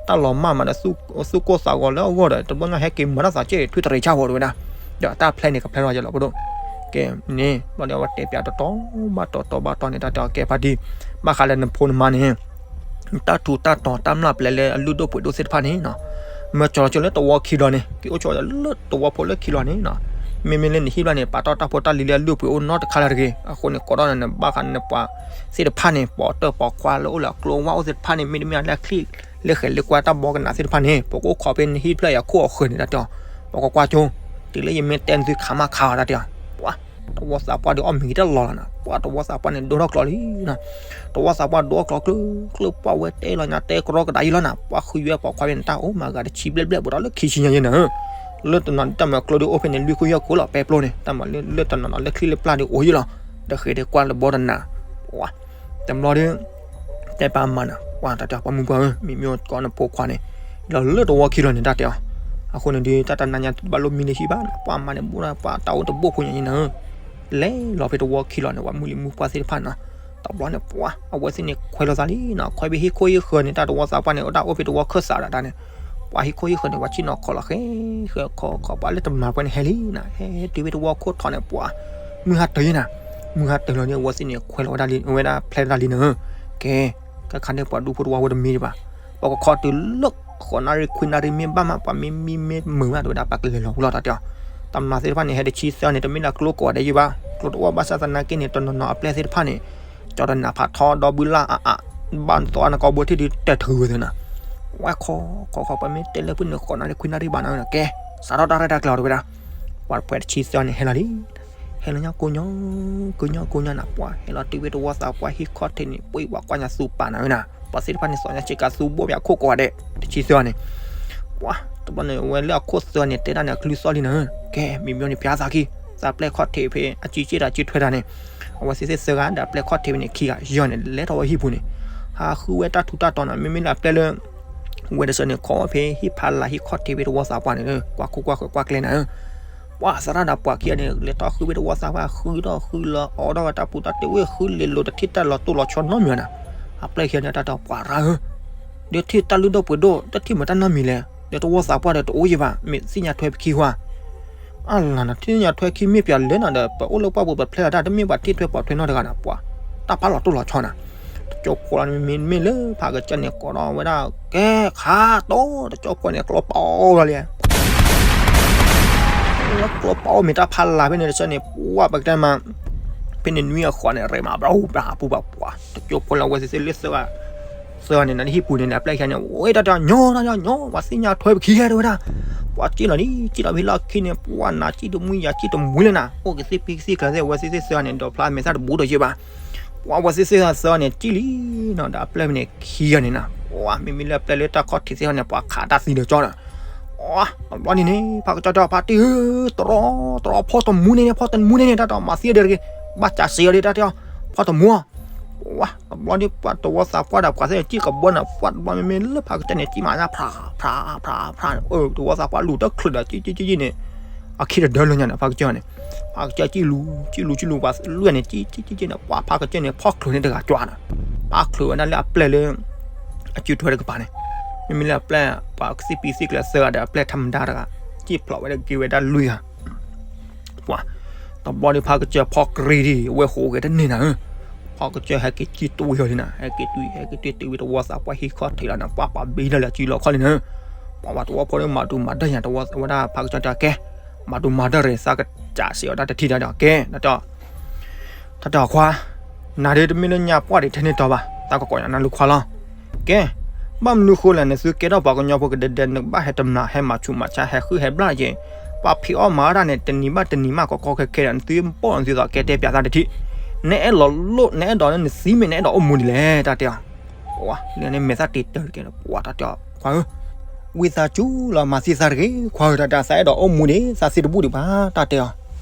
တၢ်လီၤမၢ်မးဒီး သူၣ်ကိၢ်သးဂီၤလၢအဂီၢ်ဒီး တဘျီညါဟဲက့ၤမၤတၢ်သးကဲၣ်ထွံၣ်တရံးဆၣ်ဖိတဝဲဒၣ်, ဒီးတၢ်ဖျဲန့ၣ် ကဖျဲထီၣ်ယဲလီၤဖိဒိၣ်, ကဲန့ၣ် ဘျီဒီးအဝဲတဲပၠးတတီၤဘၣ်တတီၤဘၣ်တတီၤန့ၣ် တၢ်တဲအီၤကဲဖါတံၢ်, ဘၣ်ဃးလၢနဖိနမါန့ၣ် တၢ်ထူးတၢ်တီၤတၢ်မျၢ်ပျဲလၢအလုၢ်ဒိၣ်ပှ့ၤဒိၣ်သ့ၣ်တဖၣ်န့ၣ်နီၤ, မၢကၠီလီၤကၠိလၢတဝီခံလီၤန့ၣ် က့ၤအိၣ်ကၠီလၢတဝီဖိလၢခံလီၤန့ၣ်နီၤ, မ့မ့ၢ်လၢနဟံၣ်ဘျီန့ၣ် ပာ်တီၢ်တၢ်ဖိတၢ်လံၤလၢအလုၢ်ပှ့ၤအိၣ်နီတခါလၢတဂ့ၤ, အဃိန့ၣ် ကိးထီၣ်န့ၣ် ဘၣ်ဃးန့ၣ်ပှၤသ့ၣ်တဖၣ်န့ၣ် ပိာ်တၢၢ်ပိာ်ခွါလၢအိၣ်လၢအကျိအဝါအိၣ်သ့ၣ်တဖၣ်န့ၣ် မ့တမ့ၢ်လၢအချံၣ်လၢဃဲၤလၢကွၢ်တၢ်ဘီကနၣ်သ့ၣ်တဖၣ်န့ၣ် ပကအိၣ်ခိးဖဲနဟံၣ်ဖျၢၣ်အံၤအခိၣ်အဃၢၤန့ၣ် တၢ်တဲအီၤ, ပကကွၢ်ကၠိ, တုၤလၢယမ့ၢ်တဲနသုခါမးခါအီၤ တၢ်တဲအီၤ, ပှၤ တဝီသးပှၢ်ဒီးအီၣ်မ့ၤက့ၤတၢ်လီၤလီၤနီၤ, ပှၤတဝီသးပှၢ်န့ၣ် ဒိထီၣ်ကျိးလံနီၤ, တဝီသးပှၢ်ဒိထီၣ်ကျိးကျၢၢ်ကျၢၢ် ပှၤဝဲတဲလီၤညါတဲကရီကဒါယံလီၤနီၤ, ပှၤဃုဝဲပိာ်ခွါဖဲန့ၣ် တၢ်အိၣ်မၤဂၤတဆံဘျဲၣ်ဘျဲၣ် ဘူးဒီးလၢခံဆံညါယဲနီၤ, လၢတနီၤတၢ်မၤကျိဒီးအိၣ်ဖဲန့ၣ် လွံၢ်ခိၣ်ယဲၢ်ခိၣ်လီၤ ပဲပျိန့ၣ် တၢ်မၤလၢတနီၤနီၤလၢချံလၢပျၢ်ဒီးအိၣ်ယဲလီၤ, ဒီးဃဲၤဒီးကွၢ်လၢဘီတနၤ, ပှၤ တဘျီဒီး တဲပာ်မၤနီၤ ပှၤတၢ်တဲအီၤ ပှၤမုၣ်ပှၢ်ဧၢ မ့မ့ၢ်အိၣ်ကိးနဖိခွါန့ၣ် လီၤလၢတဝီခံလီၤန့ၣ် တၢ်တဲအီၤ, အဃိန့ၣ်ဒီး တၢ်တနၤညါဘၣ်လိၣ်မံလၢဟံၣ်ဘၣ်နီၤ ပှၤမၤန့ၣ် ဘူးဒီးပှၤတၢ်အိၣ်တဘိၣ်ဖိညါန့ၣ်နီၤ, လဲၤလီၤဖဲတဝီခံလီၤန့ၣ် ပှၤမုၣ်လံၤမုၣ်ပှၢ်သ့ၣ်တဖၣ်နီၤ, တဘျီန့ၣ် ပှၤ အဝဲသ့ၣ်န့ၣ် ခွဲးလိာ်သးလံနီၤ ခွဲးဖဲဟံၣ်ခိၣ်ဟံၣ်ဃၢၤန့ၣ် တၢ်တဝီသးပှၢ်န့ၣ် အိၣ်တၢ်အိၣ်ဖဲတဝီခၢၣ်သးဒၣ်တၢ်န့ၣ်, ပှၤဟံၣ်ခိၣ်ဟံၣ်ဃၢၤန့ၣ် ပှၤဆ့ၣ်နီၤခိးလီၤဃဲ ဃဲခိးခိးပှၤလၢတမျးပှဲၤန့ၣ်ဟဲလံနီၤ ဟဲတုၤဖဲတဝီခိၣ်ထီၣ်န့ၣ် ပှၤ မုၢ်ဟါတၢၤယဲနီၤ, မုၢ်ဟါတၢၤလီၤန့ၣ် အဝဲသ့ၣ်န့ၣ် ခွဲးလီၤဝဲဒၣ်လံ အဝဲဒၣ်ဖျဲးဝဲဒၣ်လံနီၤ, ကဲ ကခါန့ၣ်ပှၤဒူဖိတဝီဖိတမံၤဒံးဘၣ်, ပှၤကခီတုၤလၢ ဃိးနၣ်ရံၣ်ခွံနၣ်ရံၣ်မ့ၢ်ဘၣ်မး ပှၤမ့ၢ်မံမ့ၢ်မုာ်မး တဝဲဒၣ်ပှၤကလဲၤလီၤဝံၤလီၤတၢ်တဲအီၤ, တမျးသ့ၣ်တဖၣ်န့ၣ် ဟဲတဆံသၢန့ၣ် တမ့ၢ်လၢကျိကိးဂၤဒဲးယံၤဘၣ်, ကျိတအိၣ်ဘၣ်ဆၣ်သနာ်က့န့ၣ် တနီၤနီၤအပျဲၢ်သ့ၣ်တဖၣ်န့ၣ် ကၠီတနၢ်ဖးထီဒီဘုလၢ်အါအါ ဘၣ်နသီအါနကီဘိထံၣ်ဒုးတဲာ်ထုးဝဲသ့ၣ်နီၤ, ဝဲခီခီခီ ပမ့ၢ်တဲလၢပှၤန့ၣ် ဃိးနၣ်ရံၣ်ခွံနၣ်ရံၣ်ဘၣ်နီၤ ကဲ စးထီၣ်တၢ်ရဲၣ်တၢ်ကျဲၤအီၤတဝဲဒၣ်, ပှၤတဖှဲးတဆံသၢန့ၣ် ဟဲလီၤလံ ဟဲလီၤညါကိးညီ ကိးညီကိးညီနၤ ပှၤဟဲလီၤတုၤဖဲတဝီသးပှၢ်ဟံၣ်ခီၣ်ထံးန့ၣ် ပှၤကွၢ်ညါသူပာ်နၤဝဲနၤ ပှၤသ့ၣ်တဖၣ်န့ၣ် စီၤညါဆ့ကၤသူဘိၣ်ဖဲအခိၣ်ကိးဂၤဒဲး တဆံသၢန့ၣ်, ပှၤ တဘျီန့ၣ် အဝဲလၢအခိၣ်သၢန့ၣ် တဲဒၣ်န့ၣ် အကလုၢ်သီၣ်လံနၤဧၢ, ကဲ မ့မ့ၢ်န့ၣ် ပျဲသးခံ သးပျဲၢ်ခီၣ်ထံးဖဲအစုစ့ၣ်ဒီးစုထွဲတၢ်န့ၣ်, အဝဲသ့ၣ်သ့ၣ်သၢဂၤဒီးပျဲၢ်ခီၣ်ထံးဖဲန့ၣ်ခံဂၤ ယဲၢ်န့ၣ် လဲၤထီၣ်ဝဲဟံၣ်ပူၤန့ၣ်, ဟးဃုဝဲတၢ်ထူးတၢ်တီၤနၤ မ့မ့ၢ်လၢအပျဲၢ်လၢ ဝဲတဆၢန့ၣ် ခိးဝဲဖဲဟံၣ်ဖးလၢ်ဟံၣ်ခီၣ်ထံးဖဲတဝီသးပှၢ်န့ၣ် ကွၢ်ခိၣ်ကွၢ်ဃၢၤကွၢ်ကျဲနၤဧၢ, ပှၤသရၣ်ဒီးပှၤခံဂၤန့ၣ် လဲၤထီၣ်ဃုဖဲတဝီသးပှၢ် ဃုထီၣ်ဃုလီၤအီၣ်ထီၣ်ဝဲတၢ်ပူၤတၢ်တ့ၢ်ဝဲ ဃုလဲၤလိာ်တထံၣ်တၢ်လီၤတိၢ်လီၤဆီနီတမံၤနၤ, အပျဲၢ်ခံဂၤန့ၣ် တၢ်တဲပှၤရၤဧၢ, ဒီးထံၣ်တၢ်လုၢ်ဒိၣ်ပှ့ၤဒိၣ် တထံၣ်မတၢ်နီတမံၤလဲၣ်, ဒီးတဝီသးပှၢ်ဒီးတအိၣ်ယံၤဘၣ် မ့ၢ်သ့ၣ်ညါထွဲပခံဝါ အလၤနၤ ထံၣ်ညါထွဲခံမ့ၢ်ပျးလဲၣ်နၤဒီး ပအိၣ်လၢပှၢ်ပူၤ ပဖျဲလီၤတၢ် တမ့ၢ်ဘၣ်ထံၣ်ထွဲပိာ်ထွဲနီတဂၤနၤ ပှၤ တၢ်ဖးလီၤတိၢ်လီၤဆီနၤ, တ တကၠိဖိလီၤန့ၣ် မ့မ့ၢ်လၢဖးကစၢၢ်န့ၣ် ကိးထီၣ်ဝဲဒၣ် ကဲခးတိၢ် တကၠိဖိန့ၣ် ကျိပအိၣ်လီၤလံ လၢကျိပအိၣ်မ့ၢ်တၢ်ဖးလၢ်ဖဲန့ၣ်တဆၢန့ၣ် ပှၢ်ပကတဲမး ဖဲန့ၣ်နွံအဃိန့ၣ် ရဲၣ်မးဘျီပှၤပူၤဘၣ်ပှၤ တကၠိဖိလၢအဝဲသ့ၣ်သ့ၣ်လၢသၢဂၤ သၢဂၤန့ၣ် နဟံၣ်ပူၤန့ၣ် အပျဲၢ်ခဲန့ၣ် အိၣ်တၢ်တၢ်ညီတၢ်ညီညီ ပှၤသ့ၣ်ညါထွဲပခံဂၤတဲဝဲဒၣ် ပှၤစံၣ်လီၤဒ် စံၣ်လီၤဖဲလီၢ်ခံန့ၣ် ပှၢ်နၤစံၣ်တမှံယၤစံၣ်တမှံလၢနၤ အိၣ်ကသ့ၣ်ဖံကသ့ၣ်ချၢသ့ၣ် အဝဲသ့ၣ်သ့ၣ်သၢဂၤန့ၣ် ဒီးဖျါမဲာ်သၣ်တဘူးဒီးယဲဘၣ် ပှၤဝဲသ့ၣ်သ့ၣ်သၢဂၤသၢဂၤန့ၣ် စံၣ်လံနီၤ ဒီးအပျဲၢ်ဖဲန့ၣ်ခံဂၤန့ၣ်နီၤ ပှၤမ့မ့ၢ်လၢအပျဲၢ်လၢတၢ်ခီၣ်ထံးသ့ၣ်ဟီန့ၣ် ပှၤခးတၢ်သံဒီးကၠီနီၤ တဘျီန့ၣ်န့ၣ် ဖးကစၢ်တဲအီၤ ဖါတံၢ်ဧၢ တရီတရီ ဖီတမူန့ၣ်န့ၣ် ဖီတမူန့ၣ်န့ၣ် တၢ်တဲအီၤ မၤသံအီၤဒံးတဂ့ၤ ဘၣ်စးစ့အီၤဒံး တၢ်တဲအီၤ ဖီတမူအီၤ ပှၤတဝီသးပှၢ်ဒီးပှၤသ့ၣ်စံၣ်ကဘီန့ၣ် ပှၢ်တဘျီမ့မ့ၢ်လၢဖးကစၢ်န့ၣ် စံၣ်မၤညါ ဖြး ဖြး ဖြး ဖြး တဝီသးပှၢ်လူၤတချုးဒီး စံၣ်စံၣ်စံၣ်စံၣ်န့ၣ် အခံတဒၢလၢညါန့ၣ် ဖးကစၢ်န့ၣ် ဖးကစၢ်စံၣ်လူၤ စံၣ်လူၤ စံၣ်လူၤ ပှၤလွံၢ်ဂၤန့ၣ် စံၣ်စံၣ်စံၣ်စံၣ်န့ၣ် ပှၤဖးကစၢ်န့ၣ် ဖီချုးန့ၣ်တဂၤကွၢ်နီၤ ဖီချုးဝဲဒၣ်လၢအပျဲၢ်လၢ အစုထွဲတကပၤန့ၣ် မ့မ့ၢ်လၢအပျဲၢ် ပှၤကသ့ၣ်ဖံသ့ၣ်ချၢသၢဂၤဒီးအပျဲၢ်ထးမတၤတဂၤ စံၣ်ဖျိးဝဲဒၣ်က့ၤဝဲဒၣ်လွံၢ်ဂၤ ပှၤ တဘျီဒီးဖးကစၢ်ဖီကရံၣ်ဒံး အဝဲဃိးဂဲၤတန့ၢ်နၤဧၢ ဖးကစၢ်ဟဲက့ၤစံၣ်တွံၢ်အီၤလံနၤ ဟဲက့ၤတွံၢ် ဟဲက့ၤတွံၢ်တုၤဝံၤတဝီသးပှၢ်ဟံၣ်ခီၣ်ထံးလီၤနၤ ပှၤပှၤဘံထီၣ်လၢအစုလီၢ်ခီၣ်လံနၤ ပှၤဝဲတဝီဖိဒီးမၤဒူၣ်မၤဒၢၣ်ညါ တဝီဝဲဒၣ်ဖးကစၢ်တဲကဲ မၤဒူၣ်မၤဒၢၣ်ရ့ၣ် သးကစးစ့းအီၤတၢ်တထံၣ်တၢ်ဒီးကဲ တၢ်တဲအီၤ တၢ်တဲအီၤခွါ နၤဒ်တမ့ၢ်လၢညါပှၢ်ဒံးထဲန့ၣ်တီဘၣ် သးကကိးညါနၤလၢခွါလီၤ ကဲ ဘၣ်မနုၤဃိလဲၣ် နသုကဲထီၣ်ပှၤကညီဖိကဒဲဒဲ နကဘၣ်ဟဲတမျး ဟဲမၤဆူးမၤဆါ ဟဲဃုဟဲဘျၣ်က့ၤ ပှၤဖံးအီၣ်မၤအီၣ်တၢ်န့ၣ် တနံၤဘၣ်တနံၤမး ကီကီခဲခဲဒီး နသုပိာ်နသုသးကဲတဲပၠးသးတထံၣ် နအဲၣ်ဒိးလိၣ် နအဲၣ်ဒိးလၢနသံမ့ၢ် နအဲၣ်ဒိးအိၣ်မူဒ်လဲၣ် တၢ်တဲအီၤ ပှၤလၢန့ၣ်မဲာ်သၣ်တ့တၢ်တကဲဒီး ပှၤတၢ်တဲအီၤ ခွါဧၢ ဝံသးစူၤလီၤမၤသံသးတဂ့ၤ ခွါဧၢ တၢ်တဲ သးအဲၣ်ဒိးအိၣ်မူဒံး သးသံတဘူၣ်ဒံးဘၣ် တၢ်တဲအီၤ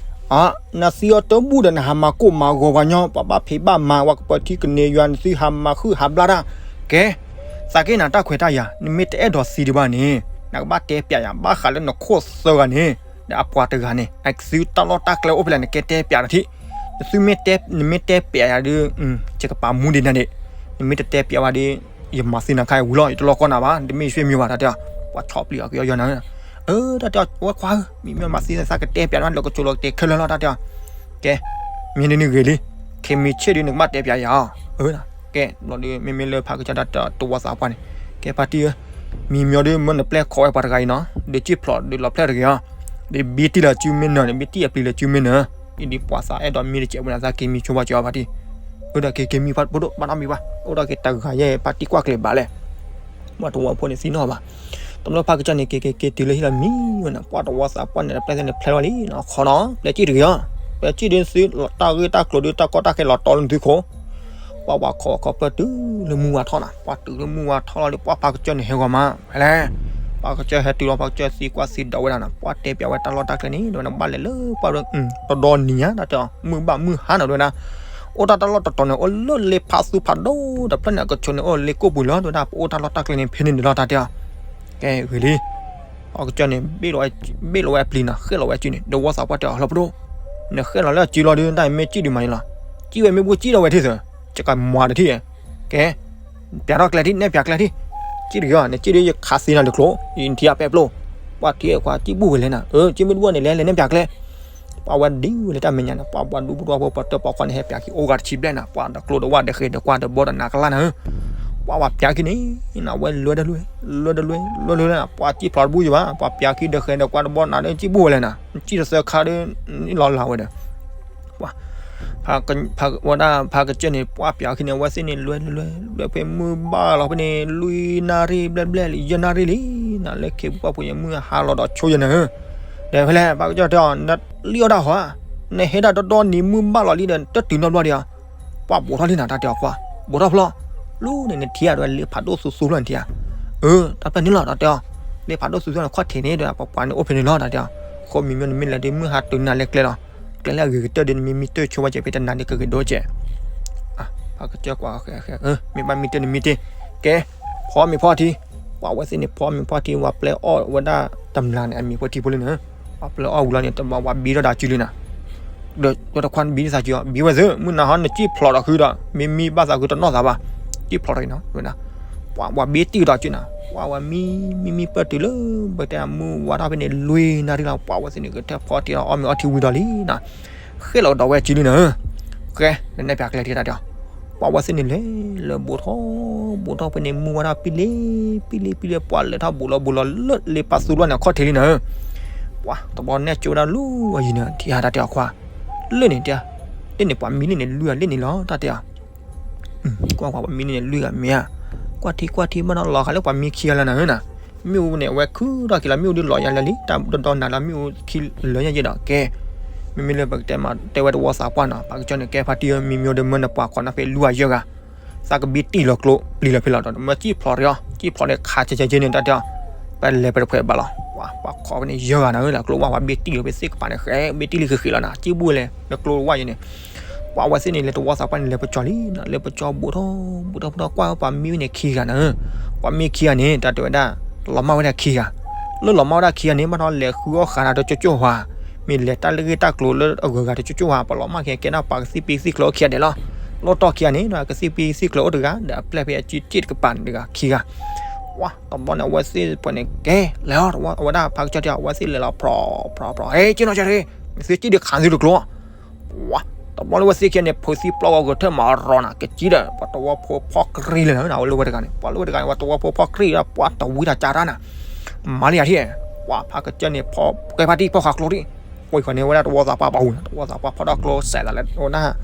အါ နသံအီၤတဘူၣ်ဒီး နဟးမၤကိၢ်မၤဂီၤပှၤညီ ပှၤဘၣ်ဖံးဘၣ်မၤ ပှၤကပၢၤထံကန့ၢ်ယွၤ နသုဟးမၤဃုဟးဘျါတၢ် ကဲ သးက့ၤနၤတၢ်ခွဲးတၢ်ယာ် နမ့ၢ်တအဲၣ်ဒိးသံဒံးဘၣ်န့ၣ် နကဘၣ်တဲပၠးယၤ ဘၣ်ဃးလၢနခိၣ်သၢဂၤန့ၣ် ဒီးအပှၤတဂၤန့ၣ် နသုတၢ်လီၢ်တၢ်ကျဲအိၣ်ဖဲလဲၣ် နကဲတဲပၠးတထံၣ် နသုမ့ၢ်တဲ နမ့ၢ်တဲပၠးယၤဒီး ယကပာ်မူဒံးနၤဒံး နမ့ၢ်တတဲပၠးဝဲဒီး ယမၤသံနၤခါအံၤဝံၤလီၤ ယတလီၢ်ကီနၤဘၣ် နတမ့ၢ်ယဆွေမျိုးဘၣ် တၢ်တဲအီၤ ပှၤဆီၣ်ပျံၤအီၤကယီယီနၤ အၢ တၢ်တဲအီၤ ဝဲခွါဧၢ မ့မ့ၢ်မၤသံသးကတဲပၠးနၤ လၢကဆိးလီၤကတဲခဲလၢာ်လီၤ တၢ်တဲအီၤ ကဲ မ့ၢ်ဒ်န့ၣ်ဂ့ၤလံ ခဲမံၤဆ့ၣ်ဒုး နကဘၣ်တဲပၠးယၤအီၤ အၢ ကဲ ဘျီဒီး မ့မ့ၢ်လၢဖးကစၢ်တၢ်တဝီသးပှၢ်န့ၣ် ကဲဖါတံၢ်ဧၢ မံၤမၠီဒုး မၢနပျဲၢ်ခိးဝဲပှၤတဂၤအံၤနီၤ ဒုးစံၣ်ဖျိးဒုးလီၤဖျဲၣ်တဂ့ၤအီၤ ဒုးဘံတံၢ်လၢစုမ့ၢ်နၢၤန့ၣ် ဘံတံၢ်အပျံၤလၢစုမ့ၢ်နၢၤ အံၤဒ်ပှၤသးအဲၣ်ဒိးမံတစဲးဝဲန့ၣ် သးက့ၤမံဆိဘၣ်ကၠီဖါတံၢ် အၢ ဒီးက့ၤက့ၤမံဖးဒိၣ် ဘၣ်နီတမံၤဘၣ် အိၣ်ဒီးက့ၤတဂၤယဲၢ် ဖါတံၢ်ကွၢ်ကျဲၤဘၣ်လဲၣ် ပှၤတဝီဖိန့ၣ်သံနီၣ်ဘၣ် တဘျီဖးကစၢ်န့ၣ် က့ၤက့ၤက့ၤတုၤလၢဟံၣ်လီၤမံဝဲန့ၣ် ပှၤတဝီသးပှၢ်န့ၣ် တပျဲၢ်သ့ၣ်န့ၣ်ဖျဲလီၤလံနီၤ ခီနီၤ ပျဲၢ်စံၣ်တဂ့ၤအီၤ ပျဲၢ်စံၣ်ဒုးသု တၢ်ဂ့ၢ်တၢ်ကျိၤဒုး တၢ်ကီတၢ်ခဲလီၤတီလၢနသုခိၣ် ပှၤဝၤခိးဝၤခီပၢၢ်တုၤလၢမုၢ်ဝါထီၣ်နီၤ ပှၤတုၤလၢမုၢ်ဝါထီၣ်လီၤဒီး ပှၤဖးကစၢ်န့ၣ်ဟဲဂီၤမး ဖဲလဲၣ် ဖးကစၢ်ဟဲတုၤလီၤ ဖးကစၢ်သံကွၢ်သံဒိးဝဲဒၣ်နီၤ ပှၤတဲပၠးဝဲတၢ်လီၢ်တၢ်ကျဲန့ၣ် ဒီးဝဲန့ၣ်ဘၣ်လဲၤလၢပှၢ် တဒီနံၤညါ တၢ်တဲအီၤ မုၢ်ဘၣ်မုၢ်ဟါနီၤ တဲဝဲဒၣ် အိၣ်တၢ်တၢ်လီၢ်တတီၤန့ၣ် အိၣ်လၢလ့ဖးသူဖးဒိၣ်တဖျၢၣ်န့ၣ် အကဆိးန့ၣ် အိၣ်လၢလ့ကိၢ်ပူၤလီၤ တဲဝဲဒၣ် ပအိၣ်တၢ်လီၢ်တၢ်ကျဲန့ၣ် ဖဲန့ၣ်န့ၣ်လီၤ တၢ်တဲအီၤ ကဲဂ့ၤလံ ဖးကစၢ်န့ၣ် ဘ့ၣ်လီၤဝဲအပျံၤနီၤ ဃဲၣ်လီၤဝဲအစုန့ၣ် တဝီသးပှၢ်တဲအီၤ လီၤပဒိၣ် နဃဲၣ်လီၤလၢအစုလီၤဒုး တၢ်မ့ၢ်စံၣ်ဒုးမးန့ၣ်လီၤ စံၣ်ဝဲမ့ၢ်ဘိစံၣ်ဒီးဝဲထံၣ်သၢ ကကမၤတထံၣ် ကဲ ပၠးထီၣ်ကျဲထံၣ် နဲၣ်ပၠးကျဲထံၣ် စံၣ်တဂ့ၤအီၤ နစံၣ်ဒုးယခးသံနၤတကျိၤ ယထံၣ်အပဲပျိ ပှၤထံၣ်အခွါ စံၣ်ဘူၣ်ဝဲလဲၣ်နၤ အၢ စံၣ်မ့ၢ်တဘူၣ်န့ၣ် လဲၤလဲၤနဲၣ်ပၠးကျဲ ပှၤဝဲဒ်ဝဲလၢတၢ်မဲာ်ညါန့ၣ် ပှၤပှၤဒူပဒူဖိ ပှၤတၢၢ်ပှၤခွါန့ၣ် ဟဲပၠးခံအိၣ်ဂၤတဆံဘျဲၣ်နၤ ပှၤတကျိၤတဝၣ်ဒီးဃဲၤဒီးကွၢ်ဒီးဘီဒီးနးကလါနၤဧၢ ပှၤဝဲပၠးခံန့ၣ် နဝဲလွဲတလွဲ လွဲတလွဲ လွဲတလွဲ ပှၤစံၣ်ဖျိးတဘူၣ်ယဘၣ် ပှၤပၠးခံဒီးဃဲၤဒီးကွၢ်ဒီးဘီနးဒီး စံၣ်ဘူၣ်ဝဲလဲၣ်နၤ စံၣ်တသၢခါဒီး လီၤလးဝဲဒီး ပှၤ ဝဲဒၣ်ဖးကစၢၢ်န့ၣ် ပှၤပၠးခံန့ၣ် ဝဲသ့ၣ်န့ၣ်လွဲလွဲ လွဲဖဲမုၢ်ဘၣ်လီၤဖဲန့ၣ် လွံၢ်နၣ်ရံၣ်ဘျဲၣ်ဘျဲၣ်လံ ယဲၢ်နၣ်ရံၣ်လံ နၤလၢခ့ပူၤပှၢ်ပူၤယမုၢ်ဟါလီၤဒီးဆိယဲၢ်နၤဧၢ ဒီးဖဲလဲၣ် ဖးကစၢၢ်တဲအီၤ နလံၣ်အီၣ်တၢ်ဟီဧါ နဟဲဒၣ်ဒီဒီနံၤမုၢ်ဘၣ်လီၤလံဒီး တတုၤနီတဘျီဒံးဧါ ပှၤဘိးထီၣ်လံနၤ တၢ်တဲအီၤကွၢ် ဘိးထီၣ်ဖျီ လူန့ၣ်နထံၣ်အဒိလ့ဖးဒိၣ်သူသူဖျီနထံၣ်ဧါ အၢ တၢ်ပျဲၢ်န့ၣ်လီၤ တၢ်တဲအီၤ လ့ဖးဒိၣ်သူသူန့ၣ်ခီၣ်ထံးန့ၣ်ဒီး ပပှၤန့ၣ်အိၣ်ဖဲန့ၣ်လီၤ တၢ်တဲအီၤ ဃိမံၤမ့ၢ်နမ့ၢ်လဲၤဒုးမုၢ်ဟါတုၤနၤလဲၤကျဲလီၤ ကျဲလၢအဂ့ၤကတၢၢ်ဒီး နမ့ၢ်မံတၢၢ်ဆိဝဲကဲး ဖဲတနၤဒုးကဂ့ၤဒိကဲး ဖးကစၢၢ်ကွၢ် မ့ၢ်ဘၣ်မံတၢၢ်နမံတၢၢ် ကဲ ဖီမ့ၤဖီထံ ပှၤဝဲသ့ၣ်န့ၣ် ဖီမ့ၤဖီထံ ဝဲပျဲအီၣ်ဝဲဒၣ်တမျးန့ၣ် အမံၤဖိထံဖိလံန့ၣ် ပှၤပျဲအီၣ်ဝံၤလီၤန့ၣ် တဘျီဝဲဘံထီၣ်ဒီးစုလံနၤ ဒီးတခွါဘံသးစုအီၤ ဘံဝဲသ့ၣ် မုၢ်နၤဟီနစံၣ်ဖျိးဒီးဃုဒီး မ့မံဘၣ်သးဃုတနီၣ်သးဘၣ် စံၣ်ဖျိးတဂ့ၤနီၤ ဝဲဒၣ် ပှၤဝဲဘံတံၢ်ဒီးစုနၤ ပှၤဝဲမံ မံမံပၢၢ်တုၤလၢ ပတဲမုၢ်ဝါထီၣ်ဖဲန့ၣ် လွံၢ်နၣ်ရံၣ်လီၤ ပှၤဝဲသ့ၣ်န့ၣ် ကထၢၣ်ဖီထံလီၤ အီၣ်မ့ၤအီထံဝံၤဒီးလံနၤ ဃဲၣ်လီၤကဒီးဝဲစုလံနၤ ကဲ နနဲၣ်ပၠးကျဲထံတၢ်တဲအီၤ ပှၤဝဲသ့ၣ်န့ၣ်လဲၤလၢဘူးထီၣ်ဘူးထီၣ်ဖဲန့ၣ် မုၢ်ဝါထီၣ်ပံလ့ပံလ့ပံလ့ ပှၤလဲၤထီၣ်ဘူးလီၤဘူးလီၤလၢလ့ပာ်သူလီၤန့ၣ် အခီၣ်ထံးလံနၤဧၢ. ပှၤတဘျီနဲၣ်ကၠိဝဲဒၣ်လၢအယံၤန့ၣ် ထံၣ်ဟါတၢ်တဲအီၤခွါ လၢန့ၣ်တဲ လၢန့ၣ်ပှၤမံလ့န့ၣ်လွံၢ်ဂၤလၢန့ၣ်လီၤ တၢ်တဲအီၤ ကွၢ်ကွၢ်ပှၤမံလ့န့ၣ်လွံၢ်ဂၤမ့ၢ်ဧါ. ကွၢ်ထံကွၢ်ထံဘၣ်နီၤ လီၤဃာ်လၢပှၤမံခံဂၤလၢနၤဧၢနၤ. မ့ၣ်အူန့ၣ် အဝဲခုၣ်ထီၣ်က့ၤလီၤ မ့ၣ်အူဒုးလီၤယါလၢလံ တၢ်ဒိၣ်ဒီးနၤလၢမ့ၣ်အူခံလၢညါယဲဒီးကဲ မ့မ့ၢ်လၢပကတဲမး တဲဝဲတဝီသးပှၢ်နီၤ ဖါကစၢၢ်န့ၣ် ကဲဖါတံၢ်ဧၢ မံမ့ၢ်ဒီးမၢနပှၤခိးနၤဖဲလွံၢ်ဂၤယဲၢ်ဂၤ သးကဘ့ၣ်တံၢ်လီၤကျိပျံၤလီၤဖဲလီၤဒီး မၢကံၣ်ဖျိးတ့ၢ်အီၤ ကံၣ်ဖျိးန့ၣ်ခးကဲကဲကဲန့ၣ် တၢ်တဲအီၤ ပလဲၤပတခွဲးဘၣ်လီၤ. ပှၤခိးဖဲန့ၣ်ယဲၢ်ဂၤနၤဧၢ လၢကျိဝၢ်ပှၤဘ့ၣ်တံၢ်လီၤဖဲသ့ၣ်ကပၤန့ၣ် ဃဲဘ့ၣ်တံၢ်လံဃံးဃံးလီၤနၤ ကံၣ်ဘူၣ်လဲၤလၢကျိဝၢ်ယဲန့ၣ် ပှၤဝဲသ့ၣ်န့ၣ် လၢတဝီသးပှၢ်န့ၣ် လဲၤပကၠီလံနၤ လဲၤပကၠီဘူးထီၣ်ဘူးထီၣ်ဘူးထီၣ် ကွၢ်ပှၤမံဝဲန့ၣ်ခံဂၤနၤဧၢ. ပှၤမံခံဂၤန့ၣ် တၢ်တဲဝဲဒၣ် လီၤမၢ်ဝဲဒၣ်ခံဂၤ လၢလီၤမၢ်ဝဲဒၣ်ခံဂၤန့ၣ် ဘၣ်ဒီးလဲၤဃုအီၣ်ဃာ်တၢ်တကၠိကၠိၢ်ဝါ မ့ၢ်လဲၤတၢ်လၢဂ့ၢ်တၢ်ကျိၤလၢအဂုၤအဂၤတကၠိကၠိၢ်ဝါ ပလီၤမၢ်ခံဂၤကဲဒၣ်ပှၤကသံၣ်ပံသံၣ်ကျိၤခံဂၤဒဲးလီၤ. လီၢ်တီၢ်ခံဂၤန့ၣ် ကသံၣ်ပံသံၣ်ကျိၤအိၣ်တဂၤ ဒီးအပျဲၢ်ဖဲအစုစ့ၣ်တကပၤန့ၣ်တဂၤခံဂၤ ပှၤတဘျီန့ၣ် အဝဲသ့ၣ်ပှဲၤန့ၣ်ကဲလဲၤအီၤ အဝဲဒၣ်ဖါကစၢၢ်တ့ၢ် အဝဲသ့ၣ်လဲၤလီၤဖြီဖြီဖြီ ဟဲ က့နီၢ်ကၢ်ရ့ နသုကံၣ်ဒုးခးသုတကျိၤ ပှၤတဘျီလၢဝဲသ့ၣ်ခံဂၤန့ၣ် ဖုးသံပျီဂီၤဂဲၤထၢၣ်မၤရီၤနၤ ကကံၣ်ဒီး ပှၤတဝီဖိဖီၣ်ကြံလၢာ်နၤ အဝဲလၢဝဲတဂၤန့ၣ် ပှၤလၢဝဲတဂၤန့ၣ် ပှၤတဝီဖိဖီၣ်ကြံဒီးပှၤတဝံတၢ်ကၢ်တၢ်နၤ မၤလံယၤထံၣ် ပှၤဖါကစၢၢ်န့ၣ် ဖီၣ်ကဲဖါတံၢ်ဖီၣ်ဃာ်ကျိထံၣ် ကွံာ်ဃီန့ၣ်ဝဲဒၣ်တဝီသးပှၢ်ပာ်ဟူနၤ တဝီသးပှၢ်ဖီၣ်တၢ်ကျိစဲးသးလဲၤဝဲဒၣ်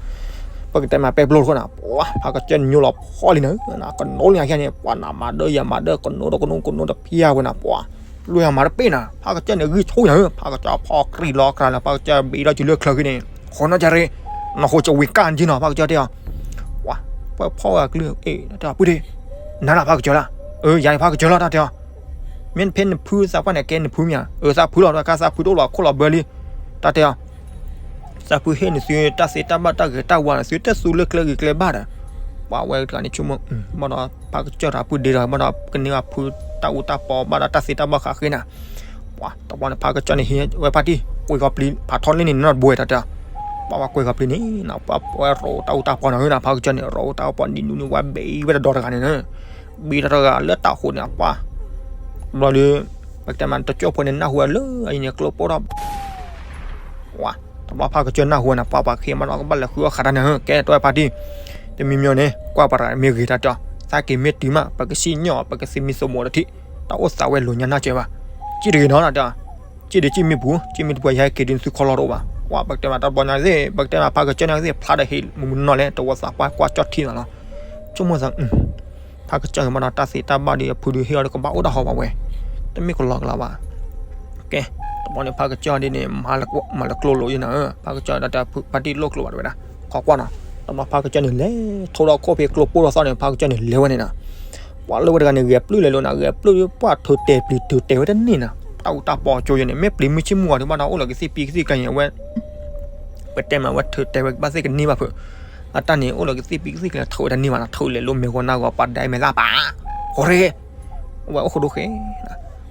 ပကတဲမးပဲဘျိတဃိနၤ ပှၤဖါကစၢၢ်န့ၣ်ညိလီၤဖီၣ်လံနၤ ကနိလံယၤခံဂၤန့ၣ် ပှၤနမၤဒၢယၤမၤဒၢ ကနိဒီးကနိ ကနိတဖျါဝဲနၤ ပှၤ လွံၢ်ဂၤမၤတပ့ၢ်နၤ ဖါကစၢၢ်န့ၣ်ဂံၢ်ဆူၣ်နၤဧၢ ဖါကစၢ်ဖီၣ်ကြံလီၤကြၢလၢ ဖါကစၢ်ဘံးထီၣ်စုလၢချၢခံန့ၣ် ဃိနီၢ်ကၢ်ရ့ နဃိစဝံၤကၢ်ကံၣ်နီၤ ဖါကစၢ်တဲအီၤ ပှၤ ပှၤဖီၣ်ဂၤကလုၢ် အ့ၣ် တၢ်ပှၤဒ့ နၤလၢဖါကစၢၢ်လၢ အၢ ယၤန့ၣ်ဖါကစၢၢ်လီၤ တၢ်တဲအီၤ မ့ၢ်ဖဲနဖုသးပှၢ်န့ၣ် ကဲနဖုမ့ၢ်ဧါ အၢ သးဖုလီၤ တၢ်ခါသးဖုတအိၣ်လီၤခိၣ်လီၤဘၢလံ တၢ်တဲအီၤ သးဖုဟ့ၣ်နသုတၢ်သ့တၢ်ဘၣ်တၢ်ဂဲၤတၢ်ဝါ နသုတသူလၢကျဲဂ့ၤကျဲဘၣ်ဒီး ပှၤဝဲတဂၤန့ၣ်ဆိကမိၣ် ဘၣ်ဒီးဖါကစၢၢ်တၢ်ဖုဒ့ဒီး ဘၣ်ဒီးကန့ၢ်ဘၣ်ဖုတၢ်အူတၢ်ပီ ဘၣ်ဒီးတၢ်သ့တၢ်ဘၣ်ဃးဃ့နၤ ပှၤတဘျီန့ၣ် ဖါကစၢၢ်န့ၣ်ဟံးဝဲဖါတံၢ် ကွံာ်ဂီၤပျံၤ ဖးထီလၢန့ၣ်နီတဘိဝဲတၢ်တဲ ပှၤဝဲကွံာ်ဂီၤပျံၤန့ၣ် ပှၤဝဲရိးတၢ်အူတၢ်ပီနီၤ ဖါကစၢၢ်န့ၣ် ရိးတၢ်အူပီနံၤနူန့ၣ် ဝဲဘံဝဲတဒီတဂၤန့ၣ် ဘံတဒီတဂၤလၢတၢ်ဃိန့ၣ် ပှၤ ဘျီဒီး ပကတဲမး တကၠိဖိန့ၣ် နၢ်ဟူဝဲလၢအံၤန့ၣ် ကျိပိၢ်ထီၣ် ပှၤ တဘျီဖါကစၢၢ်နၢ်ဟူဝဲန့ၣ် ပှၤပှၤခံဂၤမးနီၤ ကဘၣ်လဲၤဃုအီၣ်ဃာ်တၢ်န့ၣ် ကဲတဲဝဲဖါတံၢ် တမံၤမံၤန့ၣ် ကွၢ်ပှၤတဂၤမ့ၢ်ဂ့ၤတၢ်တဲ သးက့ၤမ့ၢ်တုၤမး ပကစံၣ်ညီၣ် ပကသမံသမိးတထံၣ် တၢ်အိၣ်သးဝဲလိာ်ညါနၢ်စၢၤဘၣ် စံၣ်တဂ့ၤနီၤတၢ် စံၣ်ဒုးစံၣ်မ့ၢ်ပူၤ စံၣ်မ့ၢ်တပူၤယဟဲက့ၤဒုးနသုခီလီၤတအိၣ်ဘၣ် ပှၤပကတဲမး တၢ်တဘျီညါသ့ၣ် ပကတဲမး ဖါကစၢၢ်န့ၣ်သ့ၣ် ဖျါဒီးဟ့ၣ်မုၢ်မုၢ်နီၢ်နီၢ်လဲၣ် တဝီသးပှၢ်ကွၢ်ကၠီၣ်ထံနီၤလီၤ ဆိကမိၣ်သး ဖါကစၢၢ်မးနီၤ တၢ်သ့တၢ်ဘၣ်ဒီးအဖုဒုးဟ့ၣ်အီၤဒီး ကဘၣ်အိၣ်တၢ်ဟီဘၣ်ဝဲ တမ့ၢ်ကလီကလီဘၣ် ကဲ တဘျီန့ၣ် ဖါကစၢၢ်ဒ်န့ၣ် မၤလၢကျိလိာ်ယဲနၤဧၢ ဖါကစၢၢ်တၢ်တဲဖါတံၢ်လိၣ်ကျိဘၣ်တဝဲဒၣ် ခီကွၢ်နီၤ တဘျီဖါကစၢၢ်န့ၣ်လဲၤ ထိထီၣ်ခိၣ်ဖဲကျိပိၢ်ထီၣ်သီန့ၣ် ဖါကစၢၢ်န့ၣ်လဲၤဝဲန့ၣ်နၤ ပှၤလၢဝဲတဂၤန့ၣ် ဂဲၤပျုၢ်လဲၤလိာ်နၤ ဂဲၤပျုၢ်ပှၢ်ထုးတဲာ်ပျံၤထုးတဲာ်ဝဲတန့ၢ်နၤ တၢ်အူတၢ်ပီကၠိယဲန့ၣ် မ့ၢ်ပျံၤမုၢ်ဆ့ၣ်မုၢ်ဂီၤဒုးဘၣ်ဒီး အိၣ်လီၤကသ့ၣ်ပံကသ့ၣ်ကျဲန့ၣ် အဝဲ ပတဲမး အဝဲထုးတဲာ်ဝဲကဘၣ်သ့ၣ်ကန့ၢ်ဘၣ်ဖုး အတၢ်န့ၣ် အိၣ်လီၤကသ့ၣ်ပံကသ့ၣ်ကျဲ ထုးဝဲတန့ၢ်ဘၣ်နၤ ထုးလဲၤလိာ်မဲာ်ဂီၤနၢ်ဂီၤ ပှၤဒဲမဲာ်သၣ်ပာ် ဃိရဲ အဝဲအိၣ်ဃိဒိၣ်ဃဲ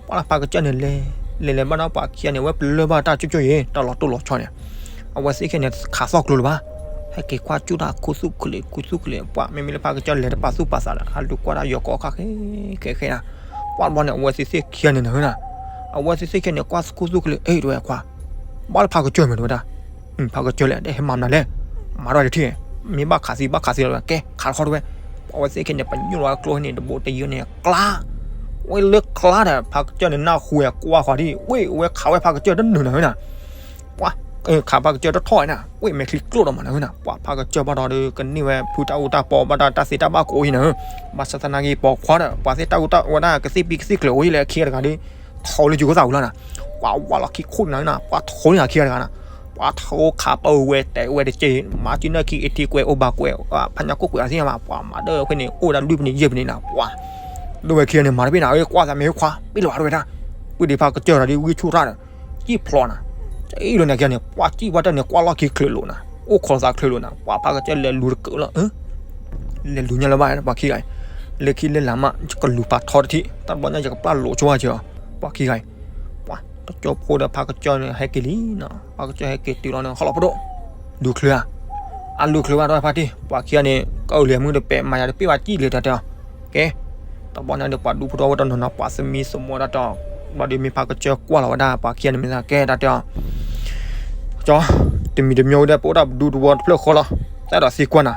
ပှၤလၢဖါကစၢၢ်န့ၣ်လဲၤ လဲၤလဲၤဘၣ်ဒီးပှၤခံဂၤန့ၣ် အဝဲပလၢၢ်ဘၣ်တၢ်ကၠိကၠိယဲ တၢ်လီၤတိၢ်လီၤဆီန့ၣ် အဝဲသ့ၣ်ခဲန့ၣ် ခးသီၣ်ကျိလၢၤဘၣ် ဟဲက့ၤကွၢ်ကၠူၣ်တၢ်ခူသူၣ်ကလံၤ ခူသူၣ်ကလံၤ ပှၤမ့မ့ၢ်လၢဖါကစၢၢ်လဲၤတပာ်သူၣ်ပာ်သးလၢ ဟးလူၤကွၢ်တၢ်ယီၤကီၢ်ခါဃဲ ဃဲဃဲနၤ ပှၤတဘျီန့ၣ် အဝဲသ့ၣ်သ့ၣ်ခံဂၤန့ၣ်နၤ အဝဲသ့ၣ်သ့ၣ်ခဲန့ၣ် ကွၢ်ခူသူၣ်ကလံၤ အ့ၣ် တဝဲခွါ ဘၣ်လၢဖါကစၢၢ်မ့ၢ်တဝဲဒၣ် ဖါကစၢၢ်လဲၣ် တဟဲမၤမနုၤလဲၣ် မၤထီၣ်တထံၣ် မ့ၢ်ဘၣ်ခးသံဘၣ်ခးသံလီၤ ကဲ ခးထီၣ်တဝဲ ပှၤဝဲသ့ၣ်ခဲန့ၣ် ပညိၣ်လီၤကျိန့ၣ် တဘိတယၢန့ၣ် ကျါ ဝဲလၢကျါဒီး ဖါကစၢၢ်န့ၣ် နၢ်ဟူဝဲကွၢ်ဃီၤဒ် ဝ့ၢ်ဝဲခးဝဲဖါကစၢၢ်တနုာ်နၤဝဲနၤ ပှၤ ခးဖါကစၢၢ်တထီၣ်ဝဲနၤ ဝ့ၢ်မဲာ်ချံကျိၣ်ဒီးမၤနၤဝဲနၤ ပှၤဖါကစၢၢ်ဘၣ်ဒီး ကန့ၢ်ဝဲဖုတၢ်အူတၢ်ပီ ဘၣ်ဒီးတၢ်သ့တၢ်ဘၣ်ကအိၣ်အံၤနၤ ဘၣ်ဆၣ်သနာ်က့ ပိာ်ခွါဒီး ပှၤသ့ၣ်တၢ်အူတၢ်ဝဲဒၣ်ကသ့ၣ်ပံကသ့ၣ်ကျဲၤအိၣ်အံၤလၢခံဂၤတဂၤဒီး ထီလၢယိၤကသၣ်ဝံၤလီၤနၤ ပှၤဝးလီၤခံခိၣ်နၤဝဲနၤ ပှၤထီန့ၢ်အခံဂၤတဂၤနၤ ပှၤထီခးပၢဝဲတဲဝဲတက့ၢ် မၤကၠံနၢ်ခံ အ့ထံကွဲး အိၣ်ဘၣ်ကွဲး ဖးညါကိၣ်ကွဲးအသ့ၣ်ညါဘၣ် ပှၤမၤဒၢဖဲန့ၣ် အိၣ်ဝဲဒၣ်လွံၢ်ပနံးယဲၢ်ပနံးနၤ ပှၤ ဒိၣ်ဝဲခံဂၤန့ၣ် မၤတဘ့ၣ်နၤ ကွၢ်သးမဲာ်ခွါ ပ့ၢ်လၢၤဘၣ်တဝဲဒၣ် ပှၤဒံးဖါကစၢၢ်ဒီး ဝံဆူၣ်ရၣ်ဒီး ကံၣ်ဖျီနၤ အံၤလီၤနၤခံဂၤန့ၣ် ပှၤကံၣ်ဘၣ်တၢ်န့ၣ် ကွၢ်လီၢ်ခံချုးလိာ်နၤ အိၣ်ခိးသးချုးလိာ်နၤ ပှၤဖါကစၢၢ်လဲၤလူၤတကၢးလီၤ လဲၤလူၤညါလၢၤဘၣ် ပှၤခံဂၤအံၤ လၢခံလၢလာ်မး ယကလူၤပာ်ထီတထံၣ် တၢ်တဘျီညါ ယကပျၢ်လိာ်ဆိဘၣ်စၢၤအီၤ ပှၤခံဂၤအံၤ ပှၤတကၠိဖိဒီးဖါကစၢၢ်န့ၣ် ဟဲက့ၤလံနီၤ ဖါကစၢၢ်ဟဲက့ၤတုၤလီၤန့ၣ် ဟီၣ်လီၤဖိဒိၣ် လူၤချုးဧါ အလူၤချုးဘၣ်ဒီးဖါတံၢ် ပှၤခံဂၤန့ၣ် ကအုၣ်လံၤမုၢ်တပဲာ် မၤယၤတပ့ၢ်ဘၣ် ကံၣ်လံၤတၢ်တဲအီၤ ကဲ တဘျီညါဒီး ပှၤဒူဖိထီၣ်ဝဲတနီၤနီၤ ပှၤသမံသမိးတၢ်တဲအီၤ ဘျီဒီးမ့ၢ်ဖါကစၢၢ်ကွၢ်လီၤဝဲဒၣ် ပှၤခံဂၤန့ၣ်မ့ၢ်သးကဲတၢ်တဲအီၤ ကၠီ တမံၤတမံၤဝဲဒၣ် ပအိၣ်တၢ်ပဒူတဝီတဖျၢၣ်ဃီလီၤ တၢ်အဲၣ်ဒိးသံကွၢ်နၤ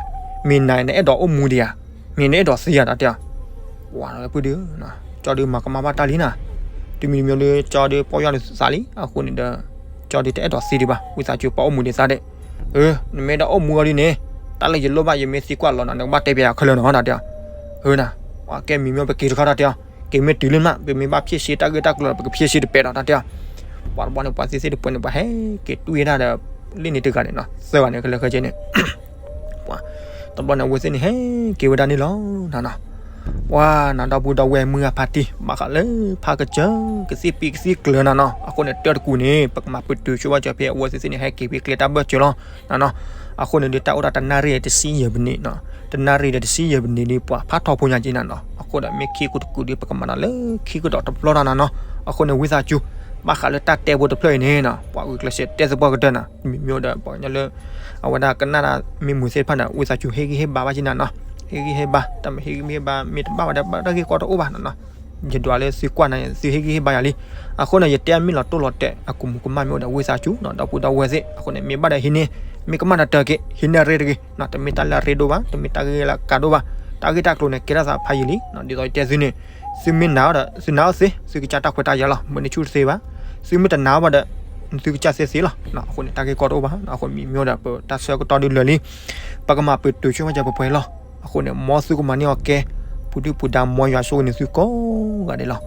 မ့ၢ်နၤနအဲၣ်ဒိးအိၣ်မူဒံးဧါ, မ့ၢ်နအဲၣ်ဒိးသံဧါ တၢ်တဲအီၤ. ပှၤဖုဒုး, ကၠီဒုးမၤကမၣ်ဘၣ်တၢ်လံနၤ, တုၤမံၤတမံၤဒီး ကၠီဒုးပီၢ်ယွၤလၢသးလံ, အဃိန့ၣ်ဒီး ကၠီဒုးတအဲၣ်ဒိးသံဒံးဘၣ်, ဝံသးစူၤပာ်အိၣ်မူဒံးသးဒဲး. နမ့ၢ်အဲၣ်ဒိးအိၣ်မူအီၤဒ်န့ၣ်, တၢ်လၢယလိၣ်ဘၣ် ယမ့ၢ်သံကွၢ်လီၤနၤ နကဘၣ်တဲပၠးယၤခဲလၢာ်နီၤ တၢ်တဲအီၤ. နၤ, ပှၤကဲမံၤမ့ၢ်ပက့ၤတခီ တၢ်တဲအီၤ, က့ၤမ့ၢ်တုၤလံမး ပမ့ၢ်ဘၣ်ဖြေရှင်းတၢ်ဂ့ၢ်တၢ်ကျိၤဒီး ပကဖြေရှင်းတပဲာ်ဒီး တၢ်တဲအီၤ. ပှၤတဘျီန့ၣ် ပှၤသ့ၣ်သ့ၣ်တပှဲၤန့ၣ် ပှၤဟဲက့ၤတွံၢ်ဒၣ်ဒီး လ့ၣ်န့ၣ်တဂၤန့ၣ်နီၤ, သၢဂၤန့ၣ် ကလၢာ်ခဲကဲန့ၣ် ပှၤတဘျီန့ၣ် အဝဲသ့ၣ်န့ၣ် ဟဲက့ၤဝဲဒၣ်န့ၣ်လီၤနၤနီၤ. ပှၤနၤ ဒီပုၢ်ဒီဝဲၢ်မုၢ်ဂၤဖါတံၢ် ဘၣ်ဃးလၢဖးကစၢၢ် ကသံၣ်ပံကသံၣ်ကျၢၤနၤနီၤ, အဃိန့ၣ် တၢ်တကူၣ်န့ၣ် ပကမၤပတုာ်ဆိဝဲကၢၤဖဲအဝဲသ့ၣ်သ့ၣ်န့ၣ် ဟဲက့ၤဖဲကျဲတၢ်ဘၢၣ်စၢၤလီၤနၤနီၤ. အဃိန့ၣ်ဒီး တၢ်အိၣ်ဒၣ်တနၣ်ရံၣ်တဆံယဲၢ်ပနံးနီၤ, တနၣ်ရံၣ်ဒီးတဆံယဲၢ်ပနံးဒီး ပှၤဖးထီဖိညါက့နၤနီၤ. အဃိဒီး မ့ၢ်ခံကူတကူၣ်ဒီး ပကမၤဒီးလၢခံကဒီးတဘျီဒီးနၤနီၤ. အဃိန့ၣ် ဝံသးစူၤ ဘၣ်ဃးလၢတၢ်တဲဖိတဖျၢၣ်အံၤန့ၣ်နီၤ, ပှၤဂုာ်ကျဲးစၢးတဲသပှၢ်ကတၢၢ်နၤ, မ့မ့ၢ်ဒီး ပှၤကညီလၢ အဝဲဒၣ်ကနၣ်တၢ်မ့ၢ်မုာ်သ့ၣ်တဖၣ်န့ၣ် ဝံသးစူၤဟ့ၣ်ဂံၢ်ဟ့ၣ်ဘါဘၣ်က့နၤနီၤ, ဟ့ၣ်ဂံၢ်ဟ့ၣ်ဘါ, တၢ်မ့ၢ်ဟ့ၣ်ဂံၢ်မ့ၢ်ဟ့ၣ်ဘါ မ့ၢ်တဘၣ်ဝဲဒီး ဘၣ်တၢ်ဂ့ၢ်ကီတအိၣ်ဘၣ်နၤနီၤ. ယဒွးလၢသုကွၢ်နၤ သုဟ့ၣ်ဂံၢ်ဟ့ၣ်ဘါယၤလံ. အဃိန့ၣ် ယတဲအမ့ၢ်လီၤတိၢ်လီၤတဲာ် အကူးမူးကမၣ်မ့ၢ်အိၣ်ဒီး ဝံသးစူၤနီၤ ဒီပုၢ်ဒီဝဲၢ်သ့ၣ်. အဃိန့ၣ် မ့ၢ်ဘၣ်ဒီးဟံးန့ၢ်, မ့ၢ်ကမၣ်ဒီးတၢ်က့ၤ ဟံးန့ၢ်ရ့တဂ့ၤ, တမ့ၢ်တၢ်လၢအရ့ဒိၣ်ဘၣ်, တမ့ၢ်တၢ်ဂ့ၢ်လၢအကါဒိၣ်ဘၣ်, တၢ်ဂ့ၢ်တၢ်ကျိၤန့ၣ် ကဲထီၣ်သးဖးယံာ်လံ. ဒ်သိးယတဲသုန့ၣ်, သုမ့ၢ်နာ်အီၤဒီး သုနာ်အီၤသ့, သုကစၢ်တၢ်ခွဲးတၢ်ယာ်လီၤ, မ့ၢ်နဆူၣ်တသ့ဘၣ်. သုမ့ၢ်တနာ်ဘၣ်ဒီး သုကစၢ်သ့သ့လီၤ. အဃိန့ၣ် တၢ်ဂ့ၢ်ကီတအိၣ်ဘၣ်. အဃိမ့မ့ၢ်ဒီး ပတၢ်ဆၢကတီၢ်ဒုးလၢာ်လံ, ပကမၤပတုာ်ဆိဝဲကၢၤပှဲၤပှဲၤလီၤ. အဃိန့ၣ် မ်သုကမၤန့ၢ်အီၤကဲ ပူၤဒုၣ်ပူၤဒါ မ်ယွၤဆိၣ်ဂ့ၤန့ၢ်သုကိးဂၤဒဲးလီၤ.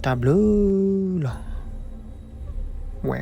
တၢ်ဘျုးလီၤ. ဝဲ